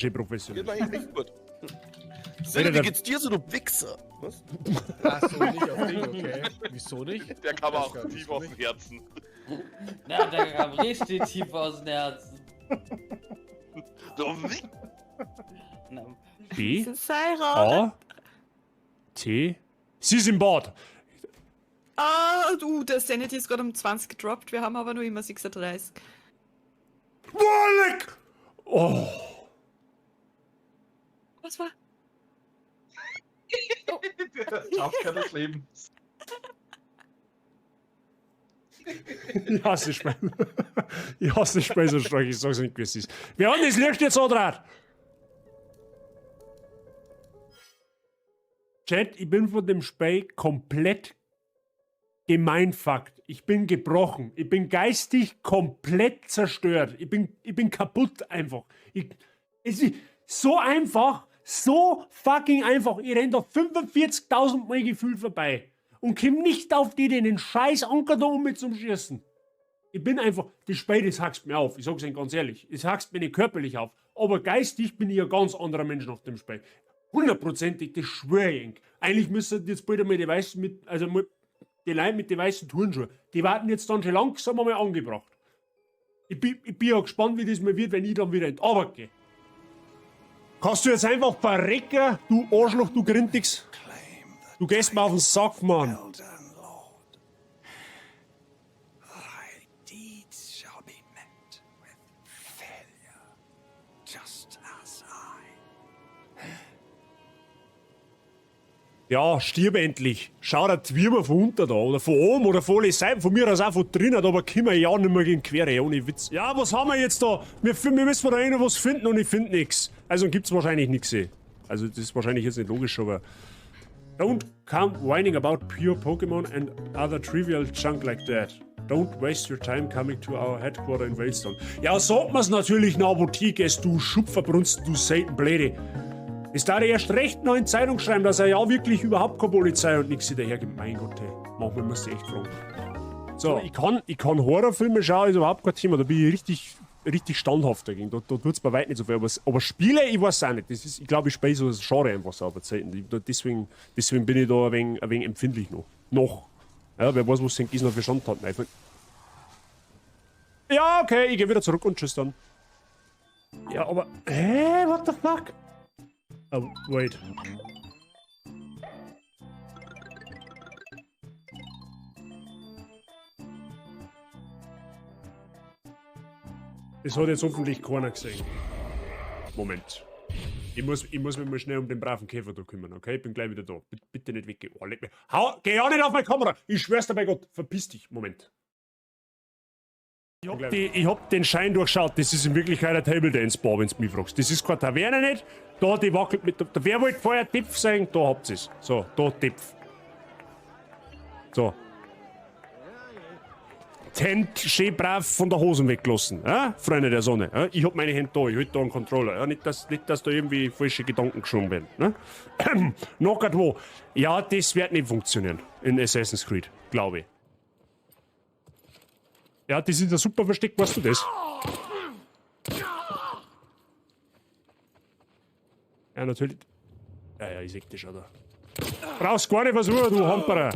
Schön professionell. Geht mir eigentlich echt gut. Sinne, wie geht's dir so, du Wichser? Was? Ach so, nicht auf dich, okay. Wieso nicht? Der kam Weiß auch gar nicht, tief wieso aus dem nicht? Herzen. Na, der kam richtig tief aus dem Herzen. Du Wichser. Na, B, Sei raus. A, T. Sie ist im Bad. Ah, du, der Sanity ist gerade um 20 gedroppt, wir haben aber nur immer 36. Boah, leck! Oh. Was war? Der Kafka des Lebens. Ich hasse das Spiel. Ich hasse das Spiel so stark, ich sag's nicht, wie es ist. Wer hat das Licht jetzt angedraht? Chat, ich bin von dem Spiel komplett gemeinfuckt. Ich bin gebrochen. Ich bin geistig komplett zerstört. Ich bin kaputt einfach. Es ist so einfach, so fucking einfach. Ich renn da 45.000 Mal gefühlt vorbei und komm nicht auf die Idee, den scheiß Anker da um mit zum Schießen. Ich bin einfach, das Spiel, das hackst mir auf. Ich sag's Ihnen ganz ehrlich. Es hackst mir nicht körperlich auf. Aber geistig bin ich ein ganz anderer Mensch nach dem Spiel. Hundertprozentig, das schwör ich Ihnen. Eigentlich müssten jetzt bald einmal die weißen mit, also mal die Leute mit den weißen Turnschuhen, die warten jetzt dann schon langsam einmal angebracht. Ich bin ja gespannt, wie das mal wird, wenn ich dann wieder in die Arbeit gehe. Kannst du jetzt einfach verrecken, du Arschloch, du Grindix? Du gehst mir auf den Sack, Mann. Ja, stirb endlich. Schau dir die Würmer von unten da oder von oben oder von alle Seiten, von mir aus auch von drinnen, aber kommen wir ja nicht mehr gegen Quere, ohne Witz. Ja, was haben wir jetzt da? Wir müssen da noch was finden und ich find nix. Also gibt's wahrscheinlich nix. Also das ist wahrscheinlich jetzt nicht logisch, aber... Don't come whining about pure Pokémon and other trivial junk like that. Don't waste your time coming to our headquarter in Veilstone. Ja, sagt man's natürlich nach Apotheke, du Schupferbrunsten, du Seitenbläde. Es darf erst recht noch in Zeitung schreiben, dass er ja wirklich überhaupt keine Polizei und nix hinterhergibt. Mein Gott, hey. Manchmal musst du echt fragen. So, ich kann Horrorfilme schauen, ist überhaupt kein Thema. Da bin ich richtig, richtig standhaft dagegen. Da tut's bei weitem nicht so viel. Aber Spiele, ich weiß auch nicht. Das ist, ich glaube, ich spiele so das Genre einfach so auf Zeiten. Deswegen bin ich da ein wenig empfindlich noch. Noch. Ja, wer weiß, was denn noch für Schandtaten einfallen. Ja, okay, ich geh wieder zurück und tschüss dann. Ja, aber... Hä? What the fuck? Oh, wait. Das hat jetzt hoffentlich keiner gesehen. Moment. Ich muss mich mal schnell um den braven Käfer da kümmern, okay? Ich bin gleich wieder da. Bitte nicht weggehen. Oh, leck mich. Hau, geh ja nicht auf meine Kamera! Ich schwör's dir bei Gott. Verpiss dich. Moment. Ich hab den Schein durchschaut. Das ist in Wirklichkeit ein Table Dance Bar, wenn's mich fragst. Das ist keine Taverne nicht. Da, die wackelt mit. Da, wer wollte vorher Tipf sein? Da habt ihr's. So, da Tipf. So. Hände schön brav von der Hosen weggelassen, ja? Freunde der Sonne. Ja? Ich hab meine Hände da, ich halt da einen Controller. Ja? Nicht, dass da irgendwie falsche Gedanken geschoben werden. Ne? Noch grad wo. Ja, das wird nicht funktionieren in Assassin's Creed, glaube ich. Ja, das ist ein super Versteck, weißt du das? Ja, natürlich. Ja, ja, ich seh das schon da. Brauchst gar nicht versuchen, du Hamperer.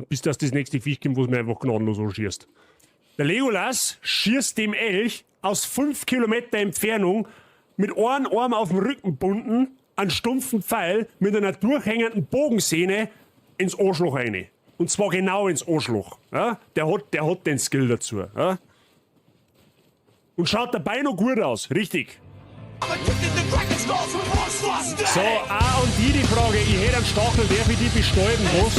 Bis das nächste Viech kommt, wo es mir einfach gnadenlos anschießt. Der Legolas schießt dem Elch aus 5 Kilometer Entfernung mit einem Arm auf dem Rücken bunden, einen stumpfen Pfeil mit einer durchhängenden Bogensehne ins Arschloch rein. Und zwar genau ins Arschloch. Ja? Der hat den Skill dazu. Ja? Und schaut dabei noch gut aus, richtig. So, auch an die Frage, ich hätte einen Stachel, darf ich die bestäuben, was?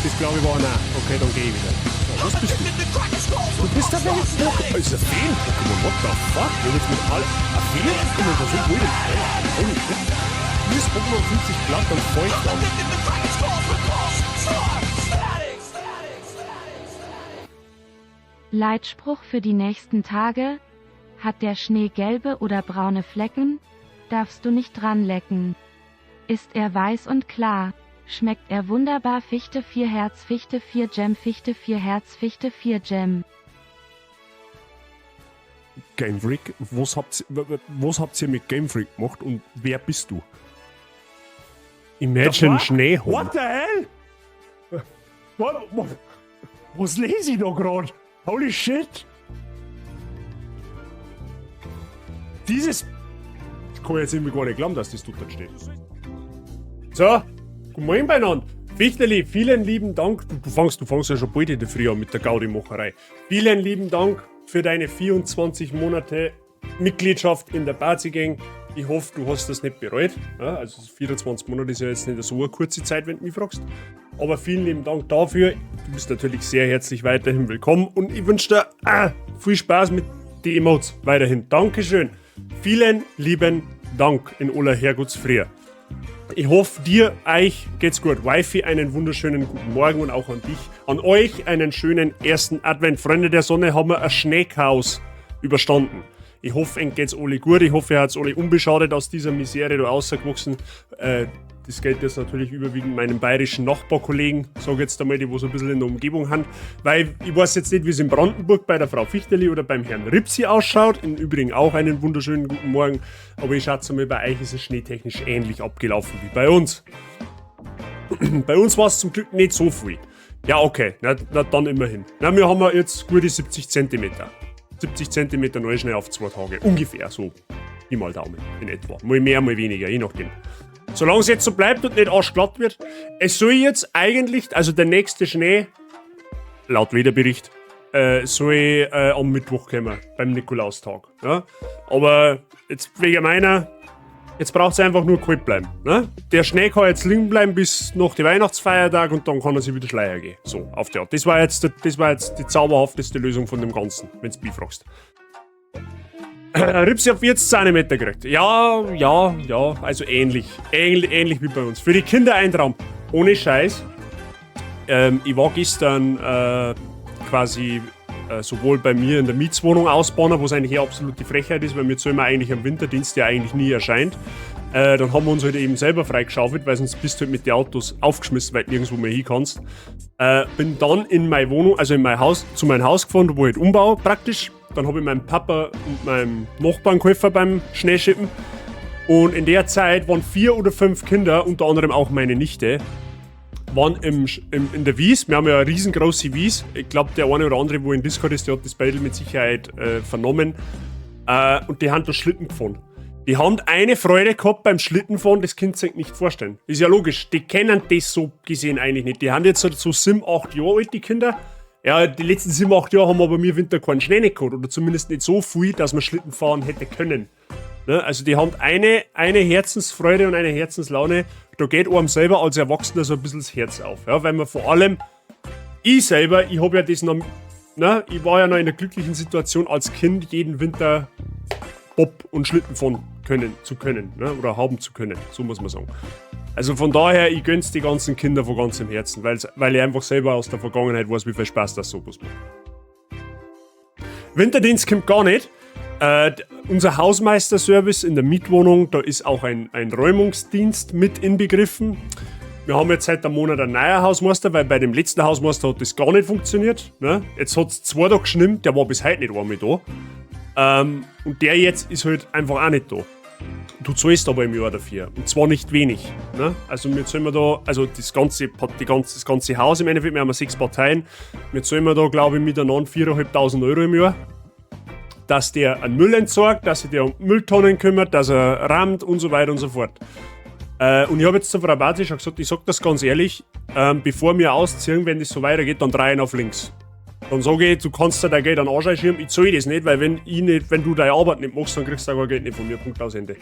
Das glaube ich war nein. Okay, dann geh ich wieder. So, was bist du? Du bist ein Feen-Pokémon. Das ist ein Feen-Pokémon, what the fuck? Ich hab jetzt mit all-, ein Feen-Pokémon versucht, wo ich denn? Holy shit. Dieses Pokémon fühlt sich glatt und feucht an. Leitspruch für die nächsten Tage: Hat der Schnee gelbe oder braune Flecken? Darfst du nicht dran lecken. Ist er weiß und klar? Schmeckt er wunderbar. Fichte 4 Herz, Fichte 4 Gem, Fichte 4 Herz, Fichte 4 Gem. Game Freak? Was habt ihr mit Game Freak gemacht und wer bist du? Imagine Schnee haben. What the hell? Was lese ich da gerade? Holy shit! Dieses. Ich kann jetzt irgendwie gar nicht glauben, dass das dort steht. So, guten Morgen beieinander. Fichteli, vielen lieben Dank. Du fangst ja schon bald in der Früh an mit der Gaudi-Macherei. Vielen lieben Dank für deine 24 Monate Mitgliedschaft in der Bazi-Gang. Ich hoffe, du hast das nicht bereut. Ja, also 24 Monate ist ja jetzt nicht so eine kurze Zeit, wenn du mich fragst. Aber vielen lieben Dank dafür. Du bist natürlich sehr herzlich weiterhin willkommen und ich wünsche dir viel Spaß mit den Emotes weiterhin. Dankeschön. Vielen lieben Dank in aller Herrgottsfrüh. Ich hoffe, dir, euch geht's gut. Wifi, einen wunderschönen guten Morgen und auch an dich. An euch einen schönen ersten Advent. Freunde der Sonne, haben wir ein Schneechaos überstanden. Ich hoffe, euch geht's alle gut. Ich hoffe, ihr habt alle unbeschadet aus dieser Misere da rausgewachsen. Das gilt jetzt natürlich überwiegend meinen bayerischen Nachbarkollegen, sag ich jetzt einmal, die wo so ein bisschen in der Umgebung haben. Weil ich weiß jetzt nicht, wie es in Brandenburg bei der Frau Fichteli oder beim Herrn Ripsi ausschaut. Im Übrigen auch einen wunderschönen guten Morgen. Aber ich schätze mal, bei euch ist es schneetechnisch ähnlich abgelaufen wie bei uns. Bei uns war es zum Glück nicht so viel. Ja, okay, na, na dann immerhin. Na, wir haben ja jetzt gute 70 Zentimeter. 70 Zentimeter Neuschnee auf 2 Tage. Ungefähr so. Pi mal Daumen in etwa. Mal mehr, mal weniger, je nachdem. Solange es jetzt so bleibt und nicht arschglatt wird. Es soll jetzt eigentlich, also der nächste Schnee, laut Wetterbericht, soll am Mittwoch kommen, beim Nikolaustag. Ja? Aber jetzt wegen meiner, jetzt braucht es einfach nur kalt bleiben. Ne? Der Schnee kann jetzt liegen bleiben bis nach die Weihnachtsfeiertag und dann kann er sich wieder schleier gehen. So, auf die Art. Das war jetzt die zauberhafteste Lösung von dem Ganzen, wenn du mich fragst. Ripsi hat 40 Zentimeter gekriegt. Ja, also ähnlich. Ähnlich, ähnlich wie bei uns. Für die Kinder ein Traum. Ohne Scheiß. Ich war gestern quasi sowohl bei mir in der Mietswohnung ausbauen, wo es eigentlich eh absolut die Frechheit ist, weil wir zahlen eigentlich am Winterdienst, der eigentlich nie erscheint. Dann haben wir uns halt eben selber freigeschaufelt, weil sonst bist du halt mit den Autos aufgeschmissen, weil du nirgendwo mehr hin kannst. Bin dann in meine Wohnung, also in mein Haus, zu meinem Haus gefahren, wo ich halt umbau praktisch. Dann habe ich meinem Papa und meinem Nachbarn geholfen beim Schneeschippen. Und in der Zeit waren vier oder fünf Kinder, unter anderem auch meine Nichte, waren in der Wies. Wir haben ja eine riesengroße Wies. Ich glaube, der eine oder andere, wo in Discord ist, der hat das Bild mit Sicherheit vernommen. Und die haben da Schlitten gefahren. Die haben eine Freude gehabt beim Schlittenfahren, das könnt ihr sich nicht vorstellen. Ist ja logisch, die kennen das so gesehen eigentlich nicht. Die haben jetzt so 7, 8 Jahre alt, die Kinder. Ja, die letzten 7, 8 Jahre haben wir bei mir Winter keinen Schnee nicht gehabt. Oder zumindest nicht so viel, dass man Schlitten fahren hätte können. Ne? Also die haben eine Herzensfreude und eine Herzenslaune. Da geht einem selber als Erwachsener so ein bisschen das Herz auf. Ja? Weil man vor allem, ich selber, ich habe ja das noch, ne? Ich war ja noch in der glücklichen Situation, als Kind jeden Winter Bob und Schlitten fahren zu können, ne? Oder haben zu können, so muss man sagen. Also von daher, ich gönn's die ganzen Kinder von ganzem Herzen, weil ich einfach selber aus der Vergangenheit weiß, wie viel Spaß das sowas macht. Winterdienst kommt gar nicht. Unser Hausmeisterservice in der Mietwohnung, da ist auch ein Räumungsdienst mit inbegriffen. Wir haben jetzt seit einem Monat einen neuen Hausmeister, weil bei dem letzten Hausmeister hat das gar nicht funktioniert. Ne? Jetzt hat es 2 Tage geschnimmt, der war bis heute nicht einmal da. Und der jetzt ist halt einfach auch nicht da. Du zahlst aber im Jahr dafür. Und zwar nicht wenig. Ne? Also wir zahlen da, also das ganze Haus im Endeffekt, wir haben ja sechs Parteien, wir zahlen da, glaube ich, miteinander 4.500 Euro im Jahr. Dass der einen Müll entsorgt, dass sich der um Mülltonnen kümmert, dass er räumt und so weiter und so fort. Und ich habe jetzt zur Frau Bazi schon gesagt, ich sag das ganz ehrlich, bevor wir ausziehen, wenn das so weitergeht, dann dreh ich auf links. Dann sage ich, du kannst dir dein Geld an den Arsch schieben, ich zahle das nicht, weil wenn du deine Arbeit nicht machst, dann kriegst du auch kein Geld nicht von mir, Punkt, aus, Ende.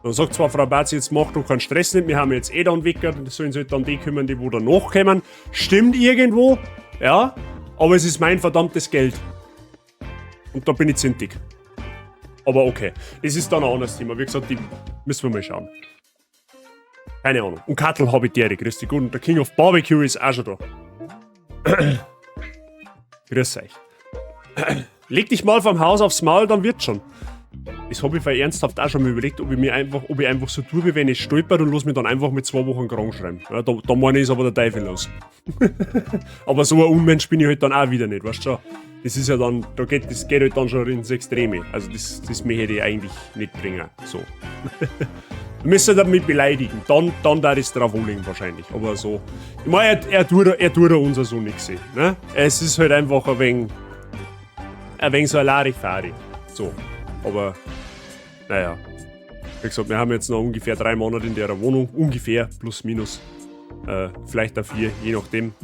Dann sagt zwar Frau Bazi, jetzt mach doch keinen Stress nicht, wir haben jetzt eh dann weg, und das sollen sich halt dann die kümmern, die wo danach kommen. Stimmt irgendwo, ja, aber es ist mein verdammtes Geld. Und da bin ich zintig. Aber okay, das ist dann ein anderes Thema. Wie gesagt, die müssen wir mal schauen. Keine Ahnung. Und Kattel habe ich die, grüß dich gut. Und der King of Barbecue ist auch schon da. Grüß euch. Leg dich mal vom Haus aufs Maul, dann wird schon. Das Das habe ich ernsthaft auch schon mal überlegt, ob ich einfach so tue, wie wenn ich stolpert, und lass mich dann einfach mit 2 Wochen krank schreiben. Ja, da meine ich, ist aber der Teufel los. Aber so ein Unmensch bin ich halt dann auch wieder nicht, weißt du schon? Das ist ja dann, das geht halt dann schon ins Extreme. Also das möchte ich eigentlich nicht bringen. So. Du müsst damit beleidigen. Dann da ist drauf anlegen wahrscheinlich. Aber so. Ich meine, er tut uns so nichts. Ne? Es ist halt einfach ein wenig so ein Larifari. So. Aber, naja. Wie gesagt, wir haben jetzt noch ungefähr 3 Monate in der Wohnung. Ungefähr, plus minus. Vielleicht auch 4, je nachdem.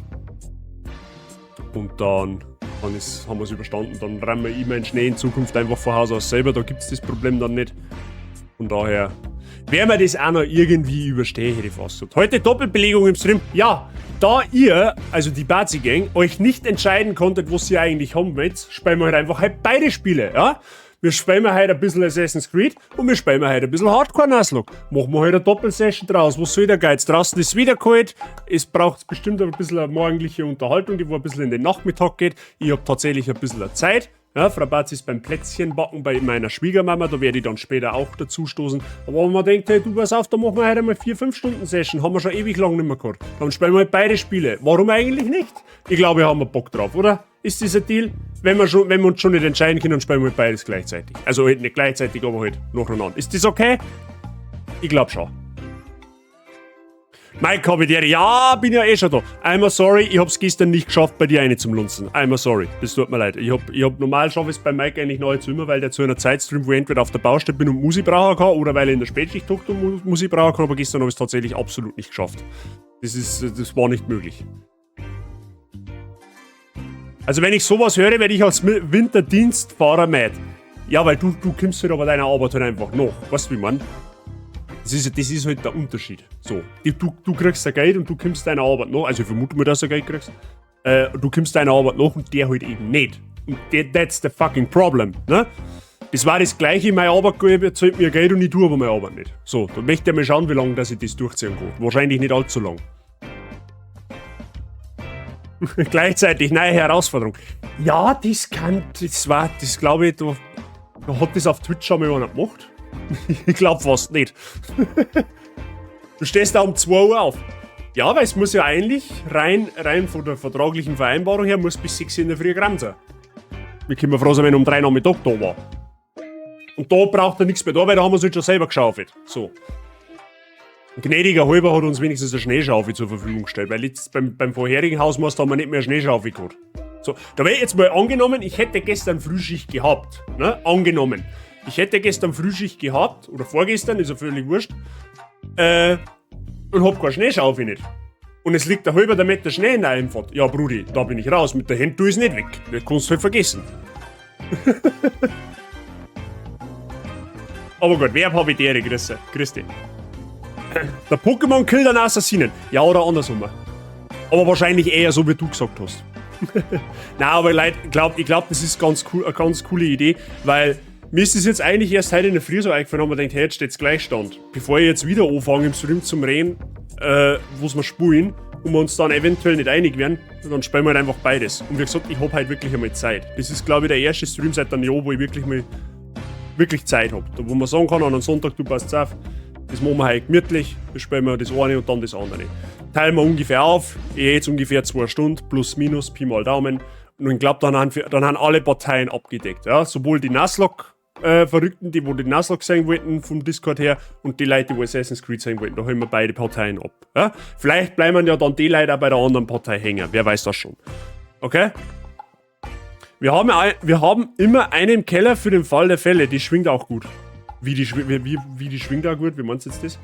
Und dann haben wir es überstanden. Dann räumen wir immer den Schnee in Zukunft einfach von Haus aus selber. Da gibt es das Problem dann nicht. Von daher werden wir das auch noch irgendwie überstehen, hätte ich fast gesagt. Heute Doppelbelegung im Stream. Ja, da ihr, also die Bazi Gang, euch nicht entscheiden konntet, was ihr eigentlich haben wollt, spielen wir halt einfach halt beide Spiele, ja? Wir spielen heute ein bisschen Assassin's Creed und wir spielen heute ein bisschen Hardcore Nuzlocke. Machen wir heute eine Doppelsession draus. Was soll der Geiz? Draußen ist wieder kalt. Es braucht bestimmt ein bisschen eine morgendliche Unterhaltung, die wo ein bisschen in den Nachmittag geht. Ich habe tatsächlich ein bisschen Zeit. Ja, Frau Batz ist beim Plätzchenbacken bei meiner Schwiegermama, da werde ich dann später auch dazu stoßen. Aber wenn man denkt, hey, du, pass auf, da machen wir heute mal 4, 5 Stunden Session, haben wir schon ewig lang nicht mehr gehabt. Dann spielen wir halt beide Spiele. Warum eigentlich nicht? Ich glaube, wir haben Bock drauf, oder? Ist das ein Deal? Wenn wir uns schon nicht entscheiden können, dann spielen wir halt beides gleichzeitig. Also halt nicht gleichzeitig, aber halt nacheinander. Ist das okay? Ich glaube schon. Mike Habitäre, ja, bin ja eh schon da. I'm sorry, ich hab's gestern nicht geschafft, bei dir eine zum Lunzen. I'm sorry, das tut mir leid. Ich hab normal schaffe ich es bei Mike eigentlich nahezu immer, weil der zu einer Zeit streamt, wo ich entweder auf der Baustelle bin und Musik brauchen kann oder weil ich in der Spätschicht hockt und Musik brauchen kann, aber gestern habe ich es tatsächlich absolut nicht geschafft. Das war nicht möglich. Also wenn ich sowas höre, werde ich als Winterdienstfahrer mad. Ja, weil du kommst halt aber deiner Arbeit halt einfach nach. Weißt du, wie man? Das ist halt der Unterschied. So, du kriegst ja Geld und du kommst deiner Arbeit nach. Also ich vermute mal, dass du Geld kriegst. Du kommst deiner Arbeit nach und der halt eben nicht. Und that's the fucking problem. Ne? Das war das Gleiche, mein Arbeitgeber zahlt mir Geld und ich tue aber meine Arbeit nicht. So, da möchte ich mal schauen, wie lange dass ich das durchziehen kann. Wahrscheinlich nicht allzu lang. Gleichzeitig neue Herausforderung. Ja, das glaube ich, da hat das auf Twitch schon mal einer gemacht. Ich glaube fast nicht. Du stehst da um 2 Uhr auf. Ja, weil es muss ja eigentlich rein von der vertraglichen Vereinbarung her, muss bis 6 Uhr in der Früh geräumt sein. Wir können froh sein, wenn um 3 Nachmittag da war. Und da braucht er nichts mehr da, weil da haben wir es halt schon selber geschaufelt. So. Ein gnädiger Halber hat uns wenigstens eine Schneeschaufel zur Verfügung gestellt, weil jetzt beim vorherigen Hausmeister haben wir nicht mehr eine Schneeschaufel gehabt. So, da wäre jetzt mal angenommen, ich hätte gestern Frühschicht gehabt. Ne? Angenommen. Ich hätte gestern Frühschicht gehabt, oder vorgestern, ist ja völlig wurscht, und hab keine Schneeschaufel nicht. Und es liegt ein halber Meter Schnee in der Einfahrt. Ja, Brudi, da bin ich raus. Mit der Hand tue ich es nicht weg. Das kannst du halt vergessen. Aber gut, wer habe ich die Ehre? Grüße. Grüß dich. Der Pokémon killt einen Assassinen. Ja, oder andersrum. Aber wahrscheinlich eher so, wie du gesagt hast. Na, aber Leute, ich glaub, das ist ganz cool, eine ganz coole Idee, weil mir ist das jetzt eigentlich erst heute in der Früh so eingefallen, haben wir gedacht, hey, jetzt steht's Gleichstand. Bevor ich jetzt wieder anfange im Stream zum Reden, was wir spielen, und wir uns dann eventuell nicht einig werden, dann spielen wir halt einfach beides. Und wie gesagt, ich hab halt wirklich einmal Zeit. Das ist, glaube ich, der erste Stream seit einem Jahr, wo ich wirklich mal wirklich Zeit hab. Da, wo man sagen kann, an einem Sonntag, du, passt auf, das machen wir halt gemütlich, das spielen wir das eine und dann das andere. Teilen wir ungefähr auf, eh jetzt ungefähr 2 Stunden, plus minus, Pi mal Daumen. Und ich glaube, dann haben alle Parteien abgedeckt. Ja? Sowohl die Nuzlocke Verrückten, die wo die Nuzlocke sehen wollten vom Discord her, und die Leute, die wo Assassin's Creed sehen wollten, da haben wir beide Parteien ab. Ja? Vielleicht bleiben ja dann die Leute auch bei der anderen Partei hängen, wer weiß das schon. Okay? Wir haben immer einen im Keller für den Fall der Fälle, die schwingt auch gut. Wie die schwingt auch gut, wie meinst du jetzt das?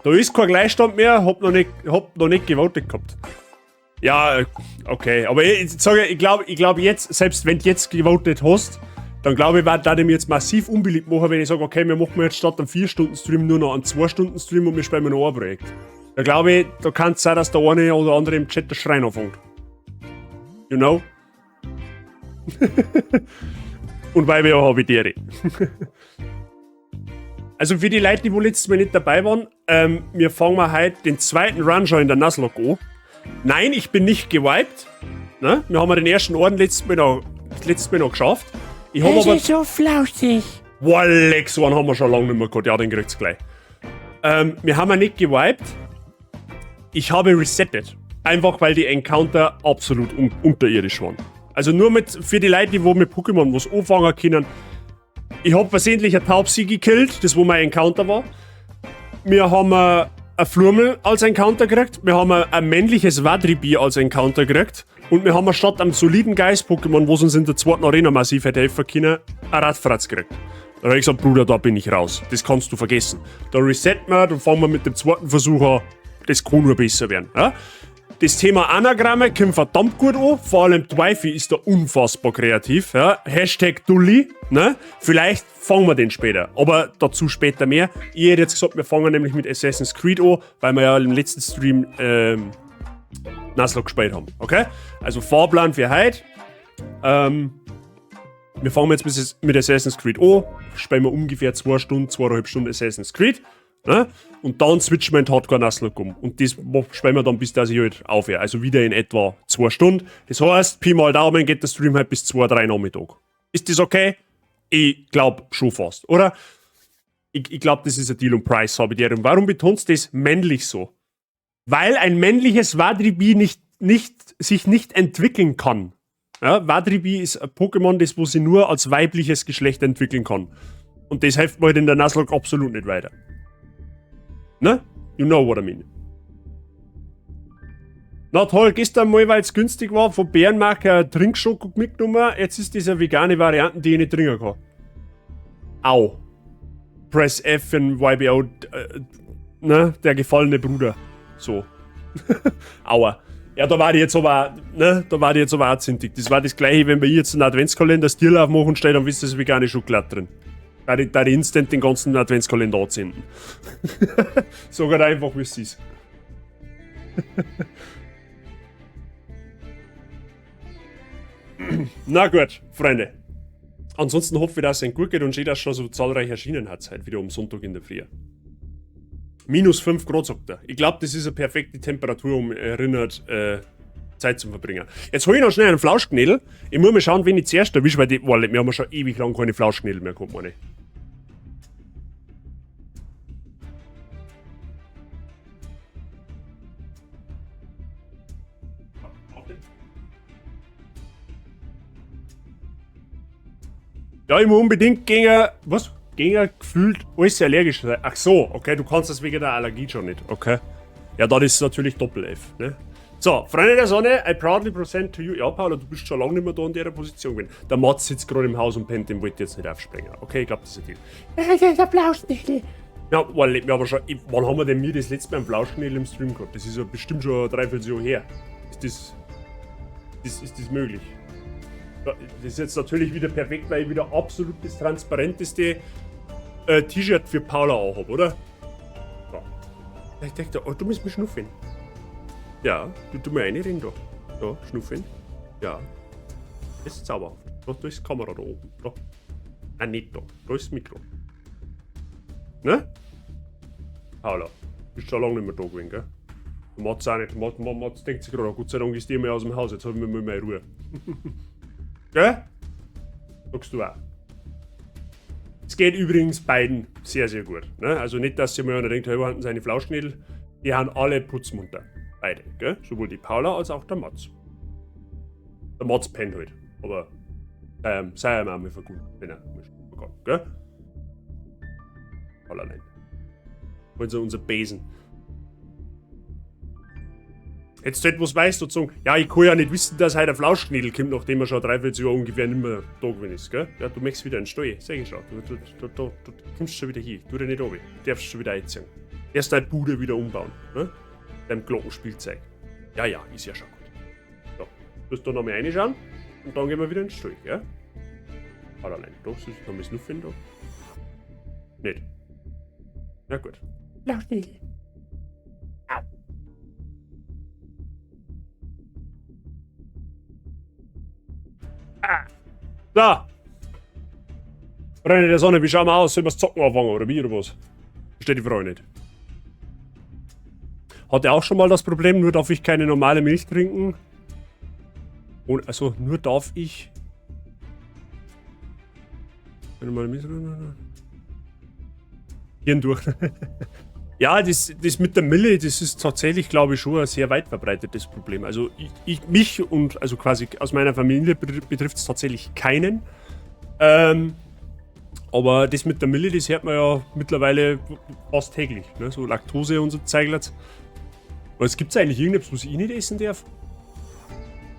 Da ist kein Gleichstand mehr, hab noch nicht gewotet gehabt. Ja, okay, aber ich sage, ich glaub jetzt, selbst wenn du jetzt gewotet hast, dann glaube ich, werde ich mir jetzt massiv unbeliebt machen, wenn ich sage, okay, wir machen jetzt statt einem 4-Stunden-Stream nur noch einen 2-Stunden-Stream und wir spielen noch ein Projekt. Da glaube ich, da kann es sein, dass der eine oder andere im Chat der Schreien anfängt. You know? Und weil wir ja habe ich die. Also für die Leute, die wohl letztes Mal nicht dabei waren, wir fangen mal heute den zweiten Run schon in der Nuzlocke an. Nein, ich bin nicht gewiped. Ne? Wir haben ja den ersten Orden letztes Mal noch geschafft. Ich hab aber. so flauschig. Boah, leck, so einen haben wir schon lange nicht mehr gehabt. Ja, den kriegt's gleich. Wir haben ja nicht gewiped. Ich habe resettet. Einfach weil die Encounter absolut unterirdisch waren. Also nur mit, für die Leute, die wo mit Pokémon was anfangen können. Ich hab versehentlich ein Taubsi gekillt, das wo mein Encounter war. Wir haben ein Flurmel als Encounter gekriegt. Wir haben ein männliches Wadribi als Encounter gekriegt. Und wir haben statt einem soliden Geist-Pokémon, wo es uns in der zweiten Arena massiv hätte helfen können, ein Radfratz gekriegt. Da hab ich gesagt, Bruder, da bin ich raus. Das kannst du vergessen. Da resetten wir, dann fangen wir mit dem zweiten Versuch an. Das kann nur besser werden. Ja? Das Thema Anagramme kommt verdammt gut an. Vor allem Twyfi ist da unfassbar kreativ. Ja? Hashtag Dulli. Ne? Vielleicht fangen wir den später. Aber dazu später mehr. Ich hätte jetzt gesagt, wir fangen nämlich mit Assassin's Creed an, weil wir ja im letzten Stream Nuzlocke gespielt haben. Okay? Also Fahrplan für heute. Wir fangen jetzt mit Assassin's Creed an. Spielen wir ungefähr 2 Stunden, 2,5 Stunden Assassin's Creed. Ne? Und dann switchen wir in Hardcore Nuzlocke um. Und das spielen wir dann, bis dass ich halt aufhöre. Also wieder in etwa 2 Stunden. Das heißt, Pi mal Daumen geht der Stream halt bis 2, 3 Nachmittag. Ist das okay? Ich glaub schon fast, oder? Ich glaub, das ist ein Deal um Price, habe ich dir. Und warum betonst du das männlich so? Weil ein männliches Wadribi sich nicht entwickeln kann. Ja, Wadribi ist ein Pokémon, das wo sie nur als weibliches Geschlecht entwickeln kann. Und das hilft mir halt in der Nuzlocke absolut nicht weiter. Ne? You know what I mean. Na toll, gestern mal, weil's günstig war, von Bärenmarke eine Trinkschoko mitgenommen. Jetzt ist das eine vegane Variante, die ich nicht trinken kann. Au. Press F in YBO, ne? Der gefallene Bruder. So. Aua. Ja, da war die jetzt aber, ne? Da war die jetzt aber auch zintig. Das war das gleiche, wenn wir jetzt einen Adventskalender Stil aufmachen und stellen, dann ist das vegane Schokolade drin. Da die instant den ganzen Adventskalender anzünden. Sag halt einfach, wie es ist. Na gut, Freunde. Ansonsten hoffe ich, dass es Ihnen gut geht und schön, dass schon so zahlreich erschienen hat, heute wieder am Sonntag in der Früh. Minus 5 Grad, sagt er. Ich glaub, das ist eine perfekte Temperatur, um erinnert Zeit zu verbringen. Jetzt hol ich noch schnell einen Flauschknädel. Ich muss mal schauen, wen ich zuerst erwische, weil die, boah, wir haben ja schon ewig lang keine Flauschknädel mehr gehabt, meine ich. Ja, ich muss unbedingt gegen, was? Gegen gefühlt alles allergisch sein. Ach so, okay, du kannst das wegen der Allergie schon nicht, okay. Ja, dann ist es natürlich Doppel-F, ne? So, Freunde der Sonne, I proudly present to you. Ja, Paula, du bist schon lange nicht mehr da in der Position gewesen. Der Mats sitzt gerade im Haus und pennt, den wollte ich jetzt nicht aufspringen. Okay, ich glaub, das ist ein Deal. Der Flauschnädel. Ja, boah, leck mir aber schon. Ich, wann haben wir denn mir das letzte Mal einen Flauschnädel im Stream gehabt? Das ist ja bestimmt schon ein Dreivierteljahr her. Ist das möglich? Ja, das ist jetzt natürlich wieder perfekt, weil ich wieder absolut das transparenteste T-Shirt für Paula auch hab, oder? Ja. Ich dachte, oh, du musst mich schnuffeln. Ja, du mal reinreden da. Da, schnuffeln. Ja. Das ist zauberhaft. Da, da ist die Kamera da oben. Da. Nein, nicht da. Da ist das Mikro. Ne? Paula, bist schon lange nicht mehr da gewesen, gell? Mats auch nicht. Mats denkt sich gerade, Gott sei Dank ist die mal aus dem Haus, jetzt haben wir mal meine Ruhe. Gell? Sagst du auch. Es geht übrigens beiden sehr, sehr gut. Ne? Also nicht, dass sich mal einer denkt, hey, wo haben seine Flauschnädel? Die haben alle putzmunter. Beide, gell? Sowohl die Paula als auch der Mats. Der Mats pennt halt. Aber sei ihm auch mal vergund, wenn er mal schlafen kann, gell? Paula allein. Wollen sie unser Besen. Jetzt halt was weißt du sagen, ja, ich kann ja nicht wissen, dass heute ein Flauschknädel kommt, nachdem er schon dreiviertel Jahr ungefähr nicht mehr da gewesen ist, gell? Ja, du möchtest wieder in den Stall, sag ich schon. Du kommst schon wieder hier, tu dich nicht runter. Du darfst schon wieder einziehen. Erst deine Bude wieder umbauen, ne? Dein Glockenspielzeug. Ja, ja, ist ja schon gut. So, du musst da nochmal reinschauen und dann gehen wir wieder in den Stall, gell? Allein, da sollst du noch mal schnuffeln da. Nicht. Na gut. Flauschnädel. Ah. So. Freunde der Sonne, wie schauen wir aus? Sollen wir das Zocken anfangen oder wie oder was? Versteht die Frage nicht. Hatte auch schon mal das Problem, nur darf ich keine normale Milch trinken. Und, also, nur darf ich Mal mit. Hirn durch. Ja, das mit der Mille, das ist tatsächlich, glaube ich, schon ein sehr weit verbreitetes Problem. Also mich und also quasi aus meiner Familie betrifft es tatsächlich keinen. Aber das mit der Mille, das hört man ja mittlerweile fast täglich. Ne? So Laktose und so Zeiglatz. Aber es gibt eigentlich irgendetwas, was ich nicht essen darf?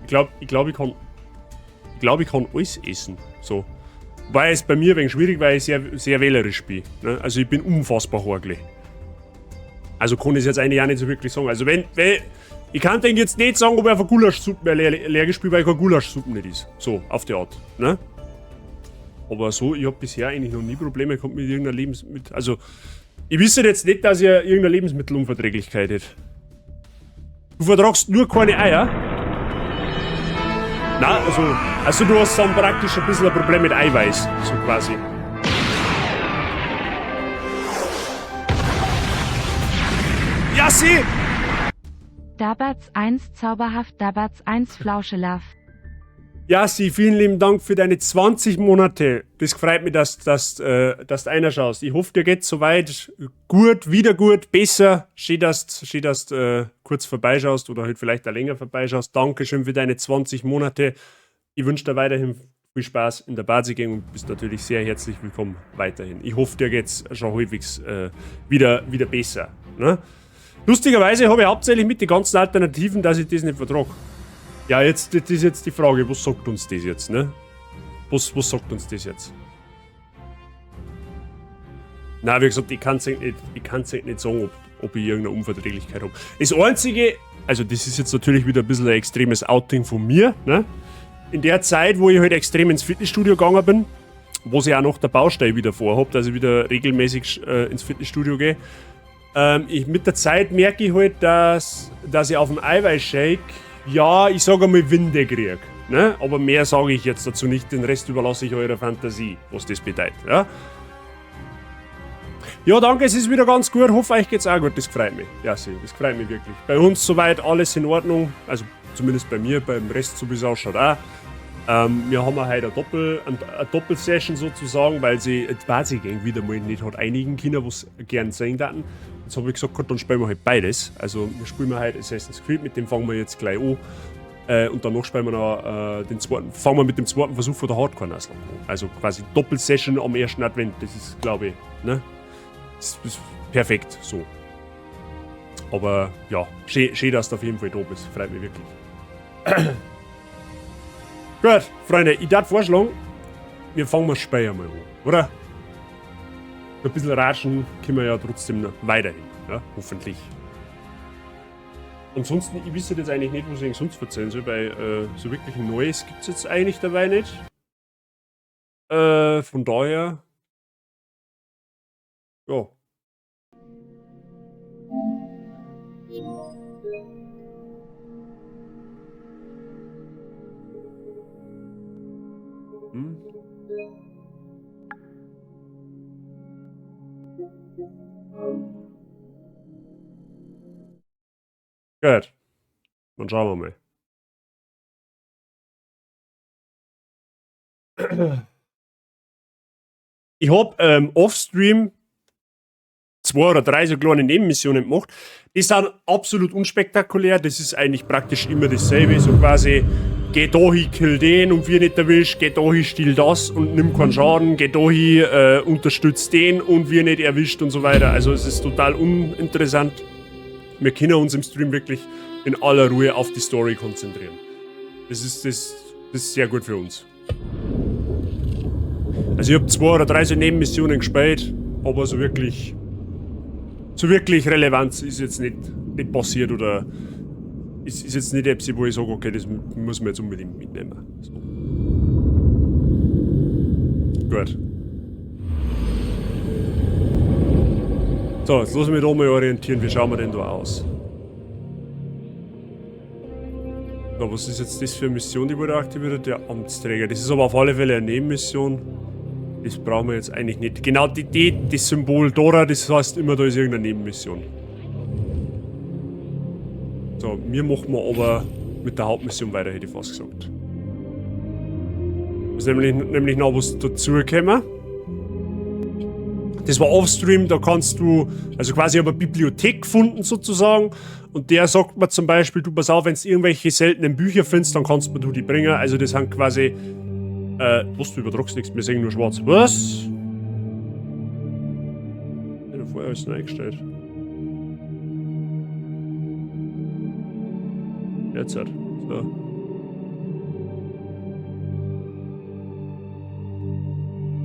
Ich glaube, ich kann alles essen. So. Weil es bei mir ein wenig schwierig, weil ich sehr, sehr wählerisch bin. Ne? Also ich bin unfassbar horglich. Also kann ich es jetzt eigentlich auch nicht so wirklich sagen. Also wenn ich kann den jetzt nicht sagen, ob er auf Gulaschsuppe allergisch bin, weil ich keine Gulaschsuppe nicht ist. So, auf die Art. Ne? Aber so, ich hab bisher eigentlich noch nie Probleme gehabt mit irgendeiner Lebensmittel. Also, ich wüsste jetzt nicht, dass ich irgendeine Lebensmittelunverträglichkeit hätte. Du vertragst nur keine Eier? Na, also du hast dann praktisch ein bisschen ein Problem mit Eiweiß, so quasi. Ja, sie! Dabatz 1 zauberhaft, Dabatz 1 Flauschelaf. Ja, sie, vielen lieben Dank für deine 20 Monate. Das freut mich, dass du einer schaust. Ich hoffe, dir geht's soweit gut, wieder gut, besser. Schön, dass du kurz vorbeischaust oder halt vielleicht auch länger vorbeischaust. Dankeschön für deine 20 Monate. Ich wünsche dir weiterhin viel Spaß in der Bazi-Gang und bist natürlich sehr herzlich willkommen weiterhin. Ich hoffe, dir geht's schon halbwegs wieder besser. Ne? Lustigerweise habe ich hauptsächlich mit den ganzen Alternativen, dass ich das nicht vertrage. Ja, jetzt, das ist jetzt die Frage, was sagt uns das jetzt, ne? Was sagt uns das jetzt? Na, wie gesagt, ich kann's nicht sagen, ob ich irgendeine Unverträglichkeit habe. Das Einzige, also das ist jetzt natürlich wieder ein bisschen ein extremes Outing von mir, ne? In der Zeit, wo ich halt extrem ins Fitnessstudio gegangen bin, was ich auch nach der Baustelle wieder vorhab, dass ich wieder regelmäßig ins Fitnessstudio gehe, mit der Zeit merke ich halt, dass ich auf dem Eiweißshake, ja, ich sage einmal Winde krieg, ne? Aber mehr sage ich jetzt dazu nicht, den Rest überlasse ich eurer Fantasie, was das bedeutet. Ja, ja, danke, es ist wieder ganz gut, hoffe euch geht's auch gut, das freut mich. Ja, das freut mich wirklich. Bei uns soweit alles in Ordnung, also zumindest bei mir, beim Rest so wie es ausschaut auch. Wir haben heute eine Doppelsession sozusagen, weil sie die Bazi-Gang wieder mal nicht hat einigen können, was gern sehen daten. Jetzt habe ich gesagt, dann spielen wir halt beides. Also wir spielen wir heute Assassin's Creed, mit dem fangen wir jetzt gleich an. Und danach spielen wir noch den zweiten, fangen wir mit dem zweiten Versuch von der Hardcore-Nuzlocke an. Also quasi Doppelsession am ersten Advent, das ist, glaube ich, ne? Das ist perfekt so. Aber ja, schön, dass du auf jeden Fall da bist, freut mich wirklich. Gut, Freunde, ich darf vorschlagen, wir fangen mal Speyer mal an, oder? Ein bisschen ratschen können wir ja trotzdem noch weiterhin, ja? Hoffentlich. Ansonsten, ich wüsste jetzt eigentlich nicht, was ich sonst erzählen soll, weil so wirklich Neues gibt es jetzt eigentlich dabei nicht. Von daher. Ja. Hm? Gut. Dann schauen wir mal. Ich hab off-stream 2 oder 3 so kleine Nebenmissionen gemacht. Die sind absolut unspektakulär. Das ist eigentlich praktisch immer dasselbe. So quasi, geh da hin, kill den und wir nicht erwischt, geh da hin, stiehl das und nimm keinen Schaden, geh da hin, unterstützt den und wir nicht erwischt und so weiter. Also es ist total uninteressant. Wir können uns im Stream wirklich in aller Ruhe auf die Story konzentrieren. Das ist sehr gut für uns. Also ich habe 2 oder 3 so Nebenmissionen gespielt, aber so wirklich Relevanz ist jetzt nicht passiert oder ist jetzt nicht etwas, wo ich sage, okay, das muss man jetzt unbedingt mitnehmen. So. Gut. So, jetzt lass mich da mal orientieren. Wie schauen wir denn da aus? So, was ist jetzt das für eine Mission, die wurde aktiviert? Der Amtsträger. Das ist aber auf alle Fälle eine Nebenmission. Das brauchen wir jetzt eigentlich nicht. Genau das Symbol Dora, das heißt immer, da ist irgendeine Nebenmission. So, wir machen wir aber mit der Hauptmission weiter, hätte ich fast gesagt. Das ist nämlich noch was dazugekommen. Das war Offstream, da kannst du, also quasi ich habe eine Bibliothek gefunden sozusagen. Und der sagt mir zum Beispiel, du pass auf, wenn du irgendwelche seltenen Bücher findest, dann kannst du mir die bringen. Also das sind quasi, was, du übertragst nichts, wir sehen nur schwarz. Was? Ich hab vorher alles neu eingestellt. Jetzt halt. So.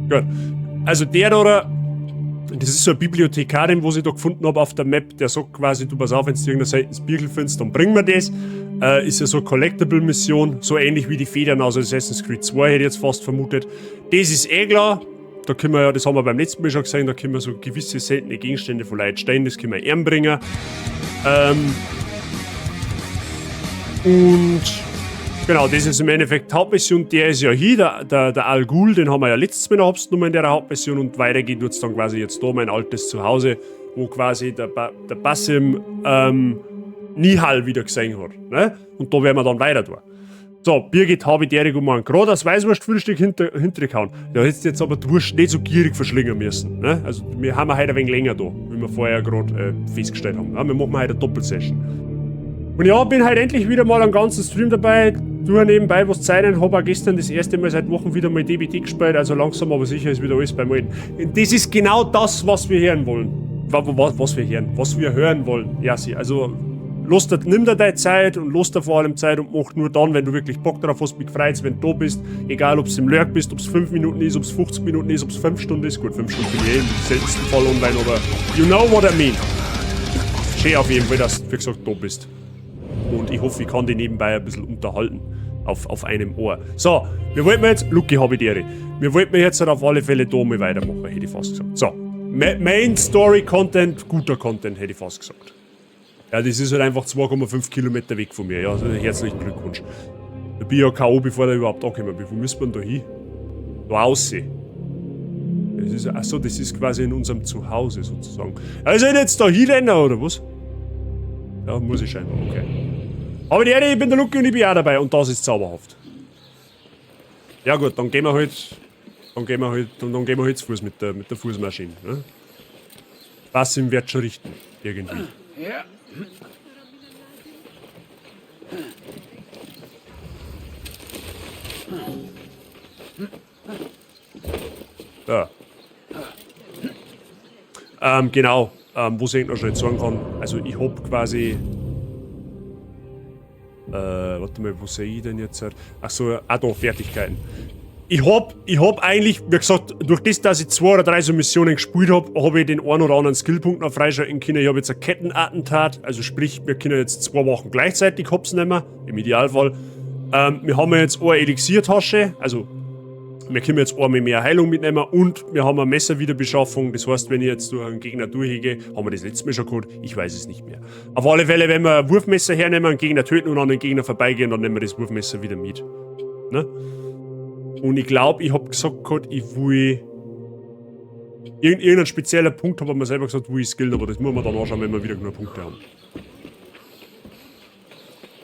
Gut. Also der da, das ist so eine Bibliothekarin, wo ich da gefunden hab auf der Map, der sagt quasi, du pass auf, wenn du irgendeine seltenes Birkel findest, dann bring mir das. Ist ja so eine Collectible-Mission, so ähnlich wie die Federn aus Assassin's Creed 2, hätte ich jetzt fast vermutet. Das ist eh klar, da können wir ja, das haben wir beim letzten Mal schon gesehen, da können wir so gewisse seltene Gegenstände von Leuten stellen, das können wir einbringen. Und genau, das ist im Endeffekt die Hauptmission, der ist ja hier, der Al Ghul, den haben wir ja letztes Mal noch genommen in der Hauptmission und weitergeht wird's dann quasi jetzt da, mein altes Zuhause, wo quasi der Basim Nihal wieder gesehen hat. Ne? Und da werden wir dann weiter tun. So, Birgit, habe ich der um gerade das Weißwurstfrühstück hintergehauen. Da hättest du jetzt aber die Wurst nicht so gierig verschlingen müssen. Ne? Also wir haben heute ein wenig länger da, wie wir vorher gerade festgestellt haben. Ja, wir machen heute eine Doppelsession. Und ja, bin heute endlich wieder mal am ganzen Stream dabei. Du nebenbei was zeichnen, hab auch gestern das erste Mal seit Wochen wieder mal DBT gespielt, also langsam aber sicher ist wieder alles beim Alten. Und das ist genau das, was wir hören wollen. Was wir hören, was wir hören wollen. Ja, sie, also los da, nimm dir deine Zeit und los dir vor allem Zeit und mach nur dann, wenn du wirklich Bock drauf hast, mich freut's, wenn du da bist. Egal, ob's im Lurk bist, ob's 5 Minuten ist, ob's 50 Minuten ist, ob's 5 Stunden ist. Gut, 5 Stunden bin ich eh im seltensten Fall online, aber you know what I mean. Schön auf jeden Fall, dass du, wie gesagt, da bist. Und ich hoffe, ich kann dich nebenbei ein bisschen unterhalten. Auf einem Ohr. So, wir wollten jetzt... Lucky, hab ich die Ehre. Wir wollten jetzt halt auf alle Fälle da mal weitermachen, hätte ich fast gesagt. So, Main Story Content, guter Content, hätte ich fast gesagt. Ja, das ist halt einfach 2,5 Kilometer weg von mir. Ja, also herzlichen Glückwunsch. Da bin ich ja K.O., bevor der überhaupt angekommen bin. Wo müssen wir denn da hin? Da aussehen. Das ist, achso, das ist quasi in unserem Zuhause sozusagen. Also jetzt da hinrennen, oder was? Ja, muss ich scheinbar, okay. Aber die Erde, ich bin der Lucky und ich bin auch dabei und das ist zauberhaft. Ja gut, dann gehen wir halt. Dann gehen wir halt, dann gehen wir halt zu Fuß mit der Fußmaschine. Ne? Basim wird schon richten, irgendwie. Ja. Ja. Genau, was ich noch schnell sagen kann. Also ich hab quasi. Warte mal, wo sehe ich denn jetzt? Achso, ah da, Fertigkeiten. Ich hab eigentlich, wie gesagt, durch das, dass ich 2 oder 3 so Missionen gespielt hab, hab ich den einen oder anderen Skillpunkt noch freischalten können. Ich hab jetzt ein Kettenattentat, also sprich, wir können jetzt 2 Wachen gleichzeitig hops nehmen, im Idealfall. Wir haben jetzt eine Elixiertasche, also wir können jetzt einmal mehr Heilung mitnehmen und wir haben eine Messerwiederbeschaffung. Das heißt, wenn ich jetzt durch einen Gegner durchgehe, haben wir das letzte Mal schon gehabt, ich weiß es nicht mehr. Auf alle Fälle, wenn wir ein Wurfmesser hernehmen, einen Gegner töten und an den Gegner vorbeigehen, dann nehmen wir das Wurfmesser wieder mit. Ne? Und ich glaube, ich habe gesagt gehabt, ich will... Irgendein spezieller Punkt habe ich mir selber gesagt, wo ich skillen, aber das muss man dann anschauen, wenn wir wieder genug Punkte haben.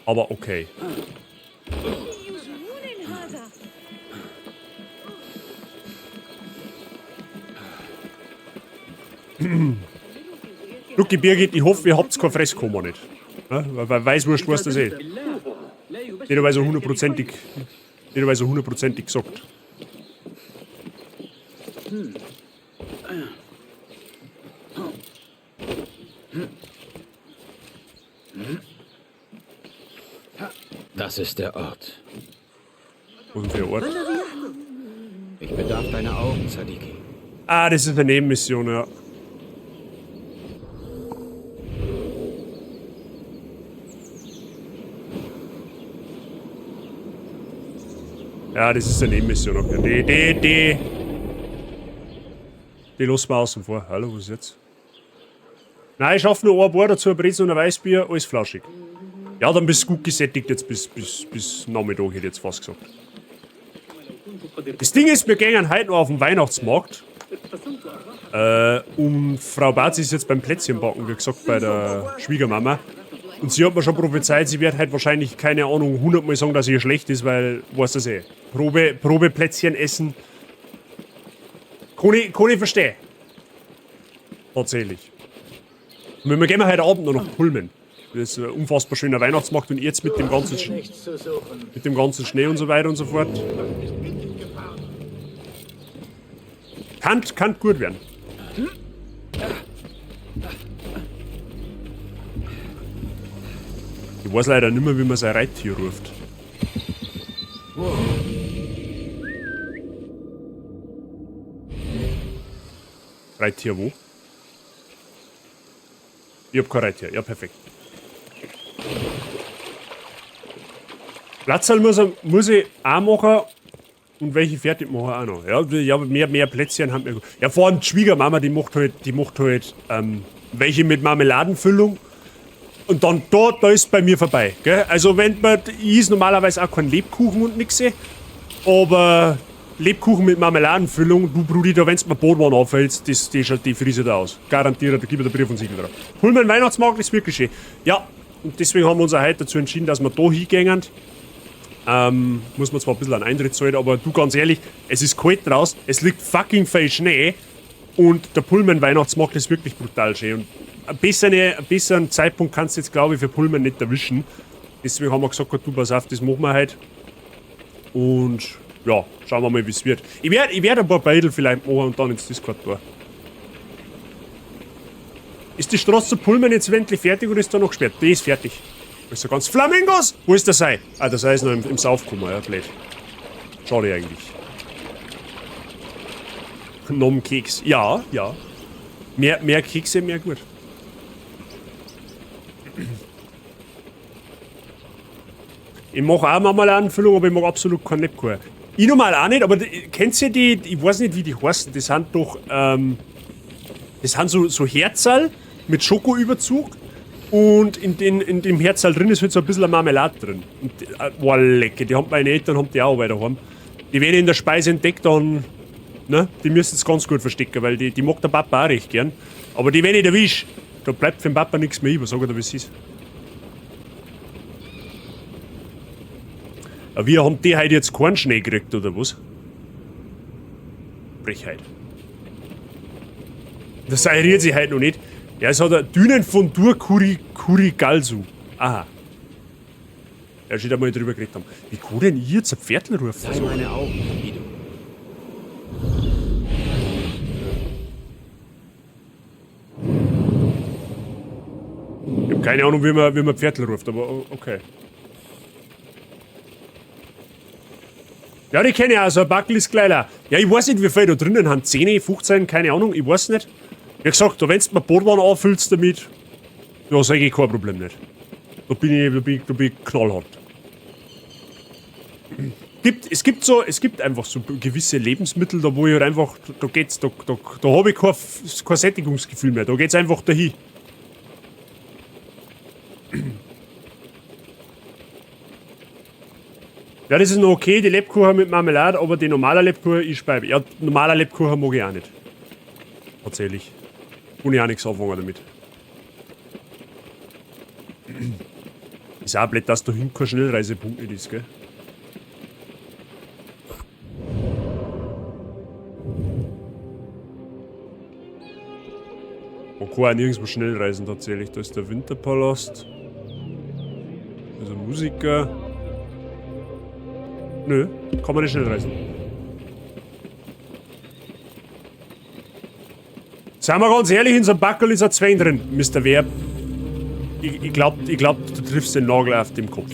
Aber okay. Lucky Birgit, ich hoffe, ihr habt kein Fresskoma nicht. Ja, weil Weißwurst weiß das eh. Nicht einmal so hundertprozentig gesagt. Das ist der Ort. Was ist denn für ein Ort? Ich bedarf deiner Augen, Sadiki. Ah, das ist eine Nebenmission, ja. Ja, das ist eine Nebenmission. Okay. Die lassen wir außen vor. Hallo, was ist jetzt? Nein, ich schaffe nur ein Bar, dazu ein Brezel und ein Weißbier, alles flauschig. Ja, dann bist du gut gesättigt jetzt bis Nachmittag, hätte ich jetzt fast gesagt. Das Ding ist, wir gehen heute noch auf den Weihnachtsmarkt. Und Frau Barzi ist jetzt beim Plätzchenbacken, wie gesagt, bei der Schwiegermama. Und sie hat mir schon prophezeit, sie wird halt wahrscheinlich, keine Ahnung, 100 Mal sagen, dass ihr schlecht ist, weil, weißt du das eh. Probeplätzchen essen. Kann ich verstehen. Tatsächlich. Und wir gehen heute Abend noch nach Pullman. Das ist ein unfassbar schöner Weihnachtsmarkt und jetzt mit dem ganzen, mit dem ganzen Schnee und so weiter und so fort. Kann gut werden. Ich weiß leider nicht mehr, wie man sein Reittier ruft. Reittier wo? Ich hab kein Reittier. Ja, perfekt. Platzerl muss ich auch machen und welche fertig machen auch noch. Ja, ja, mehr Plätzchen haben wir. Ja, vor allem die Schwiegermama, die macht halt welche mit Marmeladenfüllung. Und dann da ist bei mir vorbei. Gell? Also wenn man, ich is normalerweise auch kein Lebkuchen und nix, aber Lebkuchen mit Marmeladenfüllung, du Brudi, da wenn's mir Botwann auffällst, die schaut die Frise da aus. Garantiert, da gib mir der Brief und Siegel drauf. Hol mir einen Weihnachtsmarkt, ist wirklich schön. Ja, und deswegen haben wir uns auch heute dazu entschieden, dass wir da hingehen. Muss man zwar ein bisschen einen Eintritt zahlen, aber du, ganz ehrlich, es ist kalt draußen, es liegt fucking viel Schnee und der Pullman Weihnachtsmarkt ist wirklich brutal schön. Und einen besseren Zeitpunkt kannst du jetzt, glaube ich, für Pullman nicht erwischen. Deswegen haben wir gesagt, du, pass auf, das machen wir heute. Und ja, schauen wir mal, wie's wird. Ich werd ein paar Beutel vielleicht machen und dann ins Discord tun. Ist die Straße zu Pullman jetzt endlich fertig oder ist da noch gesperrt? Die ist fertig. Ist ja ganz Flamingos! Wo ist der Sei? Ah, der Sei ist noch im Saufkummer, ja, blöd. Schade eigentlich. Nom Keks. Ja, ja. Mehr Kekse, mehr gut. Ich mache auch Marmeladenfüllung, aber ich mag absolut keinen Lebkuchen. Ich normal auch nicht, aber kennt ihr die, ich weiß nicht, wie die heißen, das sind doch, das sind so Herzerl mit Schokoüberzug und in dem Herzerl drin ist halt so ein bisschen Marmelade drin. Und, boah, lecker, die haben meine Eltern haben die auch weiter haben. Die werden in der Speise entdeckt, dann, ne, die müssen es ganz gut verstecken, weil die mag der Papa auch recht gern. Aber die, wenn ich erwisch, da bleibt für den Papa nichts mehr über, sag ich dir, wie es ist. Aber wir haben die heute jetzt keinen Schnee gekriegt, oder was? Frechheit. Das erinnert sich heute noch nicht. Ja, es hat eine Dünen von Dur Kurigalzu. Aha. Ja, schon einmal drüber geredet haben. Wie kann denn ich jetzt ein Pferdl rufen? Sei meine Augen, Guido. Ich hab keine Ahnung, wie man Pferdl ruft, aber okay. Ja, die kenne ich auch, so ein Backel ist gleich. Ja, ich weiß nicht, wie viel da drinnen haben. 10, 15, keine Ahnung, ich weiß nicht. Wie gesagt, da wenn du mir Botwann auffüllst damit, ja, sag ich kein Problem nicht. Da bin ich knallhart. Es gibt einfach so gewisse Lebensmittel, da wo ich halt einfach, da geht's, da hab ich kein Sättigungsgefühl mehr, da geht's einfach dahin. Ja, das ist noch okay, die Lebkuchen mit Marmelade, aber die normale Lebkuchen ist bei. Ja, normaler Lebkuchen mag ich auch nicht. Tatsächlich. Kann ich auch nichts anfangen damit. Ist auch blöd, dass da hinten kein Schnellreisepunkt nicht ist, gell? Man kann auch nirgendwo schnell reisen tatsächlich. Da ist der Winterpalast. Da ist ein Musiker. Nö, kann man nicht schnell reisen. Seien wir ganz ehrlich, in so einem Backerl ist ein Zwang drin, Mister Werb. Ich glaub, du triffst den Nagel auf dem Kopf.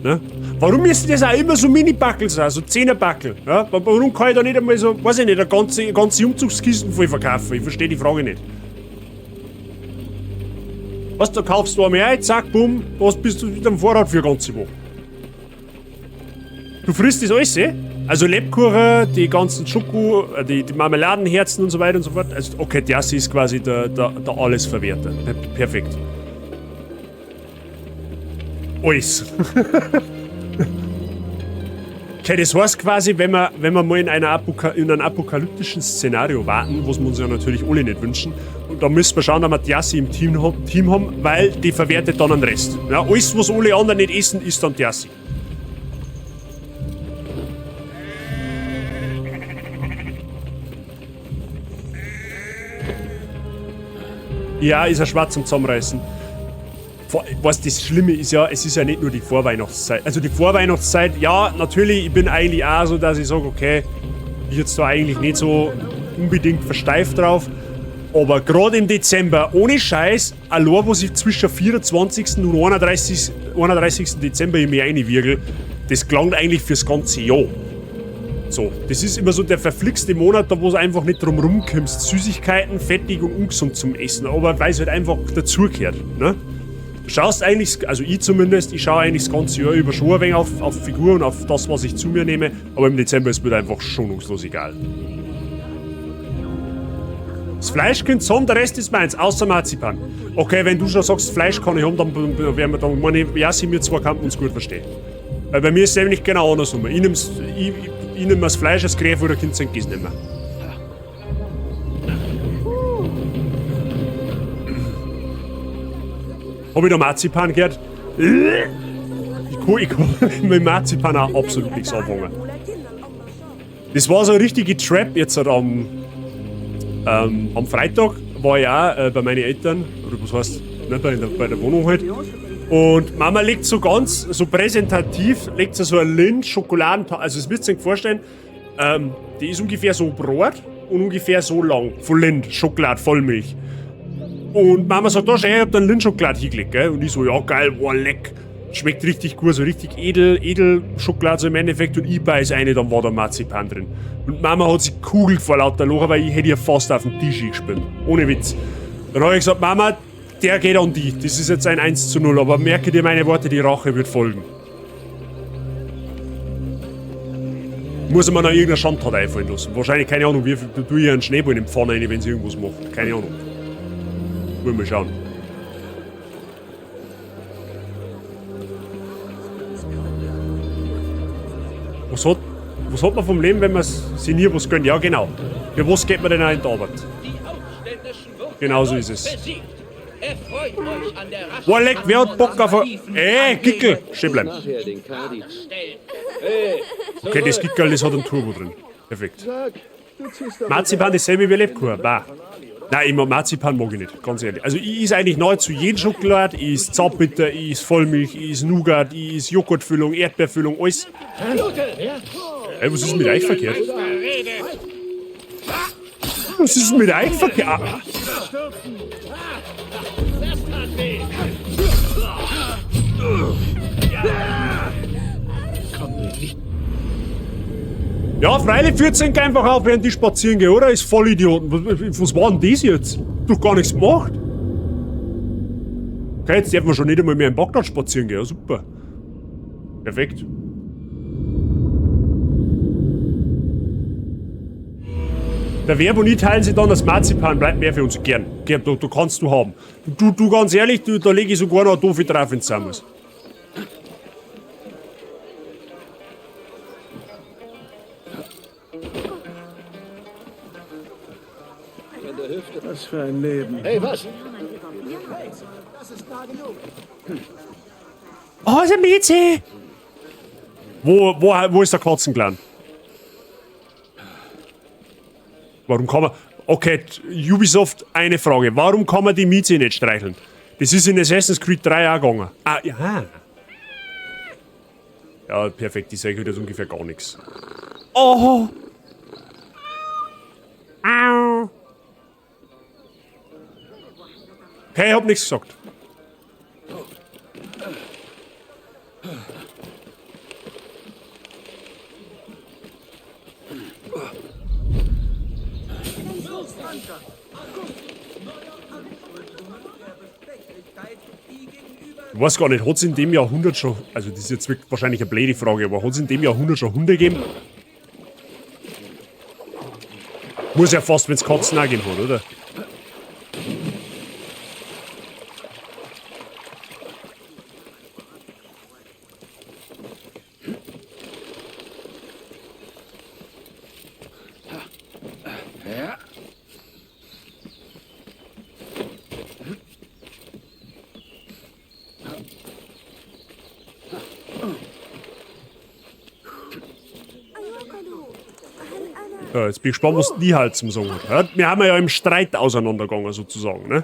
Ne? Warum müssen das auch immer so Mini-Backel sein, so 10er-Backel? Ja? Warum kann ich da nicht einmal so, weiß ich nicht, eine ganze Umzugskisten voll verkaufen? Ich verstehe die Frage nicht. Was, da kaufst du einmal ein, zack, bumm, da bist du wieder am Vorrat für eine ganze Woche. Du frisst das alles, eh? Also Lebkuchen, die ganzen Schoko, die Marmeladenherzen und so weiter und so fort. Also, okay, der ist quasi der Allesverwerter. Perfekt. Alles. Okay, das heißt quasi, wenn wir mal in einem apokalyptischen Szenario warten, was wir uns ja natürlich alle nicht wünschen, und da müssen wir schauen, dass wir Diassi im Team haben, weil die verwertet dann den Rest. Ja, alles, was alle anderen nicht essen, ist dann Diassi. Ja, ist er schwarz zum Zusammenreißen. Was das Schlimme ist ja, es ist ja nicht nur die Vorweihnachtszeit. Also die Vorweihnachtszeit, ja, natürlich, ich bin eigentlich auch so, dass ich sage, okay, ich jetzt da eigentlich nicht so unbedingt versteift drauf. Aber gerade im Dezember, ohne Scheiß, allein was ich zwischen 24. und 31. Dezember in mich reinwirgel, das gelangt eigentlich fürs ganze Jahr. So, das ist immer so der verflixte Monat, da wo du einfach nicht drum rumkommst. Süßigkeiten, fettig und ungesund zum Essen, aber weil es halt einfach dazugehört, ne? Du schaust eigentlich, also ich zumindest, ich schaue eigentlich das ganze Jahr über schon ein wenig auf Figur und auf das, was ich zu mir nehme, aber im Dezember ist mir einfach schonungslos egal. Das Fleisch könnt ihr haben, der Rest ist meins, außer Marzipan. Okay, wenn du schon sagst, Fleisch kann ich haben, dann werden wir dann, meine ich, ja, sie mir zwar kann uns gut verstehen. Weil bei mir ist es nämlich genau andersrum. Ich nehm das Fleisch als Gräfe oder Kind sein nicht mehr. Hab ich da Marzipan gehört? Ich kann mit Marzipan auch absolut nichts anfangen. Das war so eine richtige Trap jetzt halt am Freitag war ich auch bei meinen Eltern, oder was heißt, ne, bei der Wohnung halt. Und Mama legt so ganz, so präsentativ, legt sie so ein Lindt Schokoladen, also das müsst ihr euch vorstellen, die ist ungefähr so breit und ungefähr so lang, von Lindt, Schokolade, Vollmilch. Und Mama sagt, da schau, ich hab da einen Lindt-Schokolade hingelegt, gell? Und ich so, ja geil, boah, leck. Schmeckt richtig gut, so richtig edel Schokolade so im Endeffekt. Und ich beiß eine, dann war da Marzipan drin. Und Mama hat sich kugelt vor lauter Lachen, weil ich hätte ihr fast auf den Tisch gespielt. Ohne Witz. Dann hab ich gesagt, Mama, der geht an die. Das ist jetzt ein 1:0, aber merke dir meine Worte, die Rache wird folgen. Muss man noch irgendeine Schandtat einfallen lassen. Wahrscheinlich, keine Ahnung, wie viel, du ihr einen Schneeball in den Pfanne rein, wenn sie irgendwas macht. Keine Ahnung. Wollen wir schauen. Was hat man vom Leben, wenn man sich nie was gönnt? Ja, genau. Für was geht man denn auch in die Arbeit? Genau so ist es. Boah, leck, wer hat Bock auf ein... Ey, Gickel! Stehen bleiben. Okay, das Gickel, das hat einen Turbo drin. Perfekt. Marzipan ist selbe wie Lebkuchen. Bah. Nein, ich mag Marzipan mag ich nicht, ganz ehrlich. Also ich is eigentlich nahezu jeden Schokolade, ich is Zartbitter, ich is Vollmilch, ich is Nougat, ich is Joghurtfüllung, Erdbeerfüllung, alles. Ey, was ist mit euch verkehrt? Was ist mit euch verkehrt? Ja, freilich führt sich einfach auf, während die spazieren gehen, oder? Ist voll Idioten. Was war denn das jetzt? Du hast gar nichts gemacht. Okay, jetzt dürfen wir schon nicht einmal mehr in Bagdad spazieren gehen. Ja, super. Perfekt. Der Werb und ich teilen sich dann das Marzipan, bleibt mehr für uns. Gern. Gern, du kannst du haben. Du ganz ehrlich, da lege ich sogar noch eine doofe drauf, wenn's sein muss. Was für ein Leben. Hey, was? Oh, ist ein Mädchen! Wo ist der Katzenclan? Warum kann man... Okay, Ubisoft, eine Frage. Warum kann man die Mieze nicht streicheln? Das ist in Assassin's Creed 3 auch gegangen. Ah, ja. Ja, perfekt. Ich sage jetzt ungefähr gar nichts. Oh! Au! Okay, ich hab nichts gesagt. Ich weiß gar nicht, hat's in dem Jahrhundert schon, also das ist jetzt wirklich wahrscheinlich eine blöde Frage, aber hat's in dem Jahrhundert schon Hunde gegeben? Muss ja fast, wenn's Katzen auch gegeben hat, oder? Ja, jetzt bin ich gespannt, was die halt zum Sagen hat. Ja, wir haben ja im Streit auseinandergegangen, sozusagen, ne?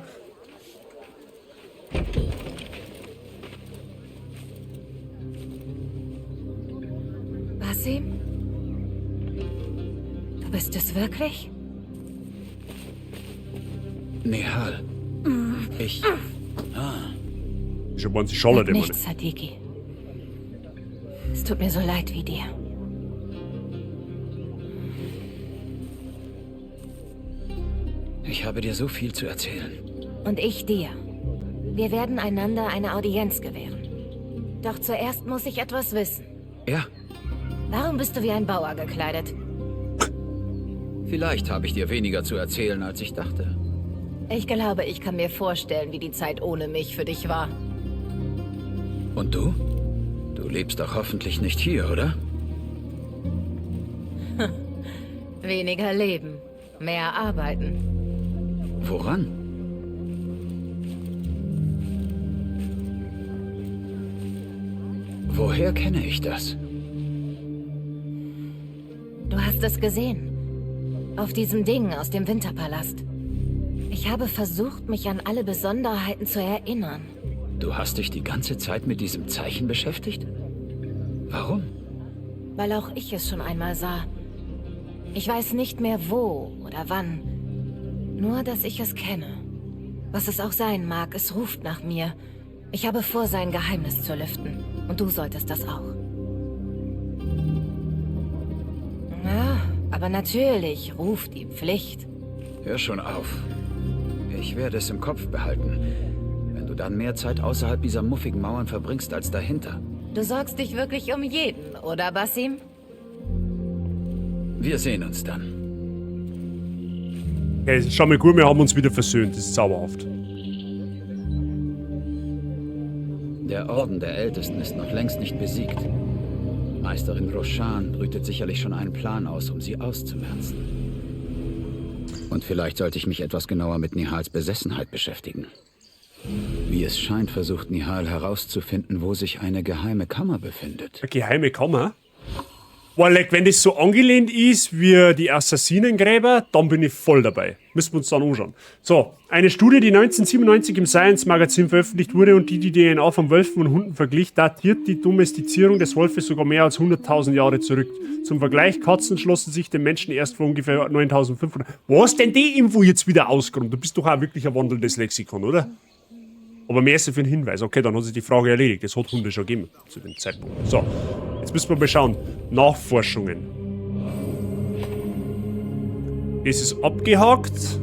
Basim? Du bist es wirklich? Nehal. Ich... Ah. Ich hab sie schallert immer. Nicht, Sadiki. Es tut mir so leid wie dir. Ich habe dir so viel zu erzählen. Und ich dir. Wir werden einander eine Audienz gewähren. Doch zuerst muss ich etwas wissen. Ja. Warum bist du wie ein Bauer gekleidet? Vielleicht habe ich dir weniger zu erzählen, als ich dachte. Ich glaube, ich kann mir vorstellen, wie die Zeit ohne mich für dich war. Und du? Du lebst doch hoffentlich nicht hier, oder? Weniger leben, mehr arbeiten. Woran? Woher kenne ich das? Du hast es gesehen. Auf diesem Ding aus dem Winterpalast. Ich habe versucht, mich an alle Besonderheiten zu erinnern. Du hast dich die ganze Zeit mit diesem Zeichen beschäftigt? Warum? Weil auch ich es schon einmal sah. Ich weiß nicht mehr wo oder wann. Nur, dass ich es kenne. Was es auch sein mag, es ruft nach mir. Ich habe vor, sein Geheimnis zu lüften. Und du solltest das auch. Ja, aber natürlich ruft die Pflicht. Hör schon auf. Ich werde es im Kopf behalten. Wenn du dann mehr Zeit außerhalb dieser muffigen Mauern verbringst als dahinter. Du sorgst dich wirklich um jeden, oder Basim? Wir sehen uns dann. Okay, schau mal gut, wir haben uns wieder versöhnt. Das ist zauberhaft. Der Orden der Ältesten ist noch längst nicht besiegt. Meisterin Roshan brütet sicherlich schon einen Plan aus, um sie auszumerzen. Und vielleicht sollte ich mich etwas genauer mit Nihals Besessenheit beschäftigen. Wie es scheint, versucht Nihal herauszufinden, wo sich eine geheime Kammer befindet. Eine geheime Kammer? Boah, leck, wenn das so angelehnt ist wie die Assassinengräber, dann bin ich voll dabei. Müssen wir uns dann anschauen. So, eine Studie, die 1997 im Science Magazin veröffentlicht wurde und die die DNA von Wölfen und Hunden verglich, datiert die Domestizierung des Wolfes sogar mehr als 100.000 Jahre zurück. Zum Vergleich, Katzen schlossen sich den Menschen erst vor ungefähr 9.500. Wo hast denn die Info jetzt wieder ausgeräumt? Du bist doch auch wirklich ein wandelndes Lexikon, oder? Aber mehr ist für einen Hinweis. Okay, dann hat sich die Frage erledigt. Es hat Hunde schon gegeben zu dem Zeitpunkt. So, jetzt müssen wir mal schauen. Nachforschungen. Das ist abgehakt.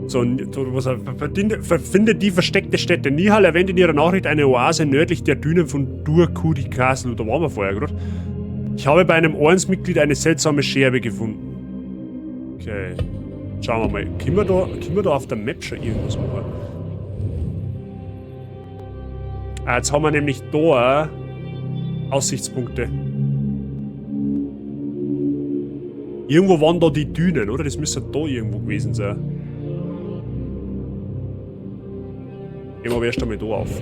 So, was findet die versteckte Stätte. Nihal erwähnt in ihrer Nachricht eine Oase nördlich der Dünen von Dur Kurigalzu. Da waren wir vorher gerade. Ich habe bei einem Ordensmitglied eine seltsame Scherbe gefunden. Okay. Schauen wir mal. Können wir da auf der Map schon irgendwas machen? Ah, jetzt haben wir nämlich da Aussichtspunkte. Irgendwo waren da die Dünen, oder? Das müsste da irgendwo gewesen sein. Gehen wir aber erst einmal da auf.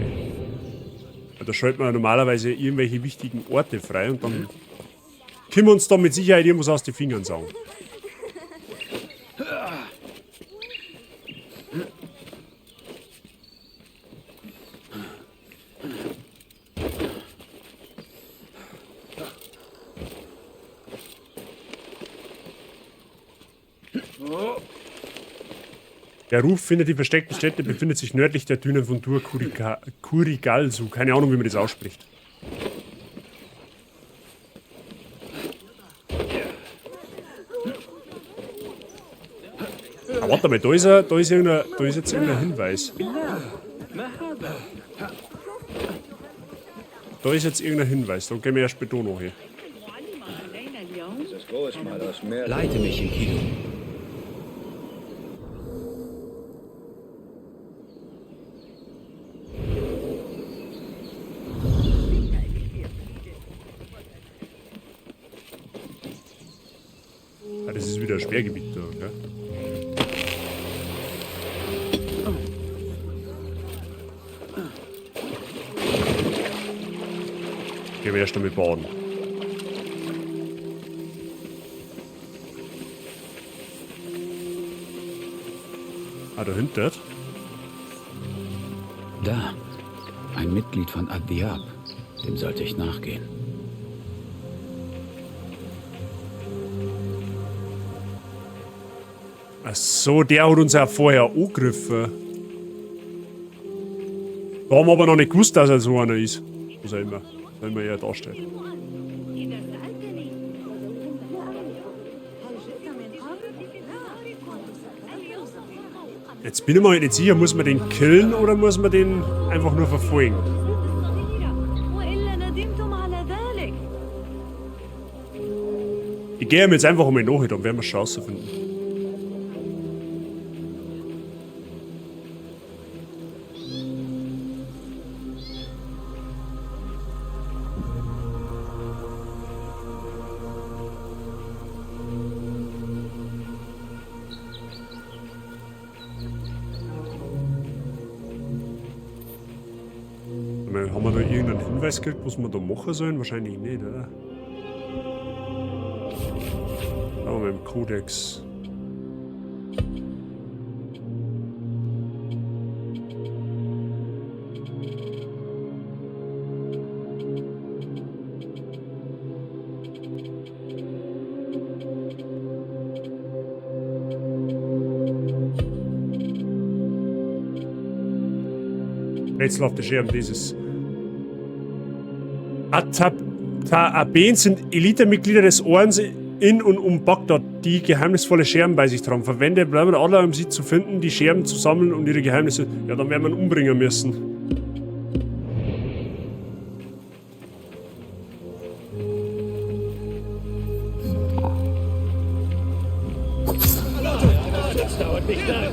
Da schaltet man normalerweise irgendwelche wichtigen Orte frei und dann können wir uns da mit Sicherheit irgendwas aus den Fingern saugen. Der Ruf findet die versteckte Stätte, befindet sich nördlich der Dünen von Dur Kurigalzu. Keine Ahnung, wie man das ausspricht. Ah, warte mal, da ist jetzt irgendein Hinweis. Da ist jetzt irgendein Hinweis, da gehen wir erst später noch hin. Leite mich, Enkidu. Ah, das ist wieder ein Sperrgebiet da, gell? Gehen wir erst einmal baden. Ah, dahinter. Da. Ein Mitglied von Ad-Diab. Dem sollte ich nachgehen. Ach so, der hat uns ja vorher angegriffen. Da haben wir aber noch nicht gewusst, dass er so einer ist. Was auch immer. Was immer er darstellt. Jetzt bin ich mir halt nicht sicher, muss man den killen oder muss man den einfach nur verfolgen? Ich gehe ihm jetzt einfach mal nach, dann werden wir schon rausfinden. Haben wir da irgendeinen Hinweis gekriegt, was wir da machen sollen? Wahrscheinlich nicht, oder? Aber mit dem Kodex. Rätselhafte Scherben, dieses. Aben sind Elitemitglieder des Ordens in und um Bagdad, die geheimnisvolle Scherben bei sich tragen. Verwende bleiben Adler, um sie zu finden, die Scherben zu sammeln und ihre Geheimnisse. Ja, dann werden wir ihn umbringen müssen. Das dauert nicht lange.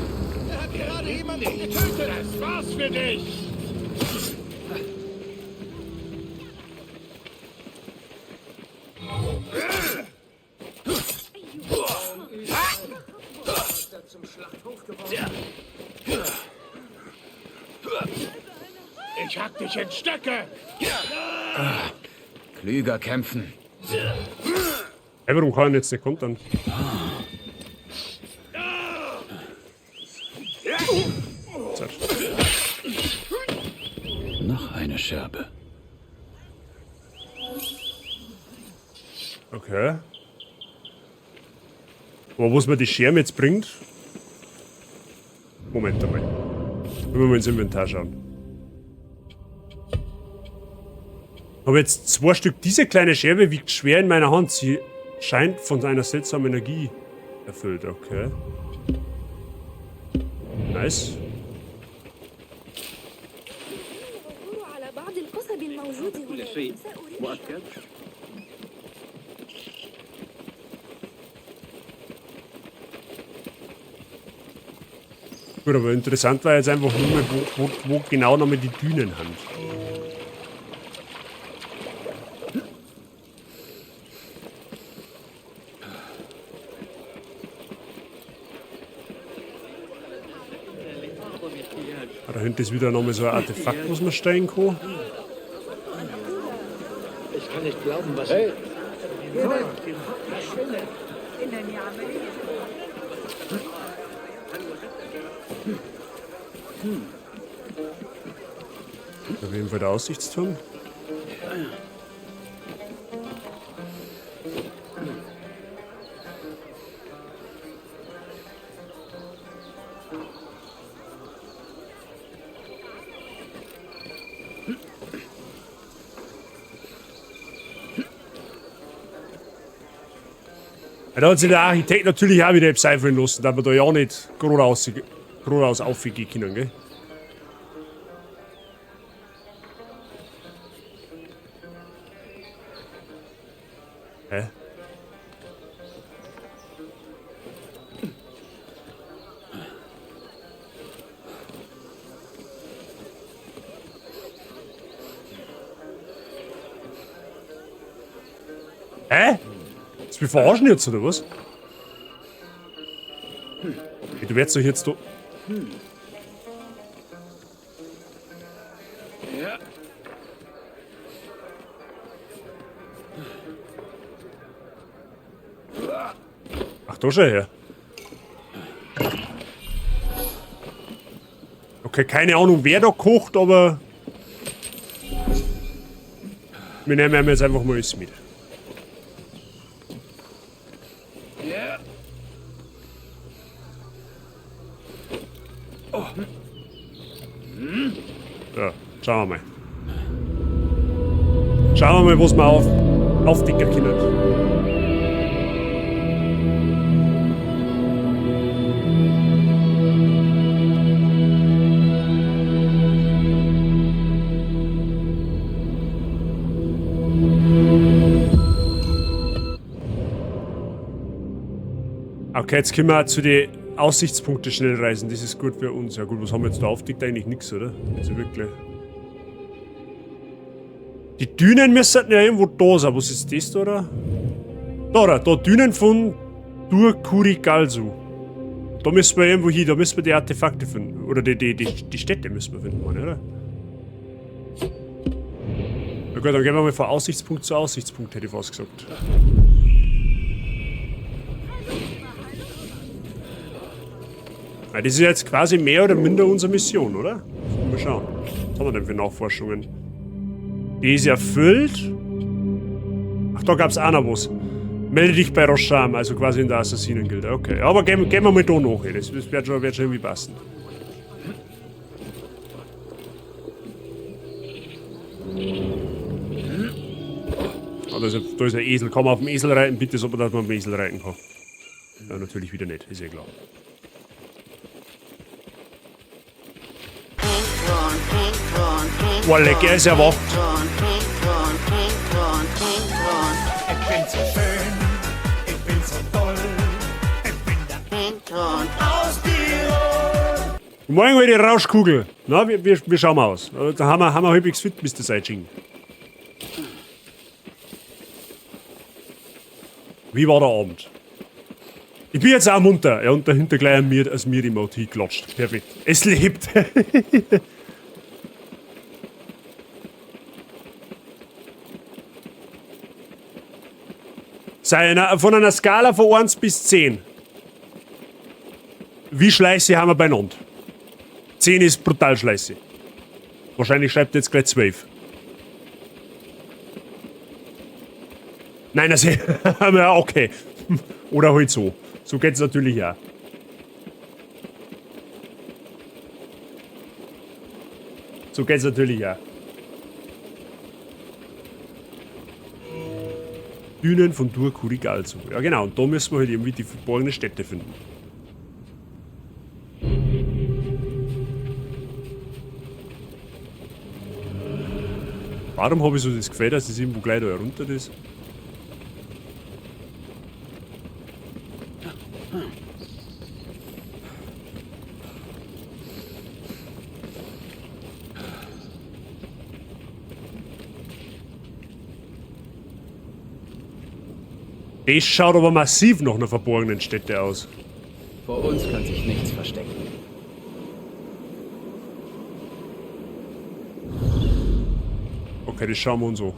Da hat gerade jemanden getötet. Das war's für dich. Ich hack dich in Stücke! Klüger kämpfen. Hey, warum kann ich jetzt nicht kontern? Zeit. Noch eine Scherbe. Okay. Aber was mir die Scherbe jetzt bringt? Moment einmal. Wenn wir mal ins Inventar schauen. Habe jetzt 2 Stück. Diese kleine Scherbe wiegt schwer in meiner Hand. Sie scheint von einer seltsamen Energie erfüllt. Okay. Nice. Gut, aber interessant war jetzt einfach nur mal, wo genau nochmal die Dünen sind. Ah, da hinten ist wieder nochmal so ein Artefakt, was man stellen kann. Ich kann nicht glauben, was... Hey. Auf jeden Fall der Aussichtsturm. Ja, da hat sich der Architekt natürlich auch wieder etwas einfallen lassen, da wir da ja nicht geradeaus aufgehen können, gell? Hä? Hä? Willst du mich verarschen jetzt, oder was? Hey, du werdest doch jetzt da... Ach, da schon her. Okay, keine Ahnung, wer da kocht, aber... Wir nehmen jetzt einfach mal alles mit. Ja, schauen wir mal. Schauen wir mal, was wir aufdecken können. Okay, jetzt können wir zu den Aussichtspunkten schnell reisen. Das ist gut für uns. Ja gut, was haben wir jetzt da aufdeckt? Eigentlich nichts, oder? Also wirklich. Die Dünen müssen ja irgendwo da sein. Was ist das da, oder? Da, da, da Dünen von Dur-Kurigalzu. Da müssen wir irgendwo hin, da müssen wir die Artefakte finden. Oder die Städte müssen wir finden, oder? Na gut, dann gehen wir mal von Aussichtspunkt zu Aussichtspunkt, hätte ich fast gesagt. Ja, das ist jetzt quasi mehr oder minder unsere Mission, oder? Mal schauen. Was haben wir denn für Nachforschungen? Die ist erfüllt. Ach, da gab's auch noch was. Melde dich bei Rosham, also quasi in der Assassinengilde. Okay, aber gehen wir mal da nach. Ey. Das wird schon irgendwie passen. Ah, da ist ein Esel. Kann man auf dem Esel reiten? Bitte, so, dass man auf dem Esel reiten kann. Ja, natürlich wieder nicht, ist ja klar. Boah, leck, er ist erwacht. Ich bin so schön, ich bin so toll, ich bin der aus Tirol. Morgen wieder die Rauschkugel. Na, wir schauen mal aus. Da haben wir halbwegs fit, bis das einschicken. Wie war der Abend? Ich bin jetzt auch munter. Ja, und dahinter gleich ein Mir, als mir Emote hingeklatscht. Perfekt. Es lebt. Von einer Skala von 1 bis 10. Wie schleiße haben wir beieinander? 10 ist brutal schleiße. Wahrscheinlich schreibt jetzt gleich 12. Nein, das ja, okay. Oder halt so. So geht's natürlich auch. So geht's natürlich auch. Dünen von Dur-Kurigalzu. Ja genau, und da müssen wir halt irgendwie die verborgene Stätte finden. Warum habe ich so das Gefühl, dass das irgendwo gleich da herunter ist? Das schaut aber massiv nach einer verborgenen Stätte aus. Vor uns kann sich nichts verstecken. Okay, das schauen wir uns an.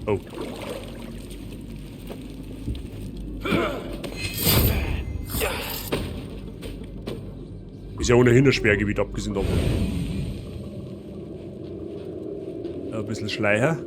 Oh. Ist ja ohnehin ein Sperrgebiet, abgesehen davon. Ein bisschen Schleicher.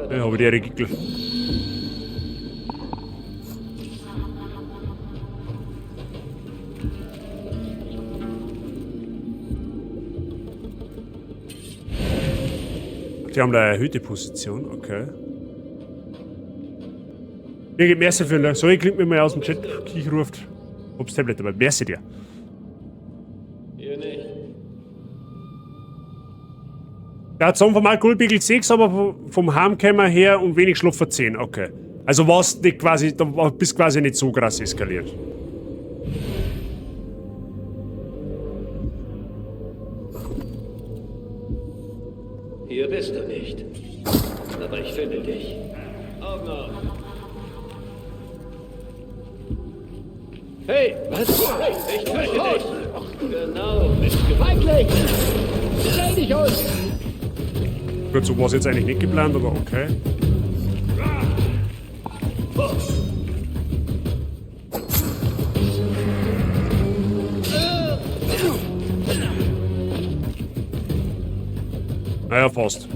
Ja, aber der Gickel. Die haben da eine erhöhte Position, okay. Mir geht merci für den. Sorry, klingt mir mal aus dem Chat, ich ruft. Ob's Tablet dabei. Merci dir. Hier nicht. Der hat vom Alkoholpegel 6, aber vom Heimkommen her und wenig Schlaf für 10, okay. Also warst nicht quasi, da bist quasi nicht so krass eskaliert. Hier bist du nicht. Aber ich finde dich. Augen auf. Hey, was? Ich töte dich. Genau, bist Feigling! Stell dich uns! Gut, so war es jetzt eigentlich nicht geplant, aber okay. Naja, fast.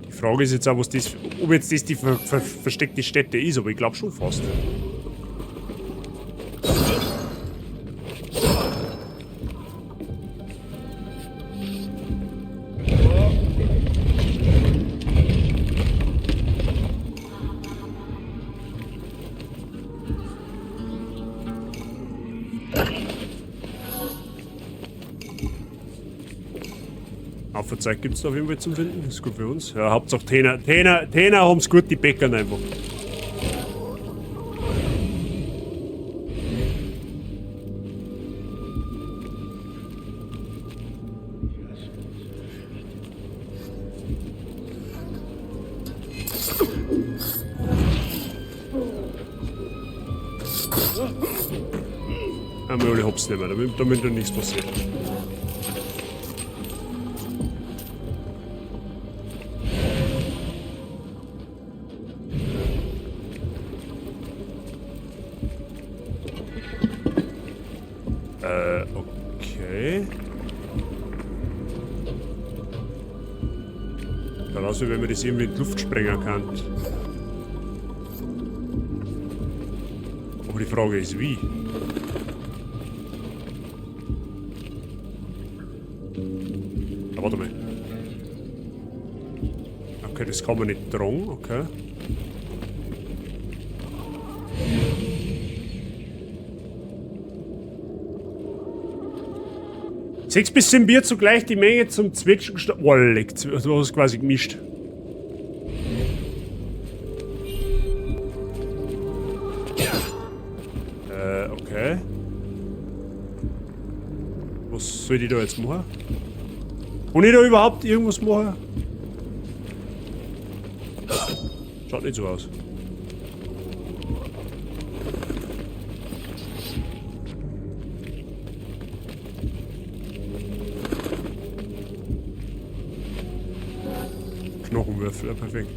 Die Frage ist jetzt auch, was das, ob jetzt das die versteckte Stätte ist, aber ich glaube schon fast. Haufen Zeug gibt es da auf jeden Fall zum Finden. Das ist gut für uns. Ja, Hauptsache Täner. Täner haben's gut, die Bäckern einfach. Ja, wir alle hops nicht mehr, damit nichts passiert. Okay. Da aus, wie wenn man das irgendwie in die Luft sprengen kann. Aber die Frage ist, wie? Ah, warte mal. Okay, das kann man nicht tragen, okay. 6 bis 7 Bier zugleich die Menge zum Zwetschgen. Oh, leck, du hast quasi gemischt. Okay. Was soll ich da jetzt machen? Kann ich da überhaupt irgendwas machen? Schaut nicht so aus. Knochenwürfel, ja, perfekt.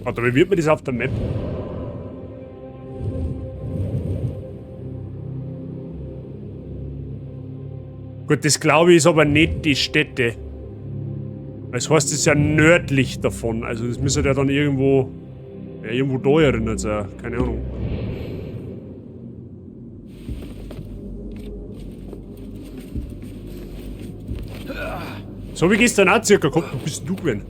Warte, wie wird man das auf der Map? Gut, das glaube ich ist aber nicht die Stätte. Das heißt, es ist ja nördlich davon. Also das müsste ja dann irgendwo... Ja, irgendwo da erinnert es ja. Keine Ahnung. So wie gestern auch circa gehabt, wo bist du gewesen?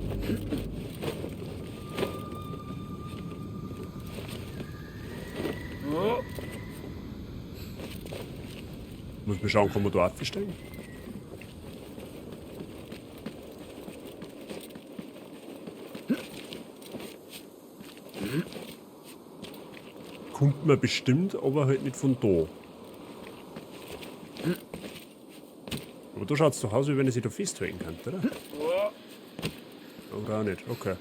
Muss man schauen, kann man da aufsteigen? Kommt man bestimmt, aber halt nicht von da. Aber da schaut's doch aus, wie wenn er sich da festhalten kann, oder? Oder auch nicht, okay.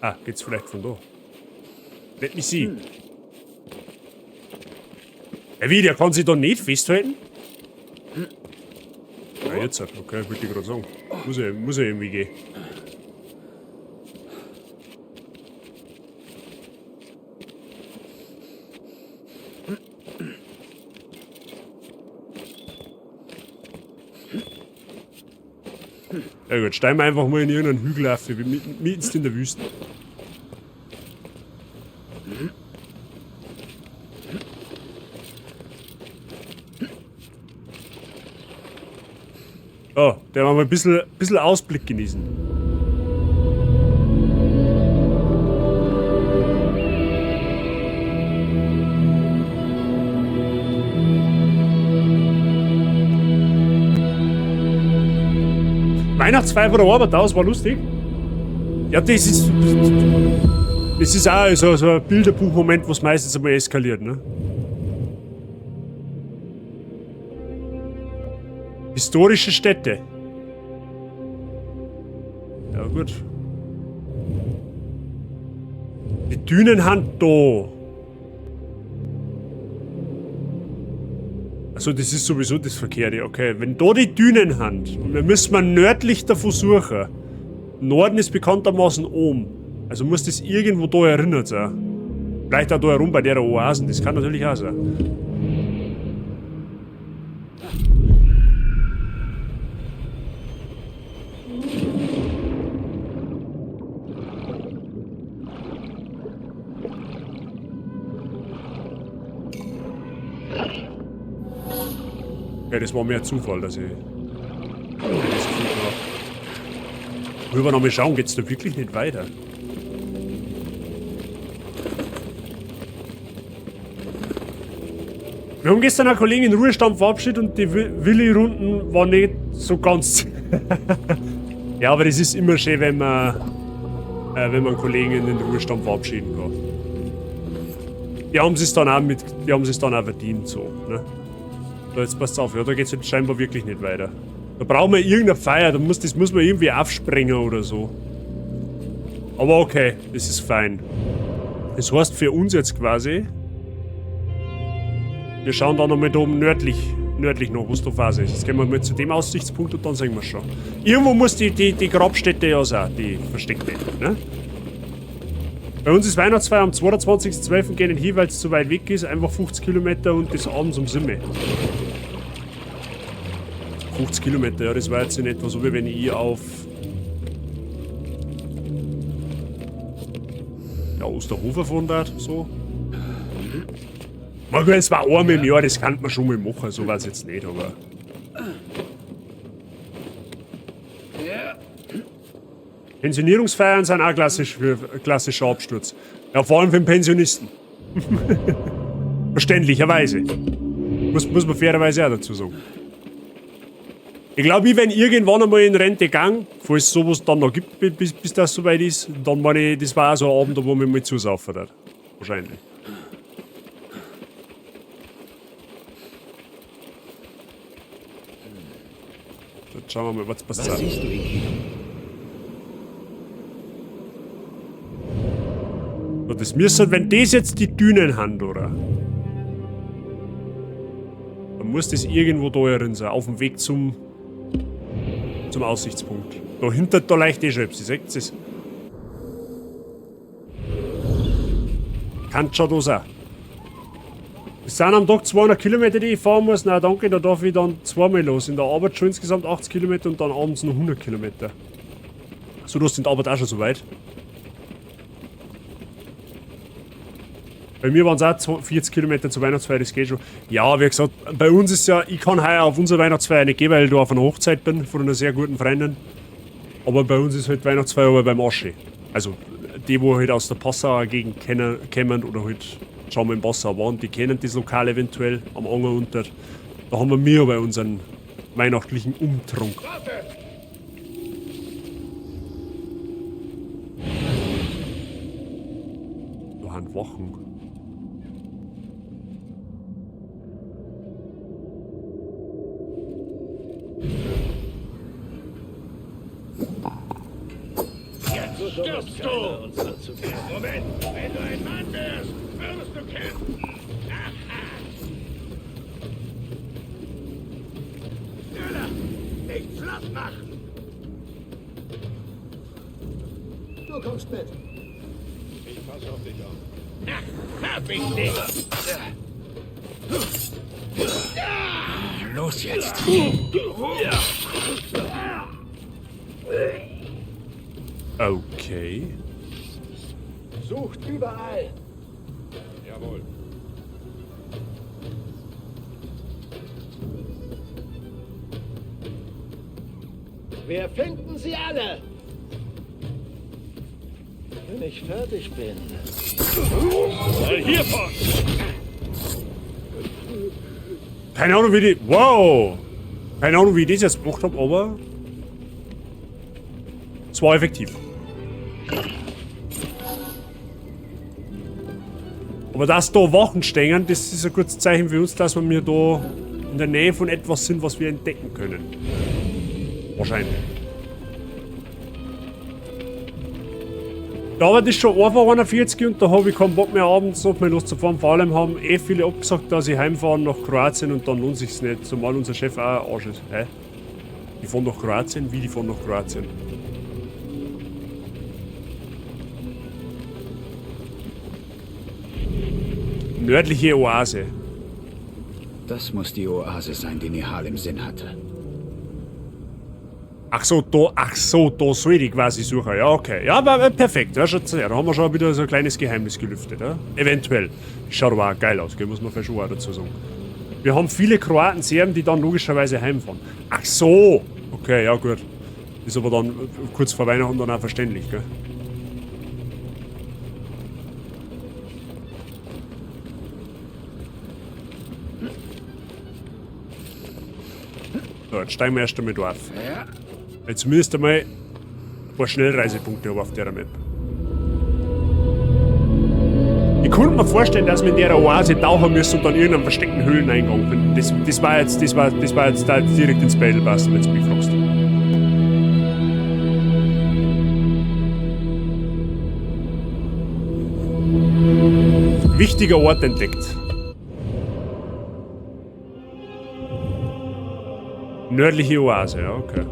Ah, geht's vielleicht von da? Let me see. Ja, wie, der kann sich da nicht festhalten? Ja, jetzt halt, okay, wollte ich gerade sagen. Muss ja irgendwie gehen. Ja gut, steigen wir einfach mal in irgendeinen Hügel auf, mitten in der Wüste. Oh, der wollen wir ein bisschen Ausblick genießen. Weihnachtsfeier von der Arbeit aus war lustig. Ja, das ist. Das ist auch so ein Bilderbuchmoment, was meistens einmal eskaliert, ne? Historische Städte. Ja, gut. Die Dünenhand da. Also das ist sowieso das Verkehrte. Okay, wenn da die Dünenhand, und wir müssen mal nördlich davon suchen. Norden ist bekanntermaßen oben. Also muss das irgendwo da erinnert sein. Vielleicht auch da herum bei der Oasen, das kann natürlich auch sein. Okay, das war mehr Zufall, dass ich das gefunden habe. Rüber noch mal schauen, geht's da wirklich nicht weiter? Wir haben gestern einen Kollegen in Ruhestand verabschiedet und die Willi-Runden waren nicht so ganz. Ja, aber das ist immer schön, wenn man einen Kollegen in den Ruhestand verabschieden kann. Die haben es dann auch mit, die haben es dann auch verdient, so, ne? So, jetzt passt auf, ja, da geht's jetzt scheinbar wirklich nicht weiter. Da brauchen wir irgendeine Feier, das muss man irgendwie aufsprengen oder so. Aber okay, das ist fein. Das heißt für uns jetzt quasi, wir schauen da nochmal da oben nördlich noch, was da Phase ist. Jetzt gehen wir mal zu dem Aussichtspunkt und dann sehen wir schon. Irgendwo muss die Grabstätte ja sein, die versteckte, ne? Bei uns ist Weihnachtsfeier am 22.12. gehen hin, weil es zu weit weg ist, einfach 50 Kilometer und das abends um 7. 50 Kilometer, ja, das war jetzt in etwa so, wie wenn ich auf ja, Osterhofer fahren darf, so. Mal gut, es war einmal im Jahr, das kann man schon mal machen, so war es jetzt nicht, aber. Pensionierungsfeiern sind auch klassisch für klassischer Absturz. Ja, vor allem für den Pensionisten. Verständlicherweise. Muss man fairerweise auch dazu sagen. Ich glaube, ich, wenn irgendwann einmal in Rente gegangen, falls es sowas dann noch gibt, bis das soweit ist, dann meine ich, das war auch so ein Abend, wo man mal zusaufen hat. Wahrscheinlich. Jetzt schauen wir mal, was passiert. Was siehst du, Inki? So, das müssen, wenn das jetzt die Dünen haben, oder? Dann muss das irgendwo da herin sein, auf dem Weg zum Aussichtspunkt. Dahinter, da leicht eh schon, ihr seht es. Kann schon da sein. Es sind am Tag 200 Kilometer, die ich fahren muss. Na danke, da darf ich dann zweimal los. In der Arbeit schon insgesamt 80 Kilometer und dann abends noch 100 Kilometer. So, du hast in der Arbeit auch schon so weit. Bei mir waren es auch 40 Kilometer zur Weihnachtsfeier, das geht schon. Ja, wie gesagt, bei uns ist ja, ich kann heuer auf unsere Weihnachtsfeier nicht gehen, weil ich da auf einer Hochzeit bin von einer sehr guten Freundin. Aber bei uns ist halt Weihnachtsfeier aber beim Asche. Also die, wo halt aus der Passauer Gegend kommen oder halt schon mal in Passau waren, die kennen das Lokal eventuell am Anger unter. Da haben wir mehr bei unseren weihnachtlichen Umtrunk. Da haben Wachen. Jetzt stirbst du! Moment, wenn du ein Mann wärst, würdest du kämpfen! Schneller! Nicht schlapp machen! Du kommst mit. Ich passe auf dich auf. Hab ich dich! Los jetzt! Okay. Sucht überall. Jawohl. Wir finden sie alle. Wenn ich fertig bin. Mal hiervon! Keine Ahnung, wie die. Wow! Keine Ahnung, wie ich das jetzt gemacht habe, aber. Es war effektiv. Aber dass da Wachen stehen, das ist ein gutes Zeichen für uns, dass wir da in der Nähe von etwas sind, was wir entdecken können. Wahrscheinlich. Ja, aber das ist schon einfach 41 und da habe ich keinen Bock mehr abends noch mal loszufahren. Vor allem haben eh viele abgesagt, dass sie heimfahren nach Kroatien und dann lohnt sich's nicht, zumal unser Chef auch ein Arsch ist. Hä? Die fahren nach Kroatien? Wie die fahren nach Kroatien? Nördliche Oase. Das muss die Oase sein, die Nihal im Sinn hatte. Ach so, da soll ich quasi suchen. Ja, okay. Ja, aber perfekt. Ja, schaut's her. Da haben wir schon wieder so ein kleines Geheimnis gelüftet. Ja? Eventuell. Schaut aber auch geil aus, gell? Muss man vielleicht schon auch dazu sagen. Wir haben viele Kroaten, Serben, die dann logischerweise heimfahren. Ach so! Okay, ja gut. Ist aber dann kurz vor Weihnachten dann auch verständlich, gell? So, jetzt steigen wir erst einmal da auf. Ja. Jetzt zumindest einmal ein paar Schnellreisepunkte auf der Map. Ich konnte mir vorstellen, dass wir in der Oase tauchen müssen und dann irgendeinen versteckten Höhleneingang finden. Das war jetzt da direkt ins Battle passen, wenn du mich fragst. Wichtiger Ort entdeckt. Nördliche Oase, ja, okay.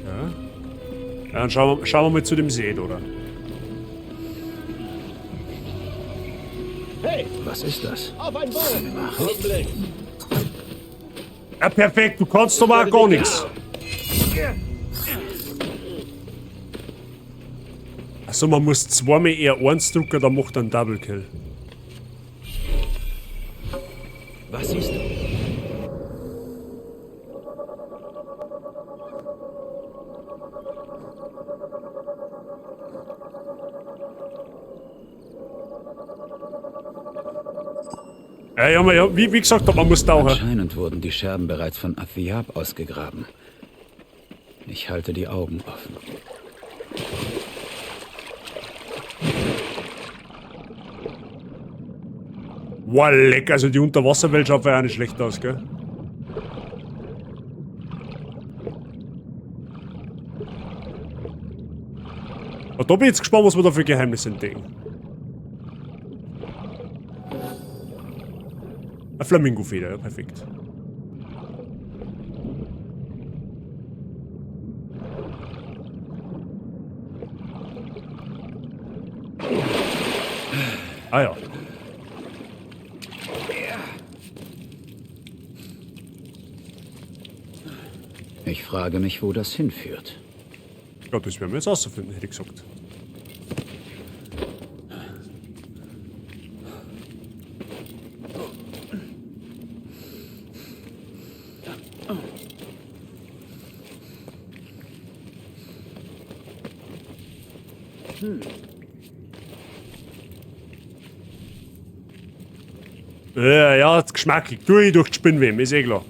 Ja. Ja, dann schauen wir mal zu dem See, oder? Hey! Was ist das? Auf ein Boot! Ja, perfekt, du kannst doch mal gar nichts. Achso, man muss zweimal R1 drücken, dann macht er einen Double Kill. Was siehst du? Ja, ja, ja, wie gesagt, man muss tauchen. Anscheinend wurden die Scherben bereits von Athiab ausgegraben. Ich halte die Augen offen. Wow, leck, also die Unterwasserwelt schaut ja auch nicht schlecht aus, gell? Aber da bin ich jetzt gespannt, was wir da für Geheimnisse entdecken. Eine Flamingofeder, ja, perfekt. Ah ja. Ich frage mich, wo das hinführt. Ja, das werden wir jetzt rausfinden, hätte ich gesagt. Ja, geschmackig. Durch die Spinnweben, ist eh klar.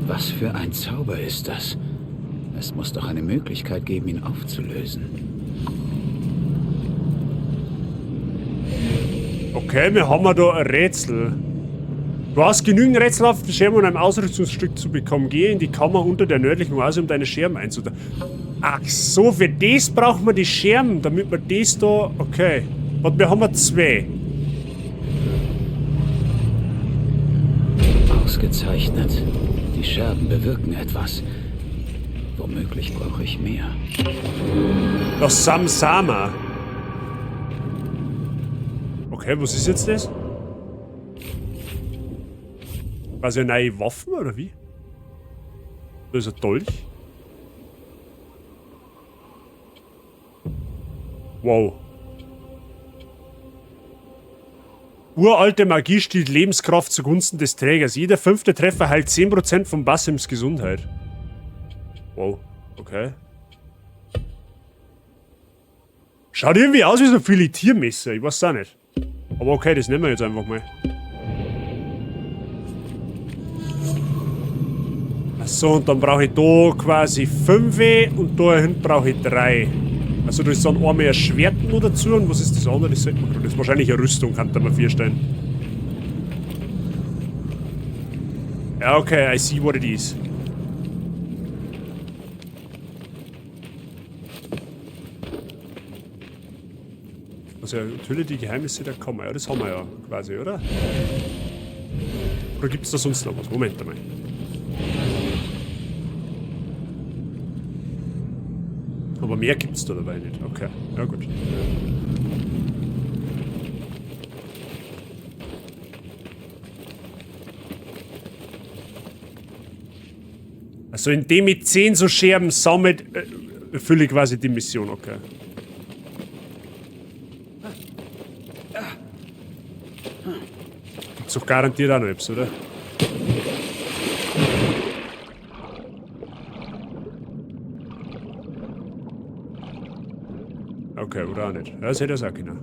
Was für ein Zauber ist das? Es muss doch eine Möglichkeit geben, ihn aufzulösen. Okay, wir haben ja da ein Rätsel. Du hast genügend rätselhafte Scherben, um ein Ausrüstungsstück zu bekommen. Gehe in die Kammer unter der nördlichen Oase, um deine Scherben einzutauchen. Ach so, für das braucht man die Scherben, damit man das da... Okay. Warte, wir haben ja zwei. Ausgezeichnet. Die Scherben bewirken etwas. Womöglich brauche ich mehr. Das Samsama. Okay, was ist jetzt das? Quasi eine neue Waffen, oder wie? Da ist ein Dolch. Wow. Uralte Magie stiehlt Lebenskraft zugunsten des Trägers. Jeder fünfte Treffer heilt 10% von Bassims Gesundheit. Wow, okay. Schaut irgendwie aus wie so ein Filetiermesser, ich weiß auch nicht. Aber okay, das nehmen wir jetzt einfach mal. Achso, und dann brauche ich da quasi 5 und da hinten brauche ich 3. Also da ist dann einmal ein Schwert noch dazu und was ist das andere? Das sollte man gerade. Das ist wahrscheinlich eine Rüstung, kann man vorstellen. Ja, okay, I see what it is. Also natürlich die Geheimnisse der Kammer. Ja, das haben wir ja quasi, oder? Oder gibt's da sonst noch was? Moment einmal. Aber mehr gibt's da dabei nicht. Okay, ja gut. Also indem ich 10 so Scherben sammelt, erfülle ich quasi die Mission, okay. Gibt's doch garantiert auch noch etwas, oder? Okay, oder auch nicht. Ja, das hätte er auch können.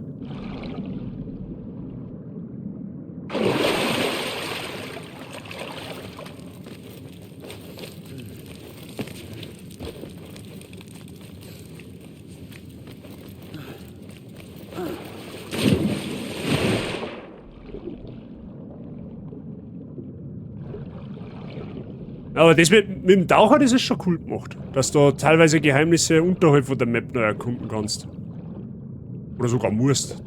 Aber das mit dem Taucher, das ist schon cool gemacht. Dass du teilweise Geheimnisse unterhalb von der Map noch erkunden kannst. Oder sogar musst.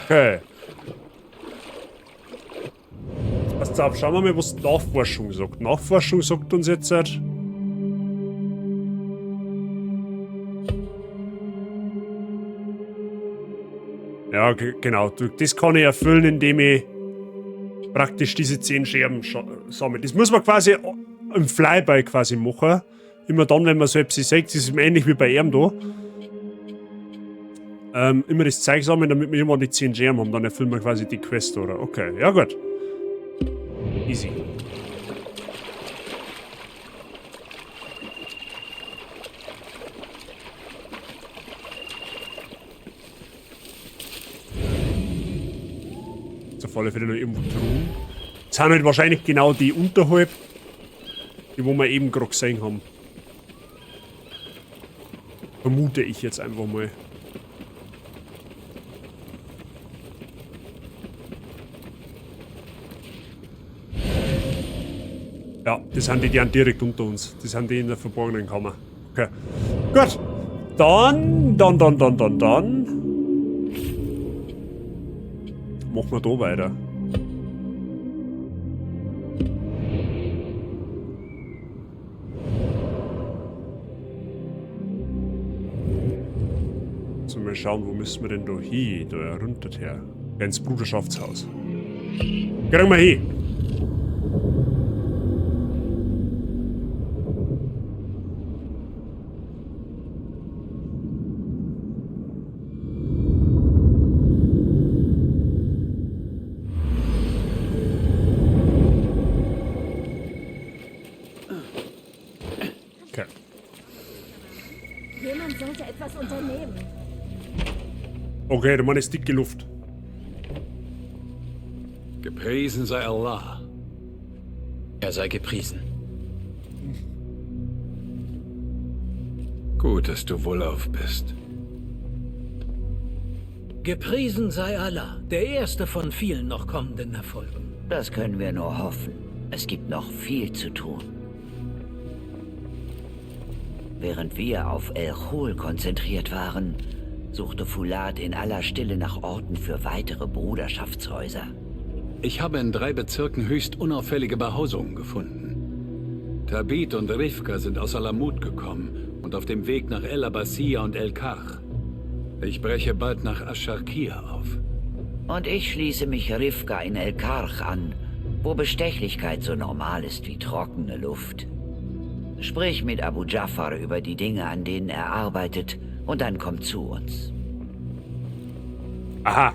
Okay. Passt auf, schauen wir mal, was Nachforschung sagt. Nachforschung sagt uns jetzt halt. Ja, genau. Das kann ich erfüllen, indem ich praktisch diese 10 Scherben sammle. Das muss man quasi im Flyby quasi machen. Immer dann, wenn man so etwas sieht, das ist ähnlich wie bei ihm da. Immer das Zeug sammeln, damit wir irgendwann die 10 Scherben haben. Dann erfüllen wir quasi die Quest, oder? Okay, ja gut. Easy. Jetzt auf alle Fälle noch irgendwo Truhen. Das sind halt wahrscheinlich genau die unterhalb, die wo wir eben gerade gesehen haben. Vermute ich jetzt einfach mal. Ja, das sind die, die sind direkt unter uns. Das sind die in der verborgenen Kammer. Okay. Gut. Dann. Machen wir da weiter. So, mal schauen, wo müssen wir denn da hin? Da runter her. Ins Bruderschaftshaus. Kriegen wir hin. Jemand sollte etwas unternehmen. Okay, der Mann ist dicke Luft. Gepriesen sei Allah. Er sei gepriesen. Gut, dass du wohlauf bist. Gepriesen sei Allah, der erste von vielen noch kommenden Erfolgen. Das können wir nur hoffen. Es gibt noch viel zu tun. Während wir auf El Khol konzentriert waren, suchte Fulat in aller Stille nach Orten für weitere Bruderschaftshäuser. Ich habe in 3 Bezirken höchst unauffällige Behausungen gefunden. Tabit und Rivka sind aus Alamut gekommen und auf dem Weg nach El Abbasiyah und El Karch. Ich breche bald nach Ash-Sharqiyah auf. Und ich schließe mich Rivka in El Karch an, wo Bestechlichkeit so normal ist wie trockene Luft. Sprich mit Abu Jafar über die Dinge, an denen er arbeitet, und dann komm zu uns. Aha.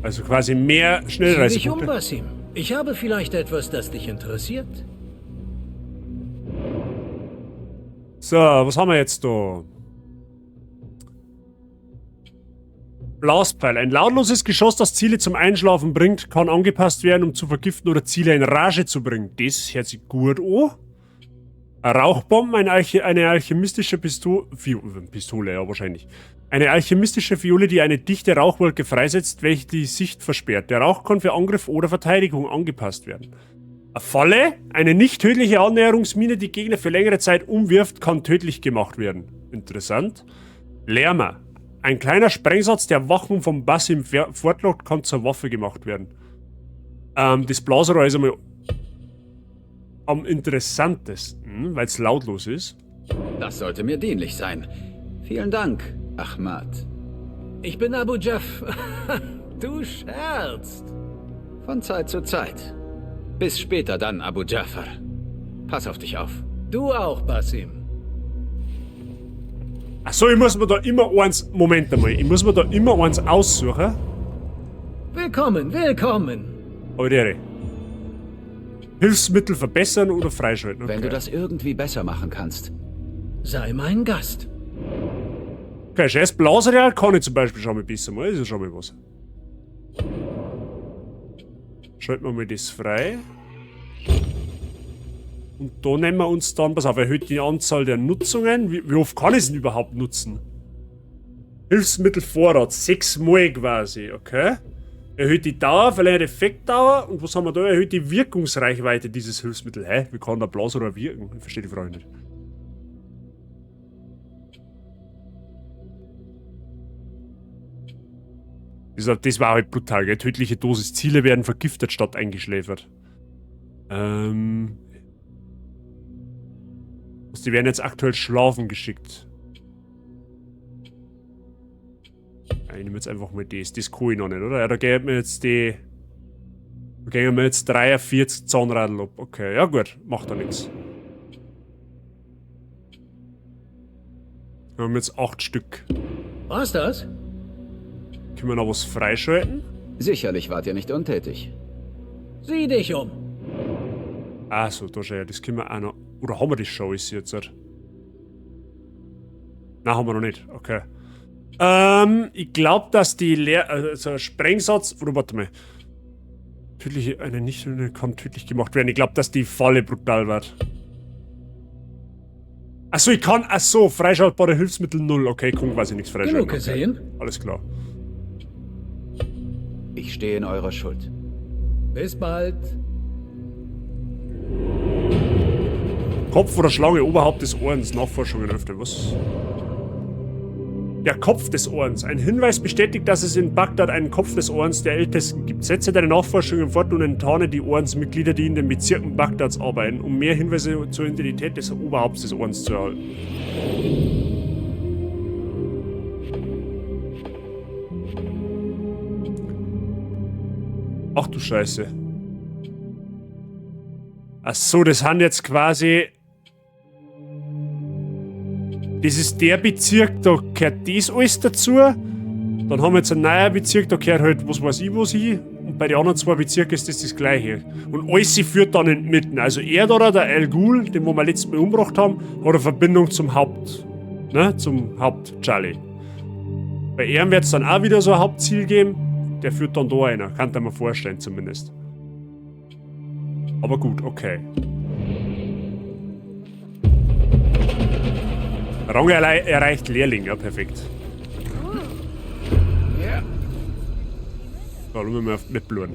Also quasi mehr Sieh dich um, Schnellreisepunkte. Basim. Ich habe vielleicht etwas, das dich interessiert. So, was haben wir jetzt da? Blaspfeil. Ein lautloses Geschoss, das Ziele zum Einschlafen bringt, kann angepasst werden, um zu vergiften oder Ziele in Rage zu bringen. Das hört sich gut an. Eine Rauchbombe, eine alchemistische Pistole, Pistole, ja, wahrscheinlich. Eine alchemistische Fiole, die eine dichte Rauchwolke freisetzt, welche die Sicht versperrt. Der Rauch kann für Angriff oder Verteidigung angepasst werden. Eine Falle, eine nicht tödliche Annäherungsmine, die Gegner für längere Zeit umwirft, kann tödlich gemacht werden. Interessant. Lärmer. Ein kleiner Sprengsatz, der Wachen vom Basim fortlockt, kann zur Waffe gemacht werden. Das Blasrohr ist einmal am interessantesten, weil's lautlos ist. Das sollte mir dienlich sein. Vielen Dank, Ahmad. Ich bin Abu Jaff. Du scherzt. Von Zeit zu Zeit. Bis später dann, Abu Jafar. Pass auf dich auf. Du auch, Basim. Achso, ich muss mir da immer eins... Moment einmal. Ich muss mir da immer eins aussuchen. Willkommen, willkommen. Alter. Hilfsmittel verbessern oder freischalten. Okay. Wenn du das irgendwie besser machen kannst. Sei mein Gast. Okay, scheiß Blasereal kann ich zum Beispiel schon mal besser machen. Das ist ja schon mal was. Schalten wir mal das frei. Und da nehmen wir uns dann, pass auf, erhöht die Anzahl der Nutzungen. Wie oft kann ich es denn überhaupt nutzen? Hilfsmittelvorrat, 6 Mal quasi, okay. Erhöht die Dauer, verlängert Effektdauer. Und was haben wir da? Erhöht die Wirkungsreichweite dieses Hilfsmittels. Hä? Wie kann der Blasrohr wirken? Ich verstehe die Frage nicht. Das war halt brutal, gell? Tödliche Dosis. Ziele werden vergiftet statt eingeschläfert. Die werden jetzt aktuell schlafen geschickt. Ja, ich nehme jetzt einfach mal das. Das kann ich noch nicht, oder? Ja, da gehen wir jetzt die... Da gehen wir jetzt 43 Zahnradl ab. Okay, ja gut. Macht ja nichts. Wir haben jetzt 8 Stück. War's das? Können wir noch was freischalten? Sicherlich wart ihr nicht untätig. Sieh dich um. Ach so, da schau her, das können wir auch noch. Oder haben wir das schon alles jetzt? Nein, haben wir noch nicht. Okay. Ich glaub, dass die also Sprengsatz. Oder warte mal. Tödliche, eine nicht kann tödlich gemacht werden. Ich glaub, dass die Falle brutal wird. Achso, ich kann. Achso, freischaltbare Hilfsmittel 0. Okay, ich kann quasi nichts freischalten. Genug gesehen. Okay. Alles klar. Ich stehe in eurer Schuld. Bis bald. Kopf oder Schlange oberhalb des Ordens. Nachforschungen öffnen. Was? Der Kopf des Ordens. Ein Hinweis bestätigt, dass es in Bagdad einen Kopf des Ordens der Ältesten gibt. Setze deine Nachforschungen fort und enttarne die Ordensmitglieder, die in den Bezirken Bagdads arbeiten, um mehr Hinweise zur Identität des Oberhaupts des Ordens zu erhalten. Ach du Scheiße. Ach so, das sind jetzt quasi... Das ist der Bezirk, da gehört das alles dazu. Dann haben wir jetzt einen neuen Bezirk, da gehört halt was weiß ich was hin. Und bei den anderen 2 Bezirken ist das das Gleiche. Und alles führt dann in die Mitten. Also er da, der El Ghul, den wo wir letztes Mal umgebracht haben, hat eine Verbindung zum Haupt... Ne? Zum Haupt-Charlie. Bei ihm wird's dann auch wieder so ein Hauptziel geben. Der führt dann da einer. Kann ich mir vorstellen zumindest. Aber gut, okay. Rang erreicht Lehrling, ja perfekt. Ja. So, lassen wir mal auf die Map schauen.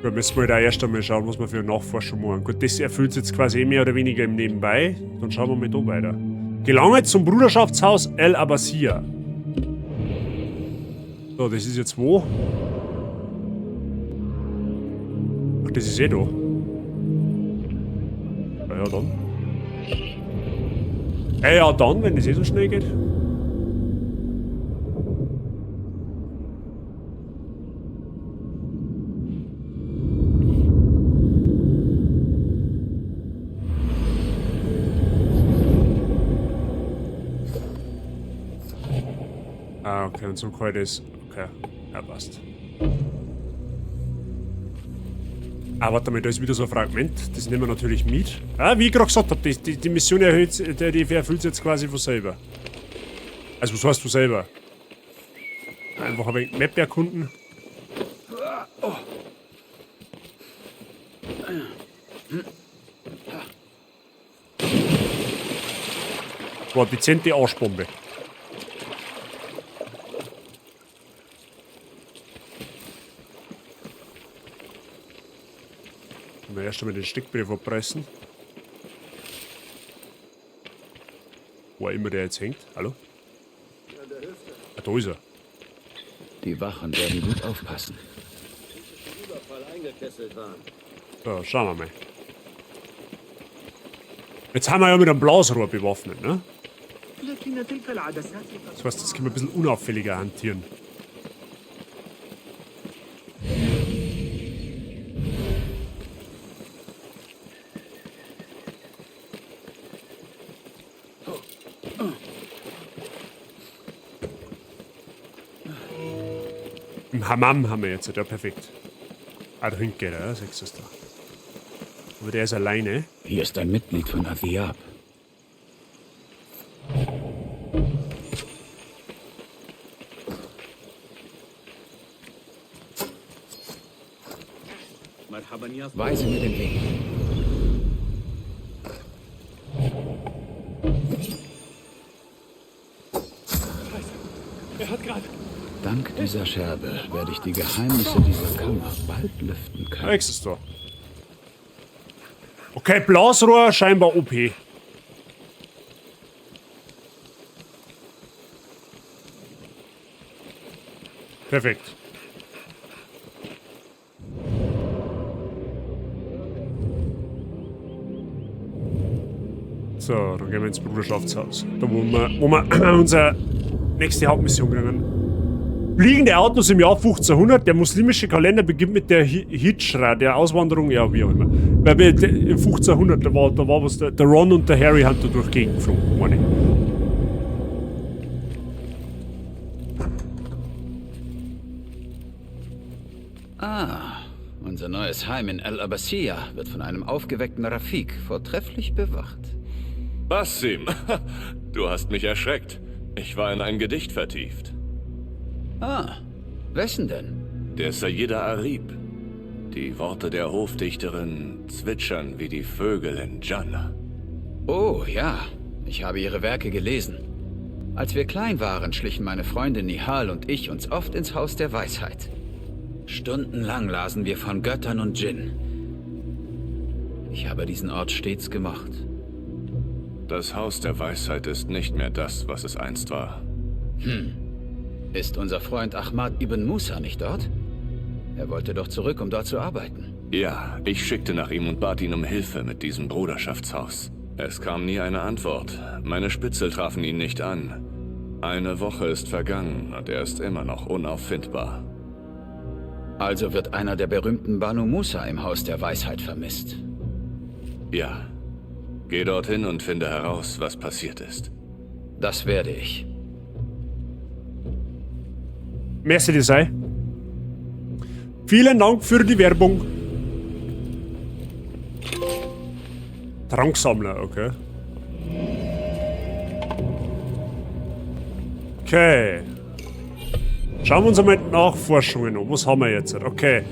Gut, müssen wir da erst einmal schauen, was wir für eine Nachforschung machen. Gut, das erfüllt jetzt quasi mehr oder weniger im Nebenbei. Dann schauen wir mal da weiter. Gelange zum Bruderschaftshaus El Abbasiyya. So, das ist jetzt wo? Ach, das ist eh da. Na ja, dann. Ja, dann, wenn das eh so schnell geht. Ah, okay, und so kann ich das. Okay, ja, passt. Ah, warte mal, da ist wieder so ein Fragment. Das nehmen wir natürlich mit. Ah, wie ich gerade gesagt habe, die Mission erhöht, die erfüllt sich jetzt quasi von selber. Also, was heißt von selber? Einfach ein wenig Map erkunden. Boah, dezente Arschbombe. Mal erst einmal den Steckbrief abreißen. Wo auch immer der jetzt hängt. Hallo? Ah, da ist er. Die Wachen werden gut aufpassen. So, schauen wir mal. Jetzt haben wir ja mit einem Blasrohr bewaffnet, ne? Das heißt, jetzt können wir ein bisschen unauffälliger hantieren. Im Hammam haben wir jetzt, ja, perfekt. Ah, da hinten geht er, ja, siehst du das da. Aber der ist alleine. Hier ist ein Mitglied von Athiab. Weise mir den Weg. Er hat gerade. Dank dieser Scherbe werde ich die Geheimnisse dieser Kammer bald lüften können. Nächstes da. Okay, Blasrohr scheinbar OP. Perfekt. So, dann gehen wir ins Bruderschaftshaus. Da wo wir unsere nächste Hauptmission kriegen. Fliegende Autos im Jahr 1500. Der muslimische Kalender beginnt mit der Hijra, der Auswanderung, ja, wie auch immer. Weil wir, im 1500, da war was, der Ron und der Harry haben da durch die Gegend geflogen, meine ich. Ah, unser neues Heim in El Abbasiyah wird von einem aufgeweckten Rafik vortrefflich bewacht. Basim, du hast mich erschreckt. Ich war in ein Gedicht vertieft. Ah, wessen denn? Der Sayyida Arib. Die Worte der Hofdichterin zwitschern wie die Vögel in Jannah. Oh ja, ich habe ihre Werke gelesen. Als wir klein waren, schlichen meine Freundin Nihal und ich uns oft ins Haus der Weisheit. Stundenlang lasen wir von Göttern und Djinn. Ich habe diesen Ort stets gemocht. Das Haus der Weisheit ist nicht mehr das, was es einst war. Hm. Ist unser Freund Ahmad ibn Musa nicht dort? Er wollte doch zurück, um dort zu arbeiten. Ja, ich schickte nach ihm und bat ihn um Hilfe mit diesem Bruderschaftshaus. Es kam nie eine Antwort. Meine Spitzel trafen ihn nicht an. Eine Woche ist vergangen und er ist immer noch unauffindbar. Also wird einer der berühmten Banu Musa im Haus der Weisheit vermisst. Ja. Geh dorthin und finde heraus, was passiert ist. Das werde ich. Merci, Desai. Vielen Dank für die Werbung. Tranksammler, okay. Okay. Schauen wir uns einmal die Nachforschungen an. Was haben wir jetzt? Okay.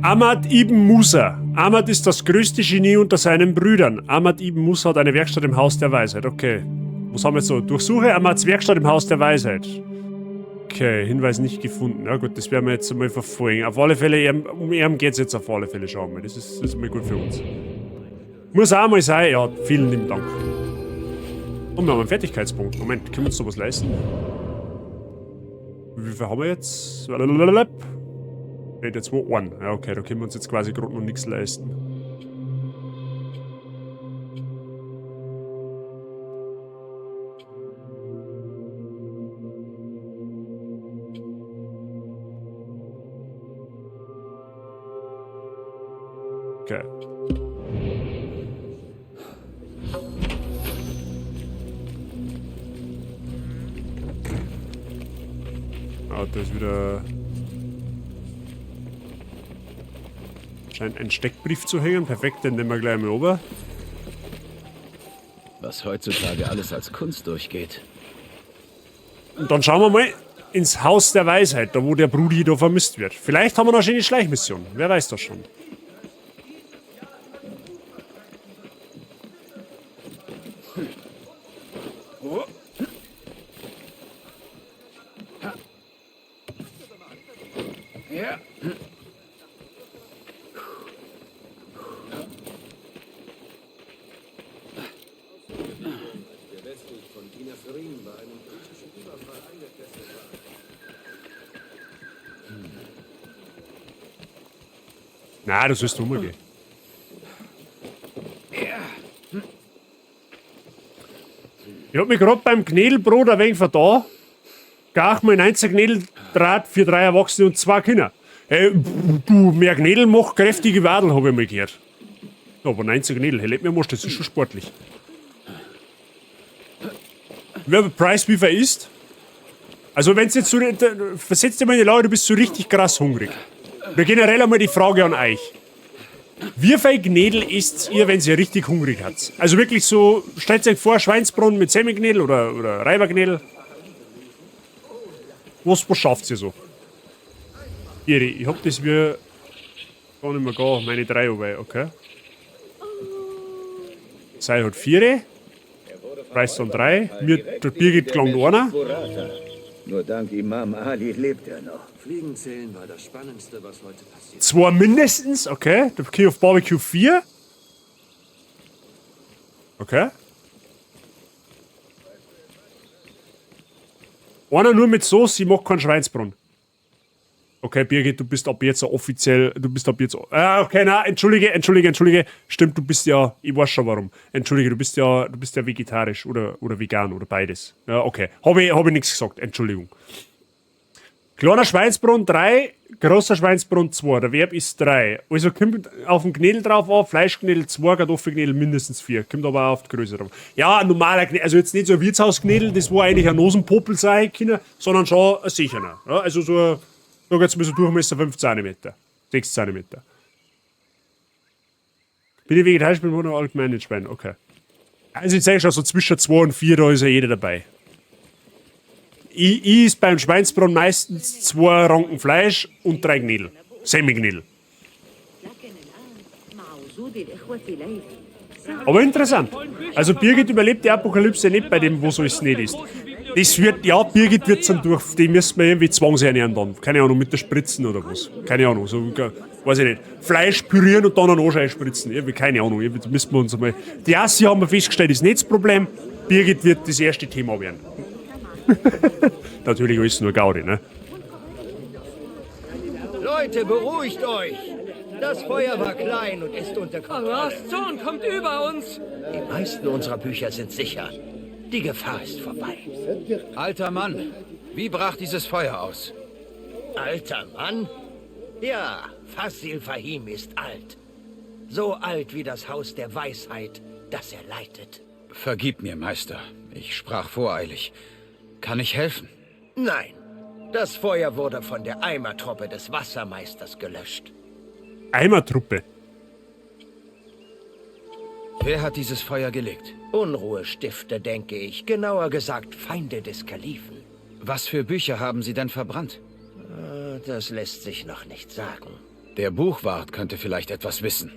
Ahmad ibn Musa. Ahmad ist das größte Genie unter seinen Brüdern. Ahmad ibn Musa hat eine Werkstatt im Haus der Weisheit. Okay. Was haben wir jetzt so? Durchsuche Ahmads Werkstatt im Haus der Weisheit. Okay, Hinweis nicht gefunden. Na gut, das werden wir jetzt einmal verfolgen. Auf alle Fälle, um ihn geht's jetzt auf alle Fälle schon mal. Das ist mal gut für uns. Muss auch mal sein. Ja, vielen lieben Dank. Und wir haben einen Fertigkeitspunkt. Moment, können wir uns da was leisten? Wie viel haben wir jetzt? Ne, der 2 1. Ja, okay, da können wir uns jetzt quasi gerade noch nichts leisten. Okay. Ah, da ist wieder... Scheint ein Steckbrief zu hängen. Perfekt, den nehmen wir gleich mal rüber. Was heutzutage alles als Kunst durchgeht. Und dann schauen wir mal ins Haus der Weisheit, da wo der Brudi da vermisst wird. Vielleicht haben wir noch eine schöne Schleichmission. Wer weiß das schon. Ja. Na, das sollst du umgehen. Ich hab mich grad beim Knädelbrot ein wenig vertan. Gach mal 19 Knädeldraht für 3 Erwachsene und 2 Kinder. Hey, du, mehr Knädel macht kräftige Wadel, hab ich mal gehört. Aber 19 Knädel, hey, leck mir mal, das ist schon sportlich. Wer Price wie viel isst? Also wenn's jetzt so, versetzt dir mal in die Lage, du bist so richtig krass hungrig. Oder generell einmal die Frage an euch. Wie viel Knädel isst ihr, wenn ihr richtig hungrig habt? Also wirklich so, stellt euch vor, Schweinsbraten mit Semmelknädel oder Reiberknädel. Was schafft ihr so? Hier, ich hab das wie gar nicht mehr gar, meine 3 wobei, okay. Sei hat 4. Preis dann 3. Mir, der Birgit klangt einer. Nur dank Imam Ali lebt er noch. Fliegenzählen war das Spannendste, was heute passiert. 2 mindestens, okay. Der King of Barbecue 4. Okay. Einer nur mit Soße, ich mach keinen Schweinsbraten. Okay, Birgit, du bist ab jetzt offiziell, du bist ab jetzt, okay, na, entschuldige. Stimmt, du bist ja, ich weiß schon warum. Entschuldige, du bist ja vegetarisch oder vegan oder beides. Ja, okay. Hab ich nichts gesagt, Entschuldigung. Kleiner Schweinsbraten 3, großer Schweinsbraten 2, der Verb ist 3. Also kommt auf den Knädel drauf an, Fleischknädel 2, Kartoffelknädel mindestens 4. Kommt aber auch auf die Größe drauf. Ja, ein normaler Knädel, also jetzt nicht so ein Wirtshausknädel, das wo eigentlich ein Nosenpopel sein kann, sondern schon ein sicherer. Ja, also so ein, sag jetzt mal so Durchmesser 5 cm, 6 cm. Bin ich vegetarisch, bin ich nur allgemein nicht Schwein, okay. Also ich zeige schon so zwischen 2 und 4, da ist ja jeder dabei. Ich is beim Schweinsbraten meistens 2 Ranken Fleisch und 3 Knädel. Semiknädel. Aber interessant. Also Birgit überlebt die Apokalypse nicht bei dem, wo so alles nicht ist. Das wird, ja, Birgit wird's dann durch, die müssen wir irgendwie zwangsernähren dann. Keine Ahnung, mit der Spritzen oder was. Keine Ahnung, so, weiß ich nicht. Fleisch pürieren und dann einen Arsch einspritzen. Irgendwie, keine Ahnung, irgendwie müssen wir uns einmal. Die Assi haben wir festgestellt, ist nicht das Problem. Birgit wird das erste Thema werden. Natürlich ist es nur Gaudi, ne? Leute, beruhigt euch! Das Feuer war klein und ist unter Kontrolle. Allahs Zorn kommt über uns! Die meisten unserer Bücher sind sicher. Die Gefahr ist vorbei. Alter Mann, wie brach dieses Feuer aus? Alter Mann? Ja, Fazil Fahim ist alt. So alt wie das Haus der Weisheit, das er leitet. Vergib mir, Meister. Ich sprach voreilig. Kann ich helfen? Nein. Das Feuer wurde von der Eimertruppe des Wassermeisters gelöscht. Eimertruppe? Wer hat dieses Feuer gelegt? Unruhestifter, denke ich. Genauer gesagt, Feinde des Kalifen. Was für Bücher haben sie denn verbrannt? Das lässt sich noch nicht sagen. Der Buchwart könnte vielleicht etwas wissen.